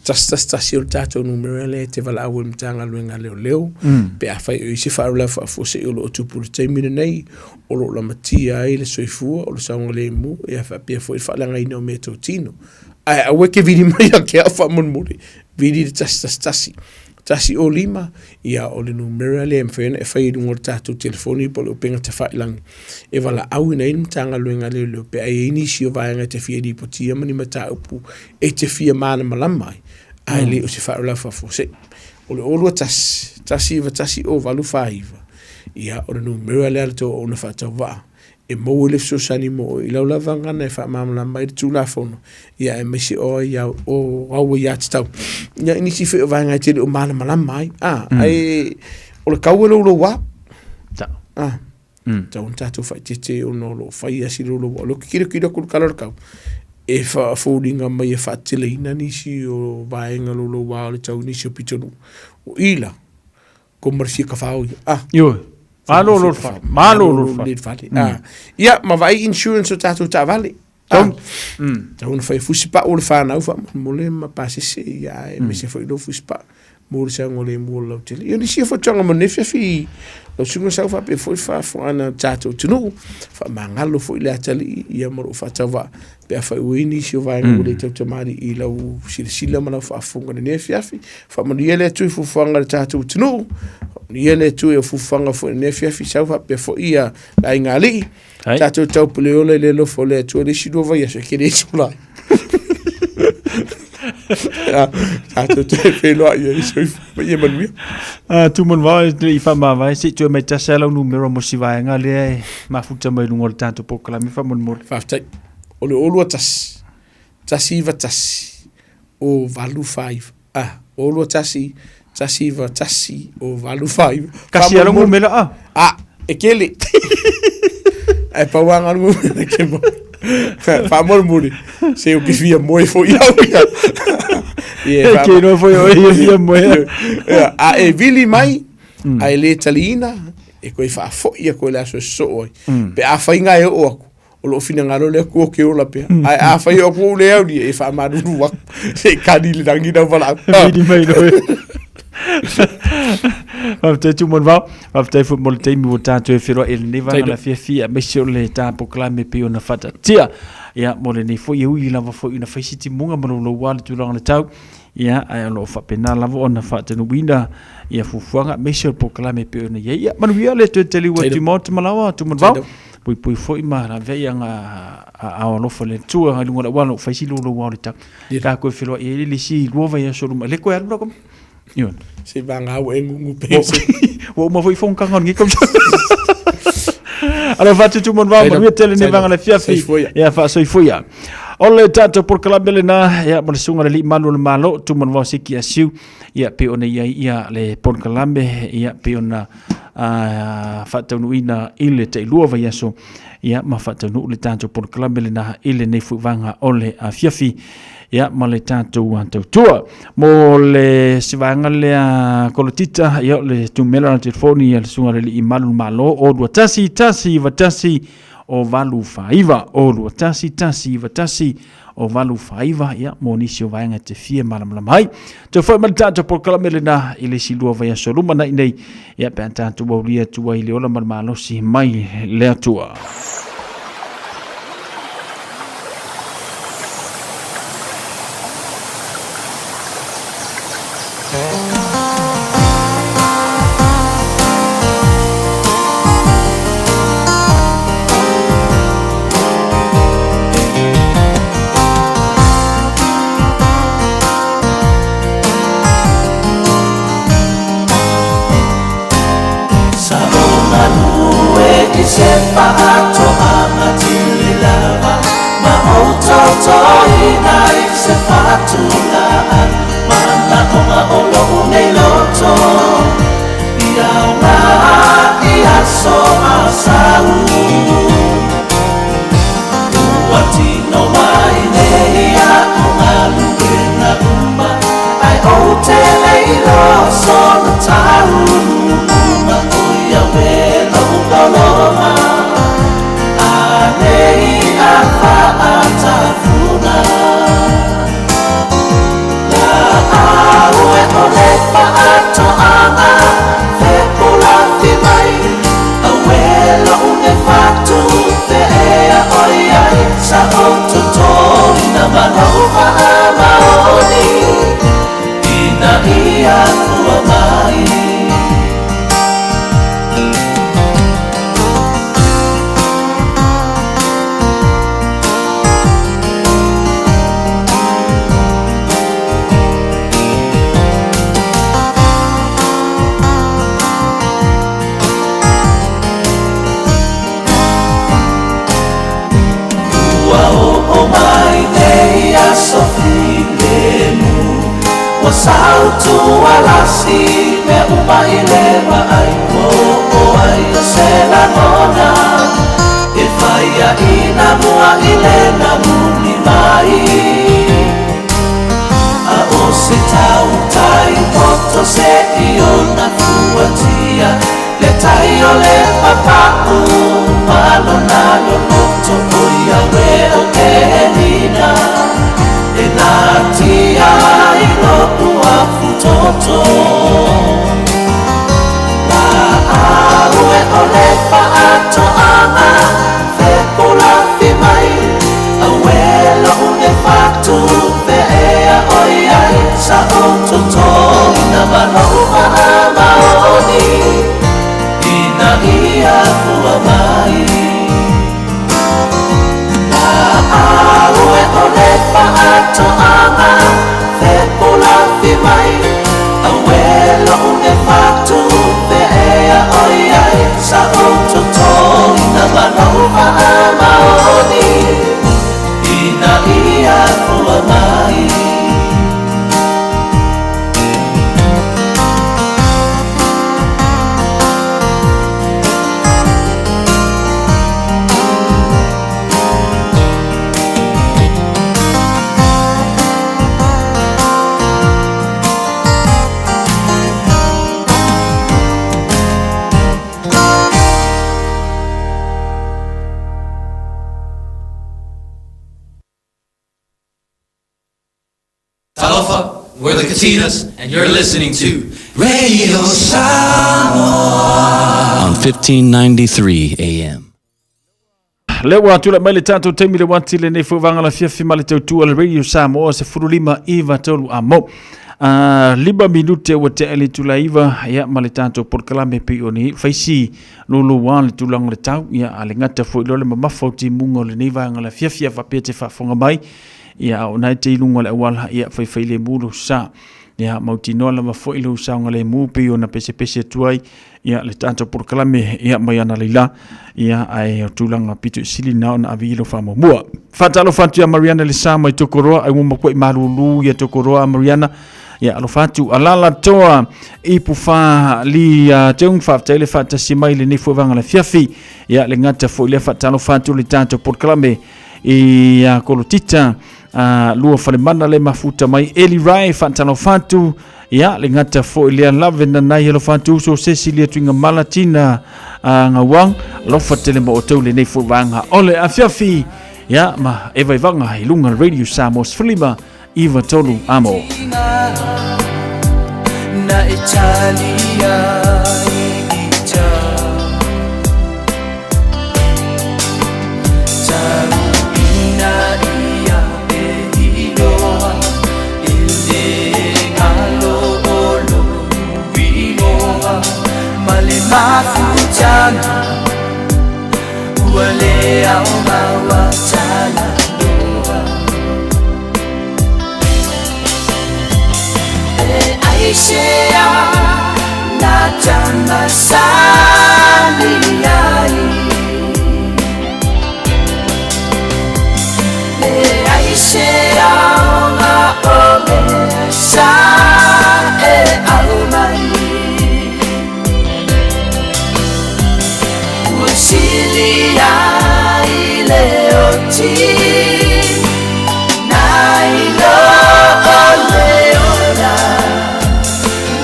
Speaker 17: 111 o le tatou numera lea e te valaau ai i le Matagaluega a Leoleo pe afai o i ai se faalavelave faafuasei o lo o tupu i le taimi lenei o lo o lamatia ai le soifua, o le saogalemu, ia faapea foi le faaleagaina o meatotino. Ae aua e te vili mai ia te au faamolemole, vili le 111. 105, ia o le numera lea e mafai ona e fai i luga o le tatou telefoni po o le upega tafailagi e valaauina ai le Matagaluega a Leoleo pe a i ai nisi o vaega e te fia lipotia ma ni mataupu e te fia malamalama ai, ae le o se faalavelave faafuasei. O le 021 191 0849, ia o le numera lea a le tou auauna faatauvaa e maua ai le fesoasoani mo oe i lau lava gagana e faamalamalama ai le Tulafono, ia aemaise o ai o au aiatatau. Ia i nisi foi o vaega e te le o malamalama ai, a, ae o le tau e louloua. A, tatau ona tatou faaeteete ona o lo o fai lava si louloua. O lea ou te tilotilo atu i le tala o le tau, e faafoliga mai e faateteleina nisi o vaega louloua o le tau i nisi o pitonuu. O i la, ko ma le fia kafao ia. Ah.
Speaker 8: Ioe. Malo lo le fale. Malo lo le fale.
Speaker 17: Le fale. Ah. Ia, ma vaai insurance o tatou taavale. Ah. Tatau ona fai fusi pau o le whanau faamolemole ma pasese ia aemaise foi lou fusi pau mo le saogalemu o le lautele. Ia o nisi ia fautuaga mo lenei afiafi lau susuga sau faapea foi le faafofogana a le tatou atunuu, faamagalo foi le atalii ia ma lou faatauvaa pe afai ua i ai nisi o vaega ua le tautamalii i lau silasila ma lau faafofoga i lenei afiafi. Faamanuia le Atua i fuafuaga a le tatou atunuu, faamanuia le Atua i fuafuaga foi i lenei afiafi sau faapea foi ia le aiga alii. Tatou taupule ola i le alofa o le Atua i le isi 2 vaiaso e te le sola ai. Tatou toe feiloai ai, soifua ma ia manuia.
Speaker 8: Ah, Tumanuvao e le i faamavae, se i toe mai tasi lava lau numera mo si vaega lea e mafuta mai luga o le tatou polokalame faamolemole.
Speaker 17: Faafetai. O le 021 191 049. Ah, 021 191 049.
Speaker 8: Kasi lava lau numera ah.
Speaker 17: Ah, e kele. Ae pau lava ngā numera ke mo. Faamolemole, se ou te fia moe foi au ia.
Speaker 8: E ke noa foi oe ia fia moe.
Speaker 17: Ia, a e vili mai, a e le taliina, e koe faafoi atu i le aso e sosoo ai. Pe afai nga e oo atu, o loo finagalo le Atua ou te ola pea. Ae afai o atu ou le auli, e faamalulu atu, se i kali i le lagi lau valaau.
Speaker 8: Vili mai loe. Faafetai Tumanuvao, faafetai foi mo le taimi ua tatou e feiloai i lenei vaega la fiafia, aemaise o le ta polokalame e pei ona faataatia. Ia, mo lenei foi, e ui lava foi ina fai si timuga ma louloua le tulaga o le tau, ia, ae o lo o faapena lava ona faatanuuina ia fuafuaga, aemaise o le polokalame e pei ona i ai. Ia, manuia le toe taliu atu i Maota Malaoa, Tumanuvao. Puipui foi ma lavea ia nga aao alofa le Atua i luga o le auala o fai si louloua o le tau. Tatou e feiloai ai le isi 2 vaiaso luma. Le koe alu la komi. Ioe.
Speaker 17: Se vanga ua e ngungu pe se.
Speaker 8: Ua uma foi fonotaga o lenei tausaga. Alofa atu Tumanuvao, manuia tele lenei vaega o le afiafi. Ia faasoifua ia. O le tatou polokalame lena, ia mo le susuga i le Alii Malu o le Malo, Tumanuvao Siki Asiu, ia pei ona i ai ia le polokalame, ia pei ona faataunuuina i le tailua vaiaso. Ia, ma faataunuu le tatou polokalame lena i lenei foi vaega o le afiafi, ia, ma le tatou tautua. Mo le se vaega lea kolotita, ia, o le tumela o le telefoni a le Susuga i le Alii Malu o le Malo, o 21 1 91 o 849, o 21 1 91 o 849, ia, mo nisi o vaega e te fia malamalama ai. Toe foi mai le tatou polokalame lena i le isi lua vaiaso lumanai nei, ia, pe a tatou aulia atu ai le ola ma le malosi mai le Atua.
Speaker 18: Talofa, we're the Katinas, and you're listening to Radio Samoa on 1593 AM.
Speaker 8: Lea ua tulai mai le tatou taimi le uati lenei foi vaega lafiafi ma le tautua le Radio Samoa 15 iva tolu a mo. 5 minute ua tea le itula iva ia ma le tatou polokalame pei o ni faisi lolo le tulaga o le tau ia a le gata foi loa le mamafa o timuga o lenei vaega lafiafi a faapea te faafofoga mai ia a o na e te i luga o le auala ia faifai lemu lou sa. Ia mautinoa lava foi lou saogalemu pei ona pesepese atu ai ia le tatou polokalame ia mai ana leila ia ae o tulaga pito i sili na ona ave i lou faamuamua. Faatalofa atu ia Mariana le sa mai Tokoroa ai ua makuai malulu ia Tokoroa Mariana Ia, alofa atu, alala toa, ipu wha li teung, faafetai le faatasi mai lenei foi vaega le afiafi. Ia, le gata foi lea faatalofa atu le tatou polokalame i a Kolotita, a lua falemana le mafuta mai Eli Rai, faatalofa atu. Ia, le gata foi lea lave nanai alofa atu uso Cecilia Tuiga Malatina a Ngauang, alofa tele ma outou lenei foi vaega o le afiafi. Ia, ma e vaivaga i luga Radio Samoa 15 93 amo.
Speaker 10: Na Italia i Tauina ia e iloa e le galo o lou igoa ma le mafutaga ua le aogaua talanoa. E aisea na tamasali ai Le aisea ona o mea sa e aumai Ua sili ai le oti nai lo o le ola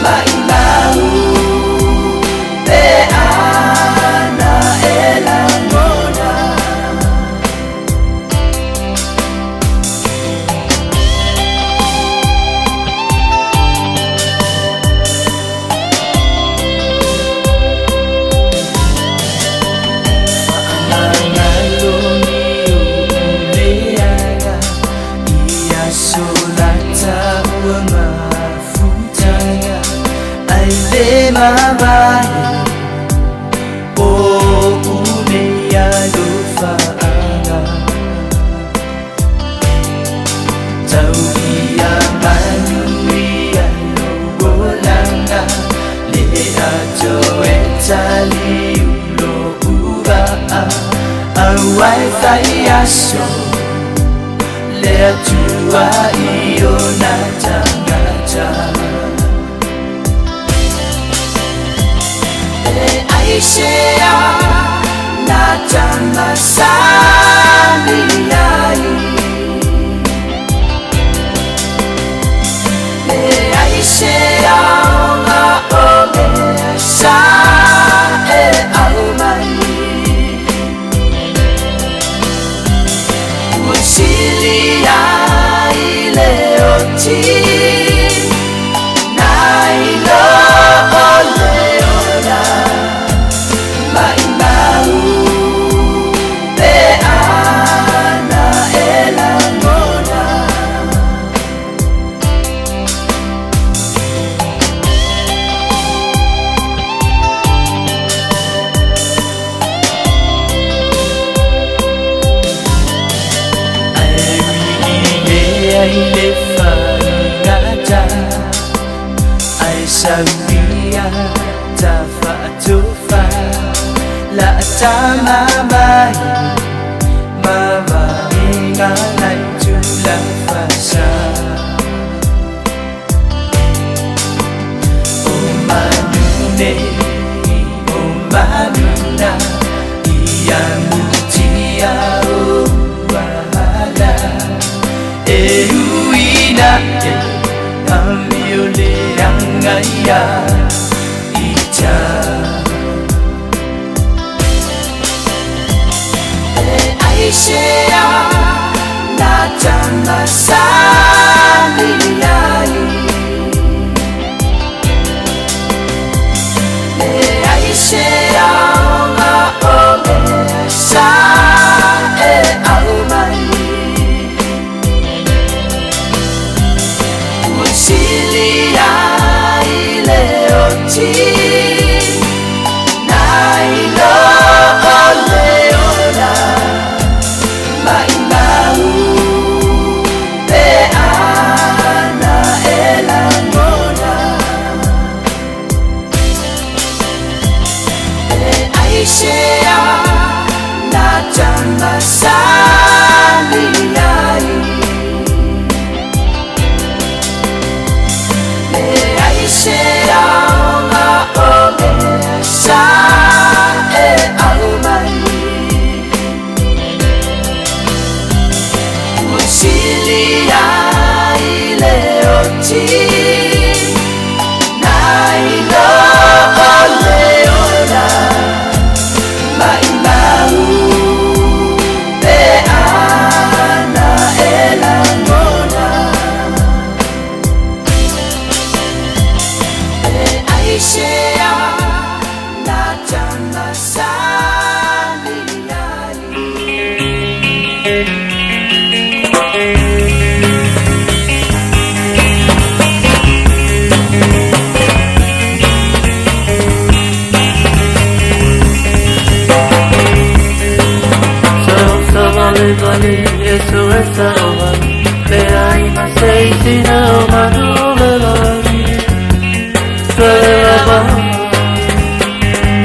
Speaker 10: maʻimau pe ana e lagona. Faamagalo ni ou leaga i aso lata ua mafutaga ai le mavae o nei alofaaga. Tau ia manuia lou olaga le ato e taliu lou vaa aua e fai aso le Atua i ona tagata. E aisea na tamasali ai Le aisea ona o mea sa e aumai Ua sili ai le oti nai lo o le ola maʻimau pe ana e lagona. Ae ui i leai le faigata ai sauia ta faatofa la tama mai mavaega lai tulafasa. O manu nei o manuna ia mutia o uahala e uina e amio leaga ia ita. E aisea na tamasali ai Le aisea ona o mea sa e aumai Ua sili ai le oti nai lo o le ola maʻimau pe ana e lagona. E aisea na tamasali ai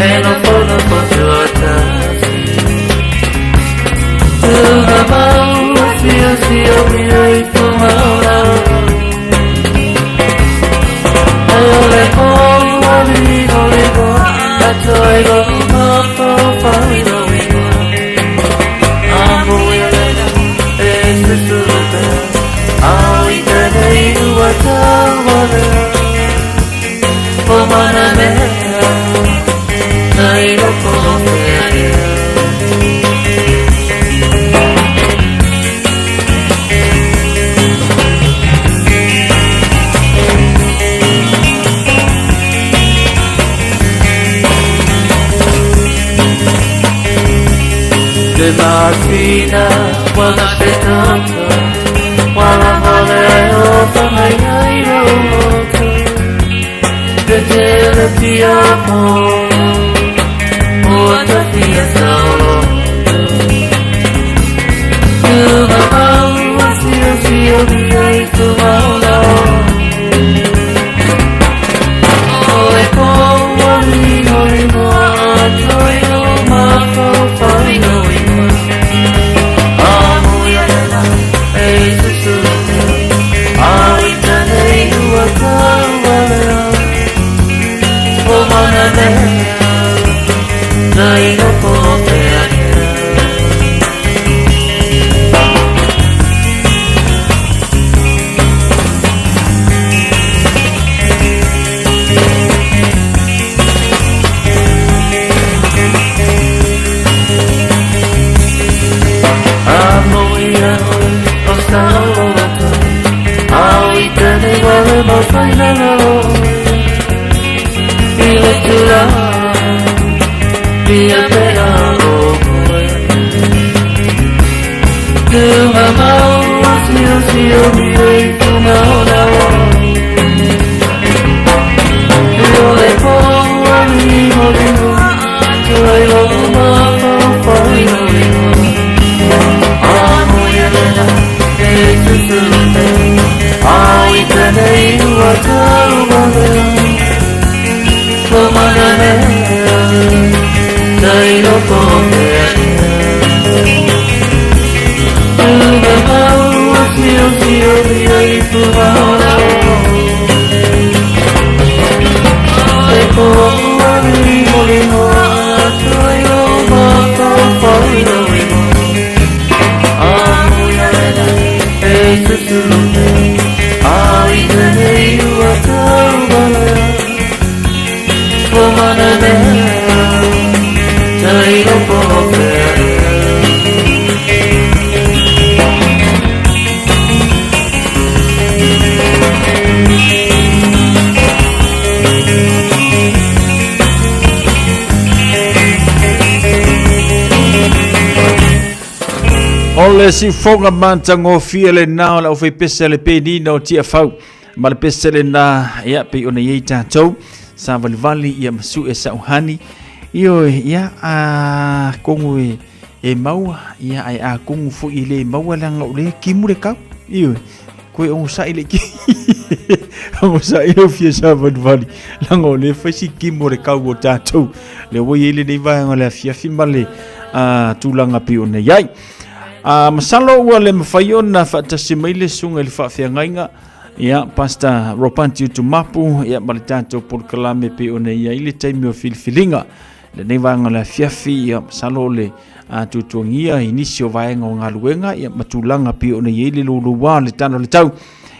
Speaker 10: E nofonofo tuatasi Tugamau siosiomia i fugaolao Ai o le pou ligoligō Atoa i lou mafaufau i lou igoa Amuia lena e susulu pea Ao i tenei ua taualea O mana mea Nai loko o feaea Le masina ua gafe tata Ua lava le ofaga ai lou loto Le tele pia mo Ua tafia saoloto Tugamau ua siosiomi ai fugaolao
Speaker 8: O le siufoga matagofie lenā o le aufaipese a le penina o Tiafau ma le pese lenā ia pei ona i ai tatou savalivali ia ma suʻe sauhani ioe ia a kongu e e maua ia ae a kongu foi e le maua leaga o lea kimu le kau ioe koe ogosaʻi le ogosaʻi lau fia savalivali leaga o lea fai si kimu o le kau o tatou lea ua i ai lenei vaega o le afiafi ma le tulaga pei ona i ai. Masalo ua le mafai ona faatasi mai le susuga i le faafeagaiga ia Pastor Ropanti Utumapu ia ma le tatou polokalame pei ona i ai le taimi o filifiliga lenei vaega o le afiafi. Ia masalo o le tuatuagia i nisi o vaega o galuega ia ma tulaga pei ona i ai le louloua o le tala o le tau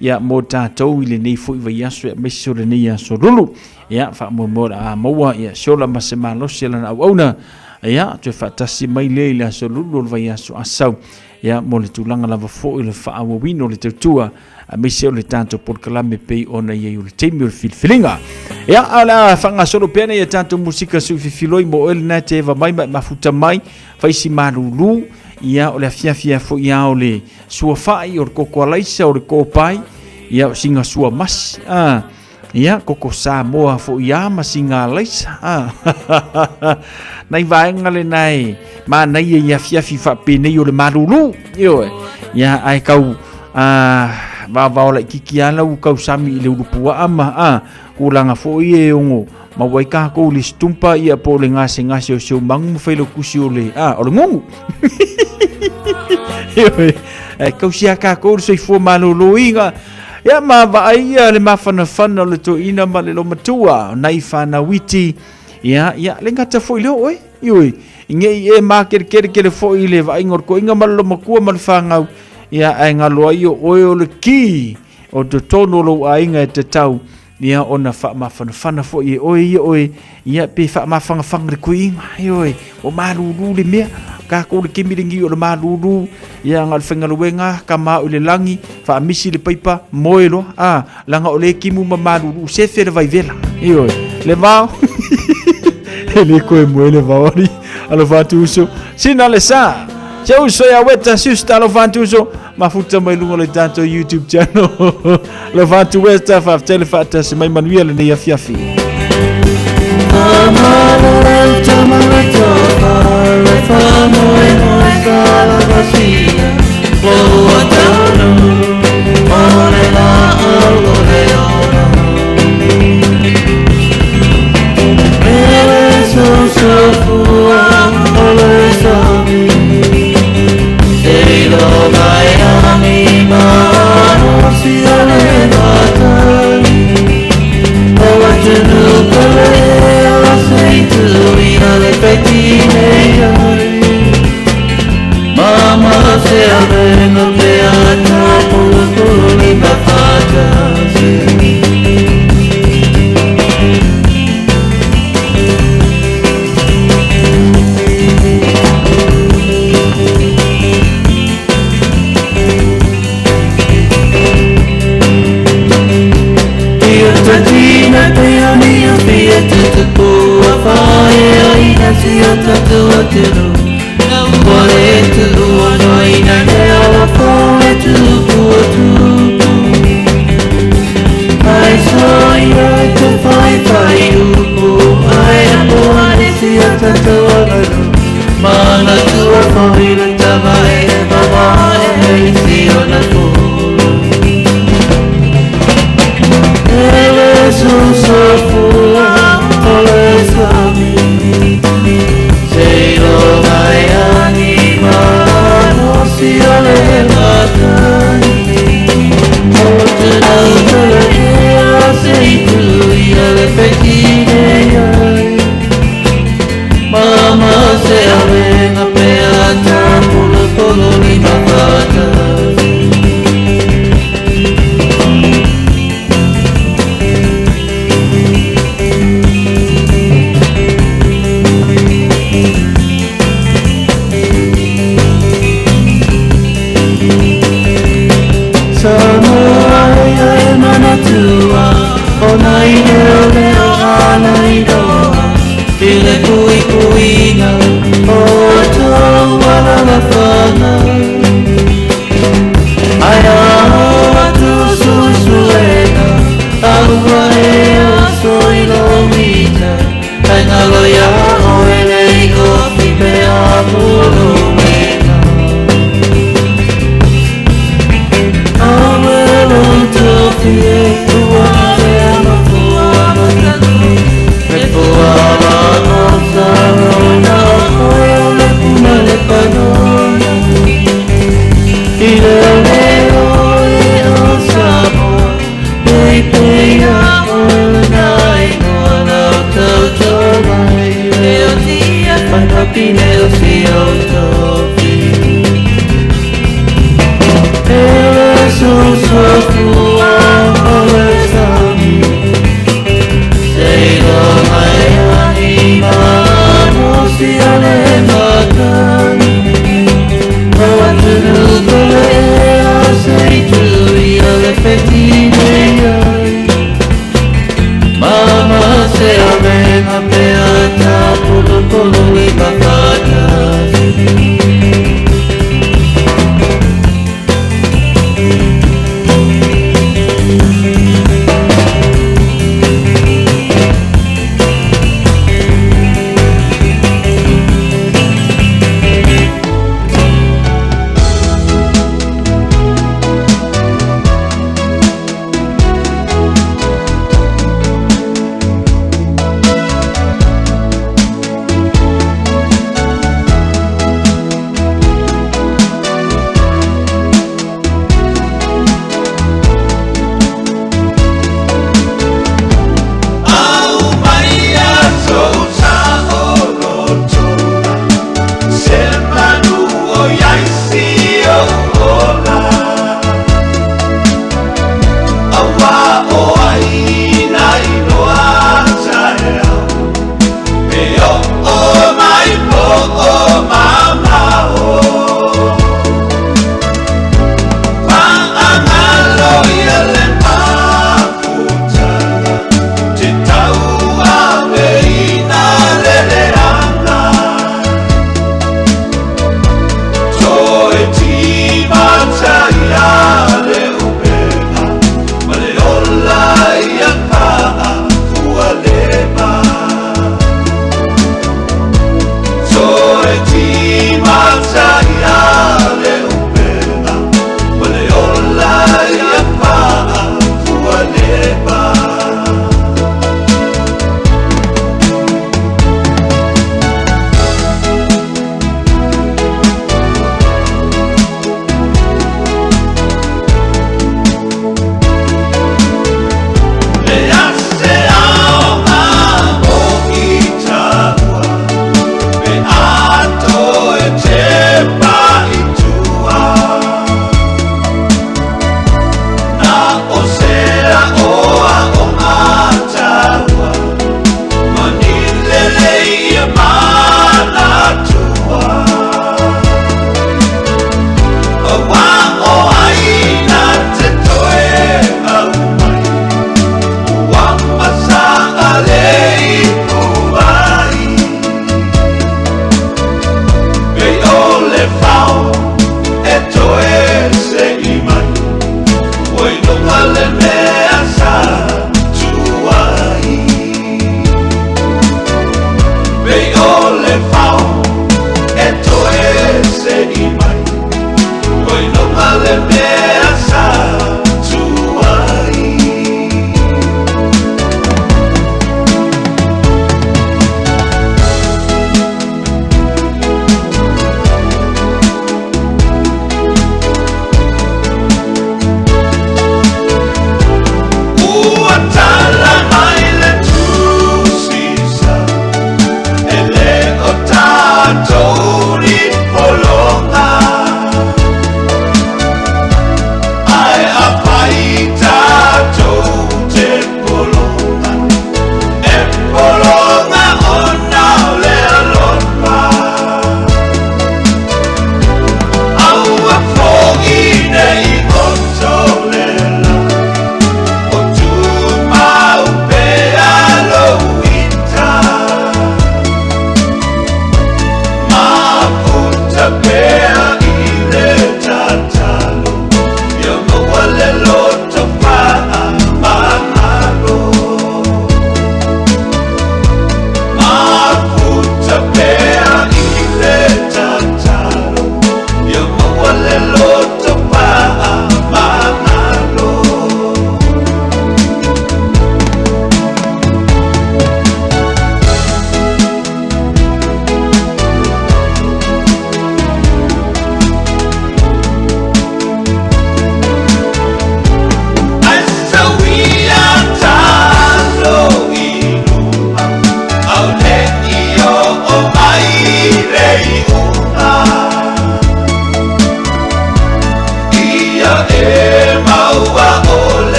Speaker 8: ia mo tatou i lenei foi vaiaso aemaise o lenei aso lulu. Ia faamoemoe o le a maua ia se ola ma se malosi a lana auauna ia toe faatasi mai lea i le aso lulu o le vaiaso asau ia mo le tulaga lava foi o le faaauauina o le tautua aemaise o le tatou polokalame pei ona i ai o le taimi o le filifiliga. Ia a o le a faagasolo pea nei a tatou musika sui fifiloi mo oe lena e te eva mai ma e mafuta mai faisi malūlū ia o le afiafi a foi a o le suafa'i o le koko alaisa o le kopai ia o singa sua masi a Ia, koko Samoa foʻi a ma singa alaisa. Ah. Nai vaega lena e manaia i afiafi faapenei o le malūlū. Ioe. Ia, ae kau vaovao laitiiti lava lau tausami i le ulupuaa ma tulaga foi e ono Maua ai kākou i le situmpa ia po o le gasegase o Seumagu ma Failautusi o le, a, o le gugu. Ioe, ae tausi lava kākou le soifua maloloina. Ia ma vaai ia le mafanafana o le toeaina ma le lomatua o nai fanau iti. Ia, ia, le gata foi lea o oe. Ioe, i ne i e makerekerekere foi i le vaaiga o le toeaina ma le lomatua ma le fanau. Ia, ae galo ai o oe o le ki o totonu o lou aiga e tatau ia ona faamafanafana foi e oe ia oe, ia pe faamafagafanga le kuiga, ioe, ua malulu le mea, kākou le kemi lenei o le malulu, ia na o le faigaluega, kama au i le lagi, faamisi le paipa, moe loa, a, laga o lea e timu ma malulu, sefe le vaivela, ioe, le vao, e le koe moe le vao, ali, alofa atu uso, sina le sa, se uso ia weta, siusta alofa atu uso, mafuta mai luga o le tatou YouTube channel. Alofa atu Weta, faafetai le faatasi mai manuia lenei afiafi.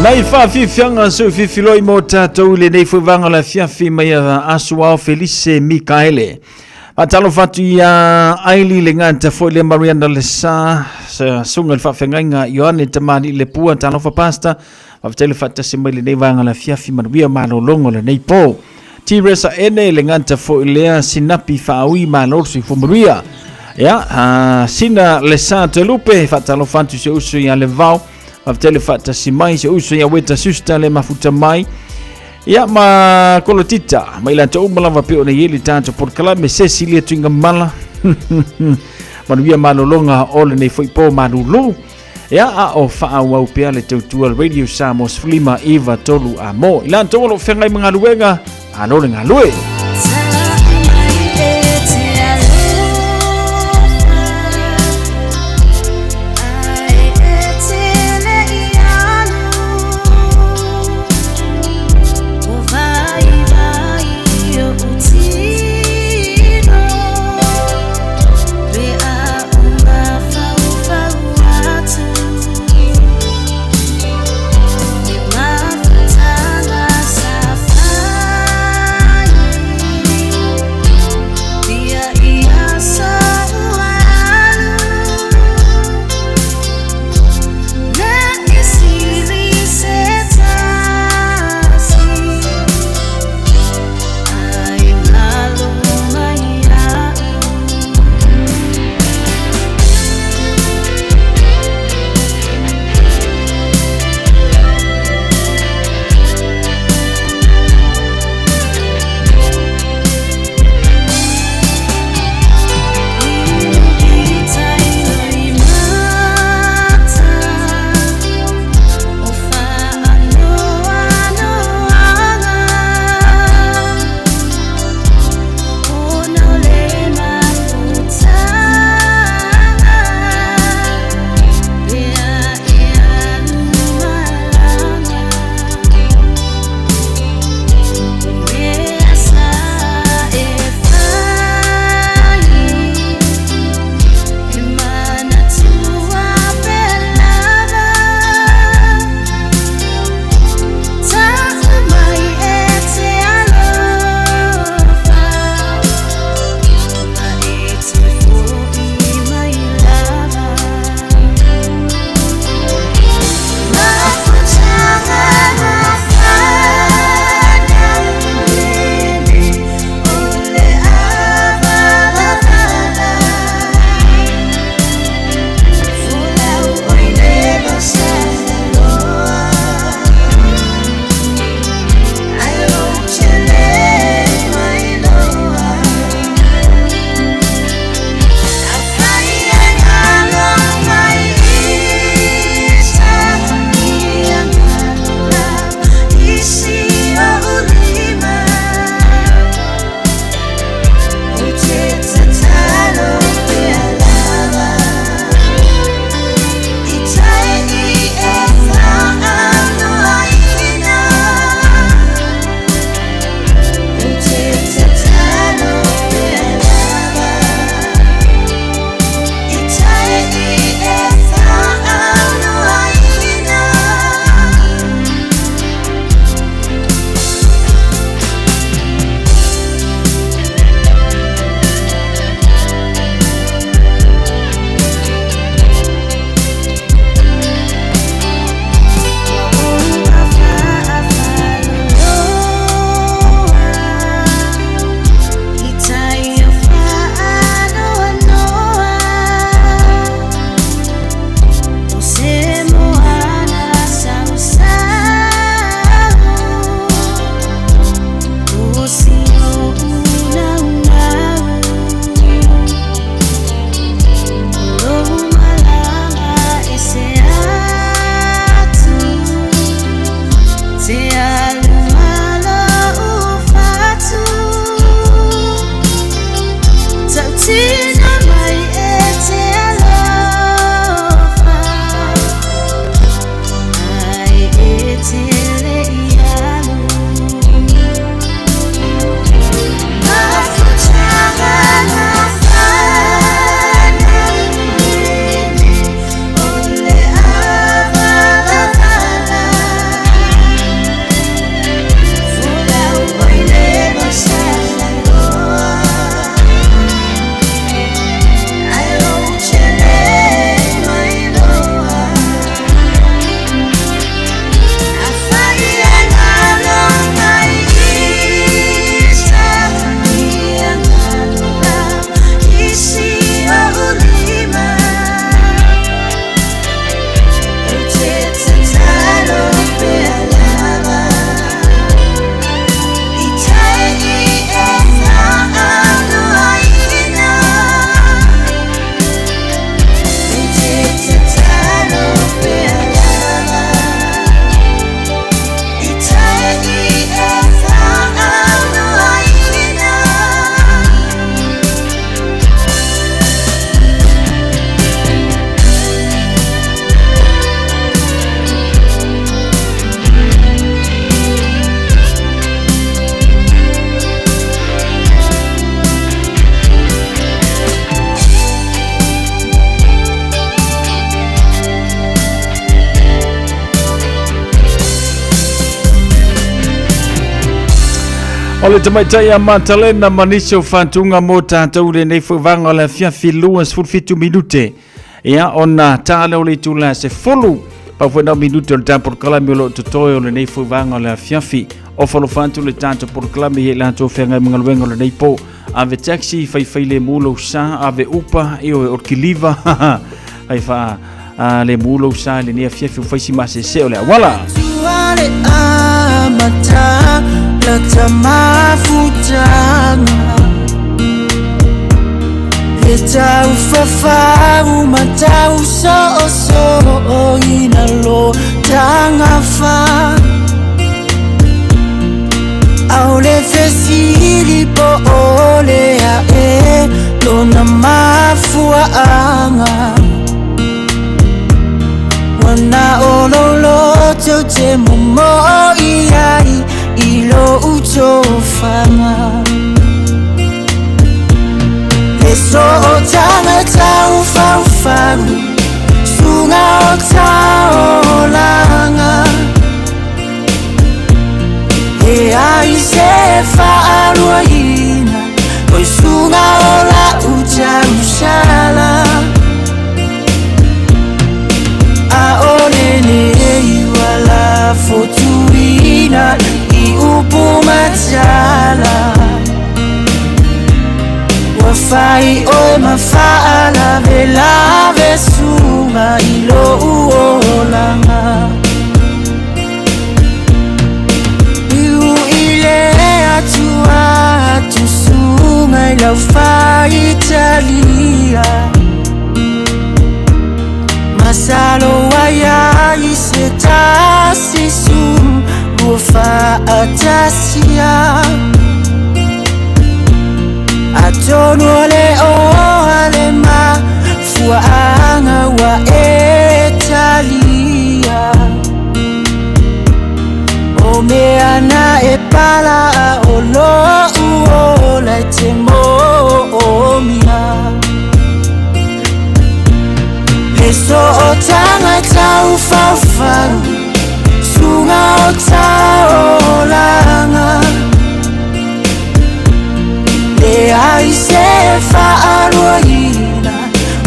Speaker 8: Nai faafiafiaga seu fifiloi mo tatou i lenei foi vaega o le afiafi mai a Asuao Felise Mikaele. Faatalofa atu ia Aili le gata foi le Mariana Lesa, susuga i le faafeagaiga Ioane Tamalii Lepua, talofa Pastor, faafetai le faatasi mai lenei vaega o le afiafi, manuia malologa o lenei po. Tiresa Ene le gata foi lea Sinapi Faaui, malo le soifua manuia. Ia, Sina Lesa Toelupe, faatalofa atu i si uso ia Levao, faafetai le faatasi mai, si uso ia Weta Susta le mafuta mai. Ia ma Kolotita, mai latou uma lava pei ona i ai le tatou polokalame Cecilia Tuigamala. Manuia malologa o lenei foi po malulu. Ia a o faaauau pea le tautua Radio Samoa 15 9 3 a mo. I latou o lo o feagai ma galuega, malo le galue. O le tamaitai a Matalena ma nisi o fatuga mo tatou lenei foi vaega o le afiafi 27 minute. Ia, ona ta lea o le itula se 10. Pau foi nau minute o le tatou polokalame o lo o totoe o lenei foi vaega o le afiafi. Ofa alofa atu le tatou polokalame i latou feagai ma galuega o lenei po. Ave taxi, faifai lemu lou sa, ave upa, ioe, o le kiliva. Fai faa a le mu lou sa i lenei afiafi o faisi masese o le auala.
Speaker 10: Tua le amata lata mafutaga E taufafau ma tausoosooina lo tagafa Ao le fesili po o le ae lona mafuaaga Ua na o lou loto te momoo i ai i lou tofaga Le sootaga taufaufau suga o taolaga E ai se faaluaina Oi suga o lau tausala A o lenei ua lafotuina i upu matala Ua fai oe ma faalavelave suga i lou olaga Iu i le Atua tusuga i lau faitalia Masalo ai ai se tasi su lua faatasia Atonu o le oa le mafuaaga ua e talia O mea na e pala o lou ola e te moomia Le sootaga e taufaufau suga o taolaga Leai se faaluaina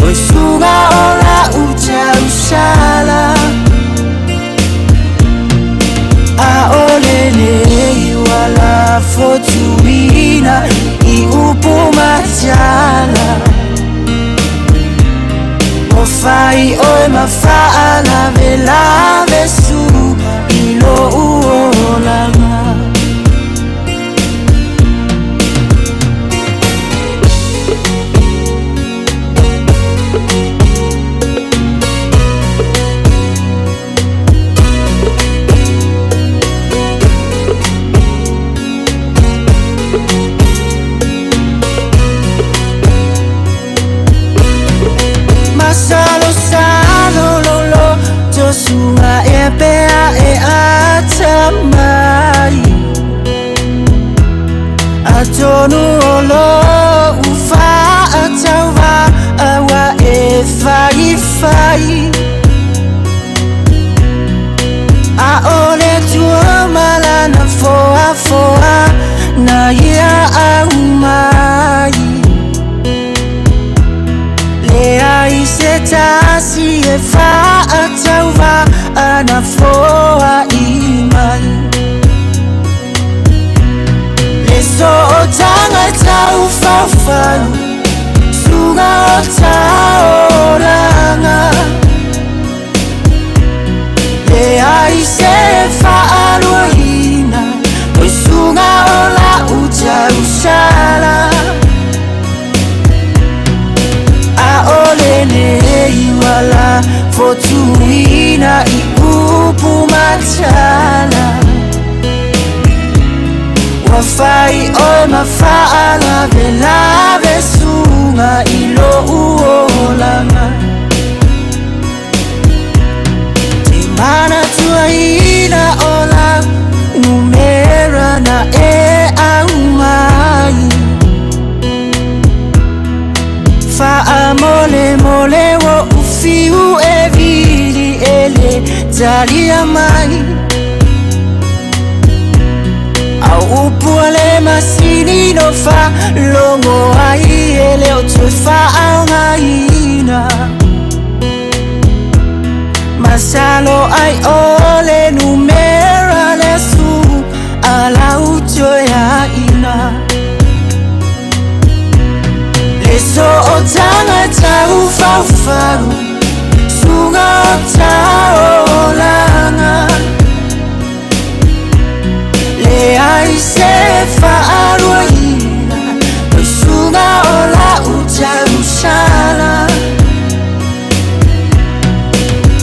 Speaker 10: Oi suga o lau tausala A o lenei ua lafotuina i upu matala Ua fai oe ma faalavelave su i lou olaga Masalosalo lou loto suga ea pea e atamai Atonu o lou faatauvaa ua e faifai A o le Atua ma lana foafoa na ia aumai Leai se tasi e faatauvaa na foai mai Le sootaga e taufaufau suga o taolaga Leai se faaluaina Oi suga o lau tausala A o lenei ua lafotuina i upu matala Ua fai oe ma faalavelave suga i lou olaga Te manatuaina o lau numera na e aumai Faamolemole ua fiu e vili e le talia mai Au upu Upu a le masini no faalogo ai e le o toe faaaogaina. Masalo ai o le numera le su a lau toeaina. Le sootaga taufaufau, suga o taolaga. Leai se faaluaina, o suga o lau tausala.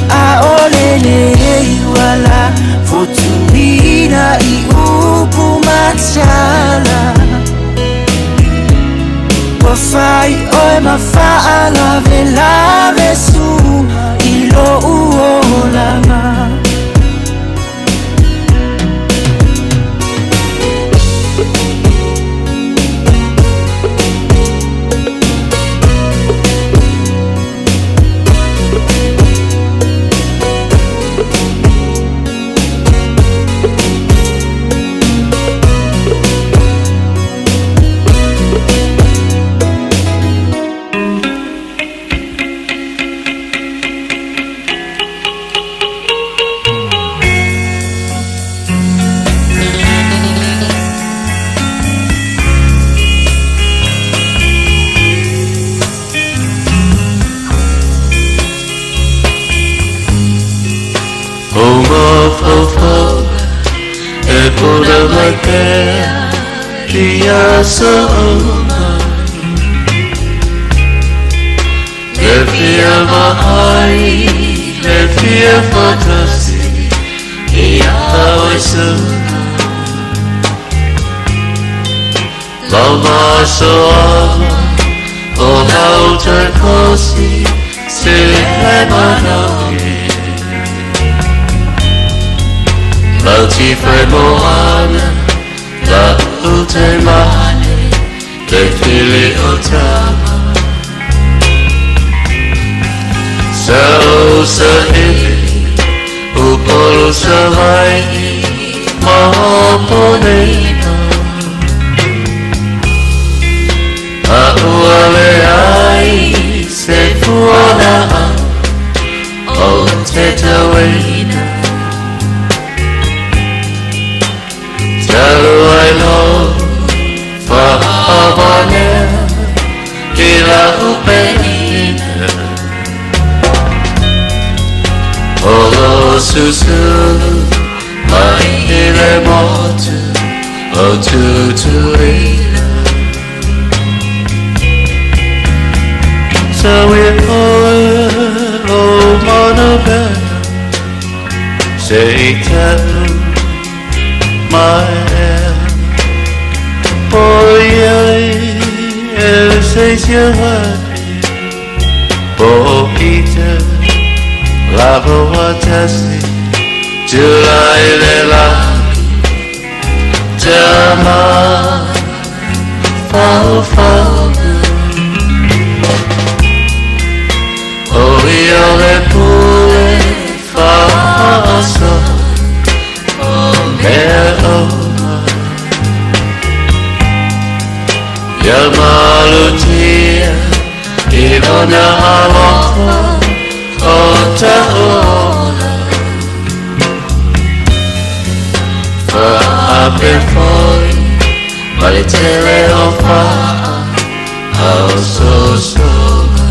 Speaker 10: A o lenei ua lafotuina i upu ma tala. Ua fai oe ma faalavelave suga i lou olaga.
Speaker 16: O mafaufau e puna mai pea i aso uma. Le fia vaai, le fia faatasi ia oe suka. Lau masoala o lau toe kosi se le manaoge. Lau tifai moana, lau te mane, le fili o tama. Sa o sa ili, Upolu Savaii, ma Oponina. A ua leai se fuanaau o te tauina. Talu ai lou faavanea i lau penina. O lo susulu mai i le motu o Tutuila. Sa ui oe o Manabena, se i tau mai ea. Po iai e se siahani, po ita lava watasi, tulai le lagi, tama fau fau. O ia le pule faaso o mea uma. Ia malutia i lona alofa o ta'u ola. Faape foi ma le tele o faa ausosoga.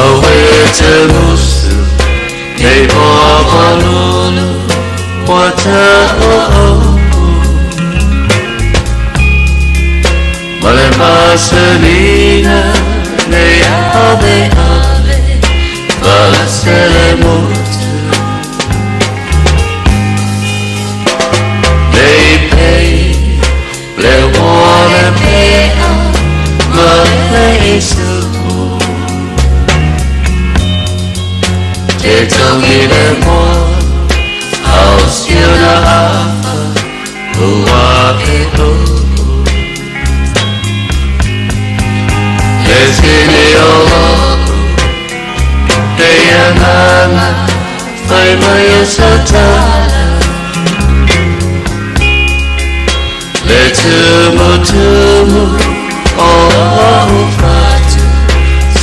Speaker 16: Auē te musu nei hoa malulu ua ta'u Ma le maselina nei ave ave falasele motu. Nei pei le oa le pea ma le isu'u.
Speaker 10: E tongi le moa Au siona afa Ua e o Le tini o loko Te anana Fai mai o satana Le tumu tumu O o fatu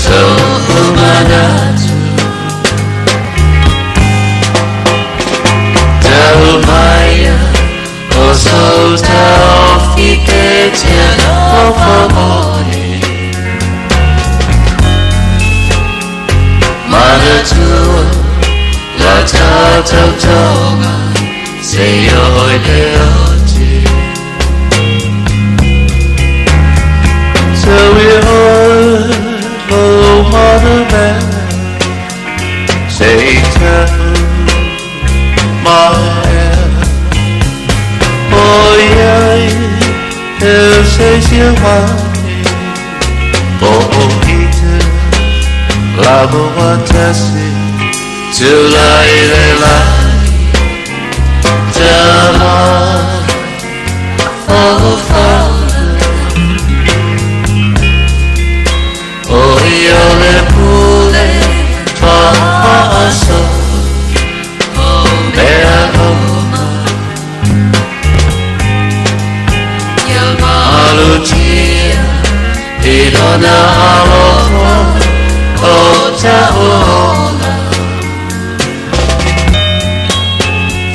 Speaker 10: So umanatu Tau maia O so tau fike te o whamore Manatua La tātou tonga Se oi te oti So we oi o mother man Say tau mai O iai e se sia mai O o ite Lava watasi Tu lai le lai Tama O fa O ia le pule Pa so Mea oma Ia malutia I lona alofa O ta'ola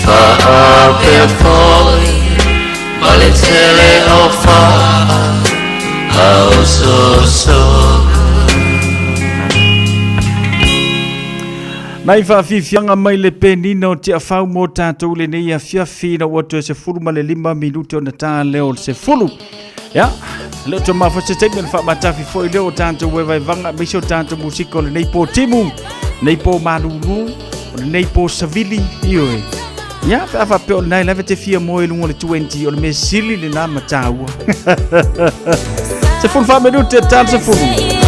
Speaker 10: Fa'apea foi Ma le tele o fa'a Au sosoga
Speaker 8: Nai faafiafiaga mai le penina o Tiafau mo tatou lenei afiafi ina ua toe 15 minute ona ta lea o le 10. Ia, le o toe mafa se taimi ona faamatafi foi lea o tatou vaevaevaga aemaise o tatou musika o lenei po timu, lenei po malulu, o lenei po savili, ioe. Ia, pe a faapea o lena e lava te fia moe i luga o le 20, o le mea sili lena ma taua. 14 minute ta le 10.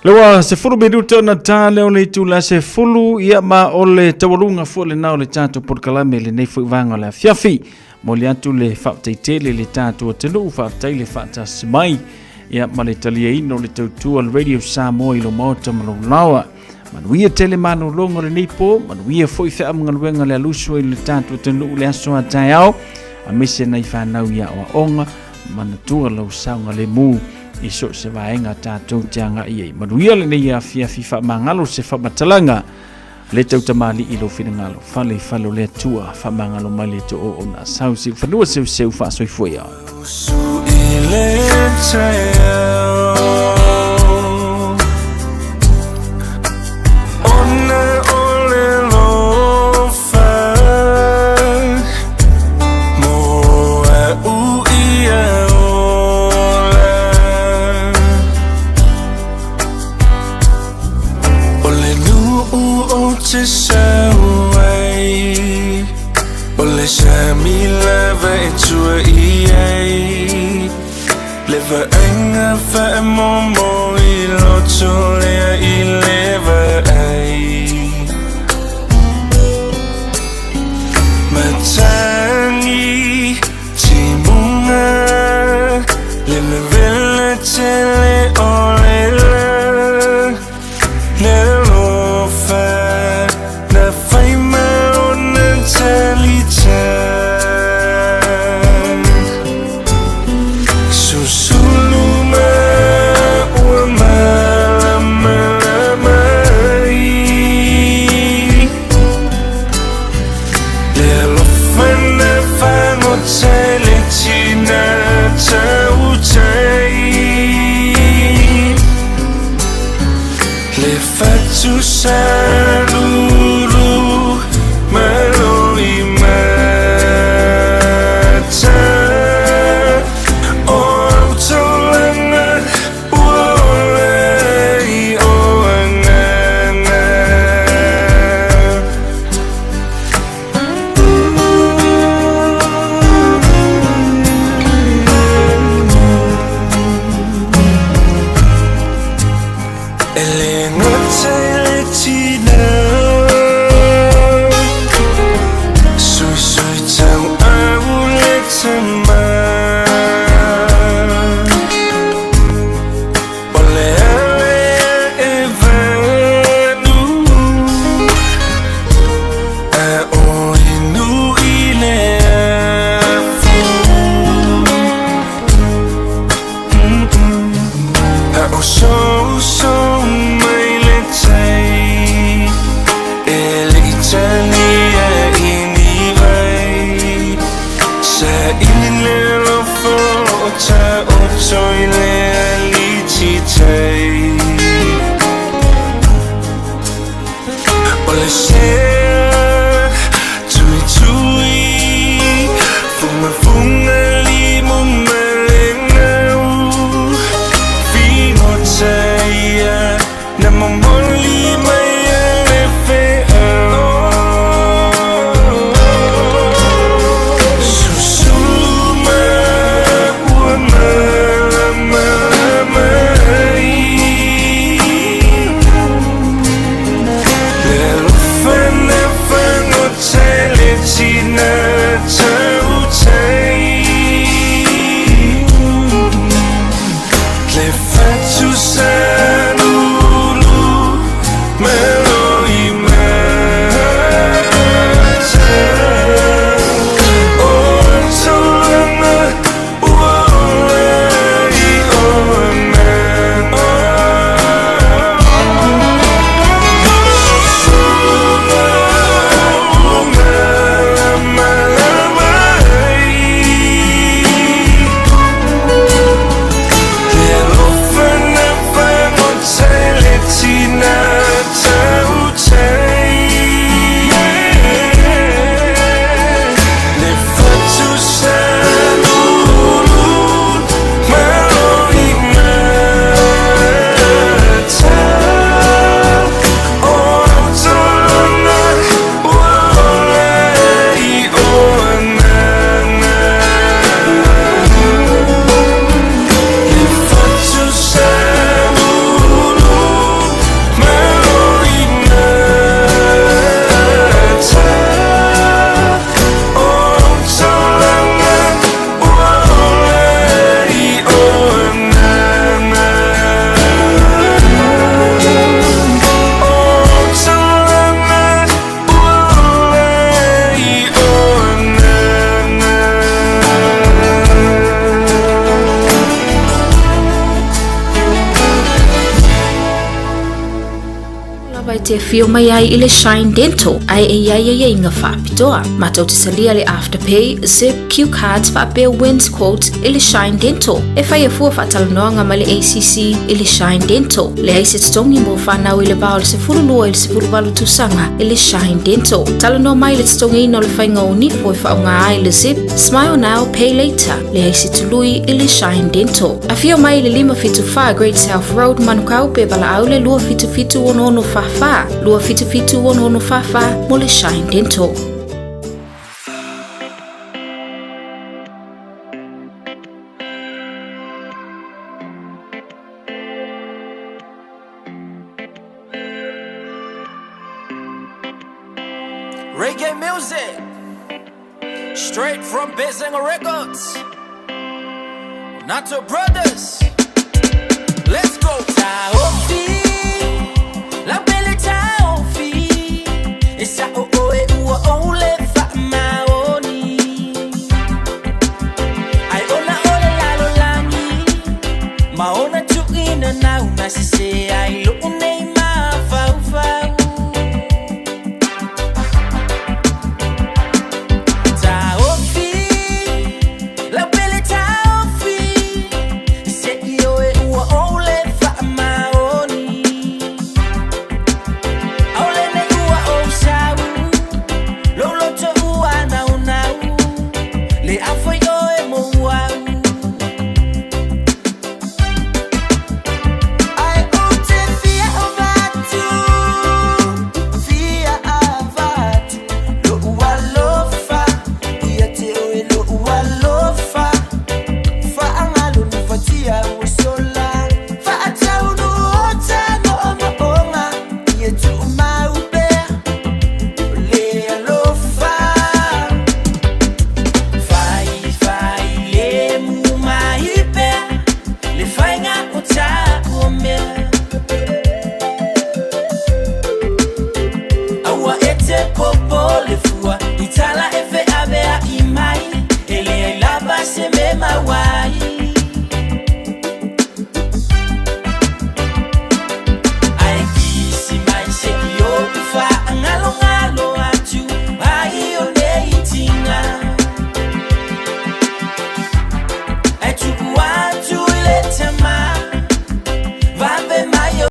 Speaker 8: Le ua 10 minuta ona ta lea o le itula 10, ia ma o le taualuga foi lena o le tatou polokalame i lenei foi vaega o le afiafi. Momoli atu le faafetai tele i le tatou atunuu, faafetai le faatasi mai, ia ma le taliaina o le tautua le Radio Samoa i lo maota ma lou laoa. Manuia tele malologa o lenei po, manuia foi feamugaluega le alusu i le tatou atunuu le aso a taeao, aemaise nai fanau i aoaoga, manatua lau saogalemu i so o se vaega tatou te agai ai. Manuia lenei afiafi faamagalo se faamatalaga le tautamalii i lou finagalo, fale i fale o le Atua, faamagalo mai le too o na sau siu fanua seuseu faasoifua ia. I le taeao,
Speaker 10: ona o le alofa, mo a'u ia ola. O le nu'u ou te sau ai, o le sami lava e tua i ai, Le vaaiga faamomo i loto lea i le vaai. Matagi timuga le vevela tele o le la. Le alofa na fai ma ona talita. Susulu ma ua malamalama ai. Le alofa na fagota i le tina tautai. Le fatu salulu malo i mata. O au taulaga ua ola i o agaga. E le gata i le tina, Suisui tauau le tama. O le ale e vanu, A o inu i le afu. A o souso mai le tai, E le i talia i ni vai. Saili le alofa o taoto i le alititai. O le sea tuitui, Fugafuga limu ma le gau. Figota ia na momoli mai e le feau. Susulu ma ua malamalama ai. Le alofa na fagota i le tina tautai. Le fatu salulu
Speaker 19: lava e te afio mai ai i le Shine Dental ae e i ai aiaiga faapitoa. Matou te talia le Afterpay, Zip, Q Cards faapea Wins Quotes i le Shine Dental. E faia fua faatalanoaga ma le ACC i le Shine Dental. Leai se totogi mo fanau i le va o le 12 i le 18 tausaga i le Shine Dental. Talanoa mai i le totogiina o le faiga o nifo e faaaoga ai le Zip, Smile Now, Pay Later. Leai se tului i le Shine Dental. Afio mai i le 574 Great South Road, Manukau, pe valaau le 277 6644, 277 6644 mo le Shine Dental.
Speaker 20: Reggae music, straight from Bezenga Records. Nato Brothers, let's go.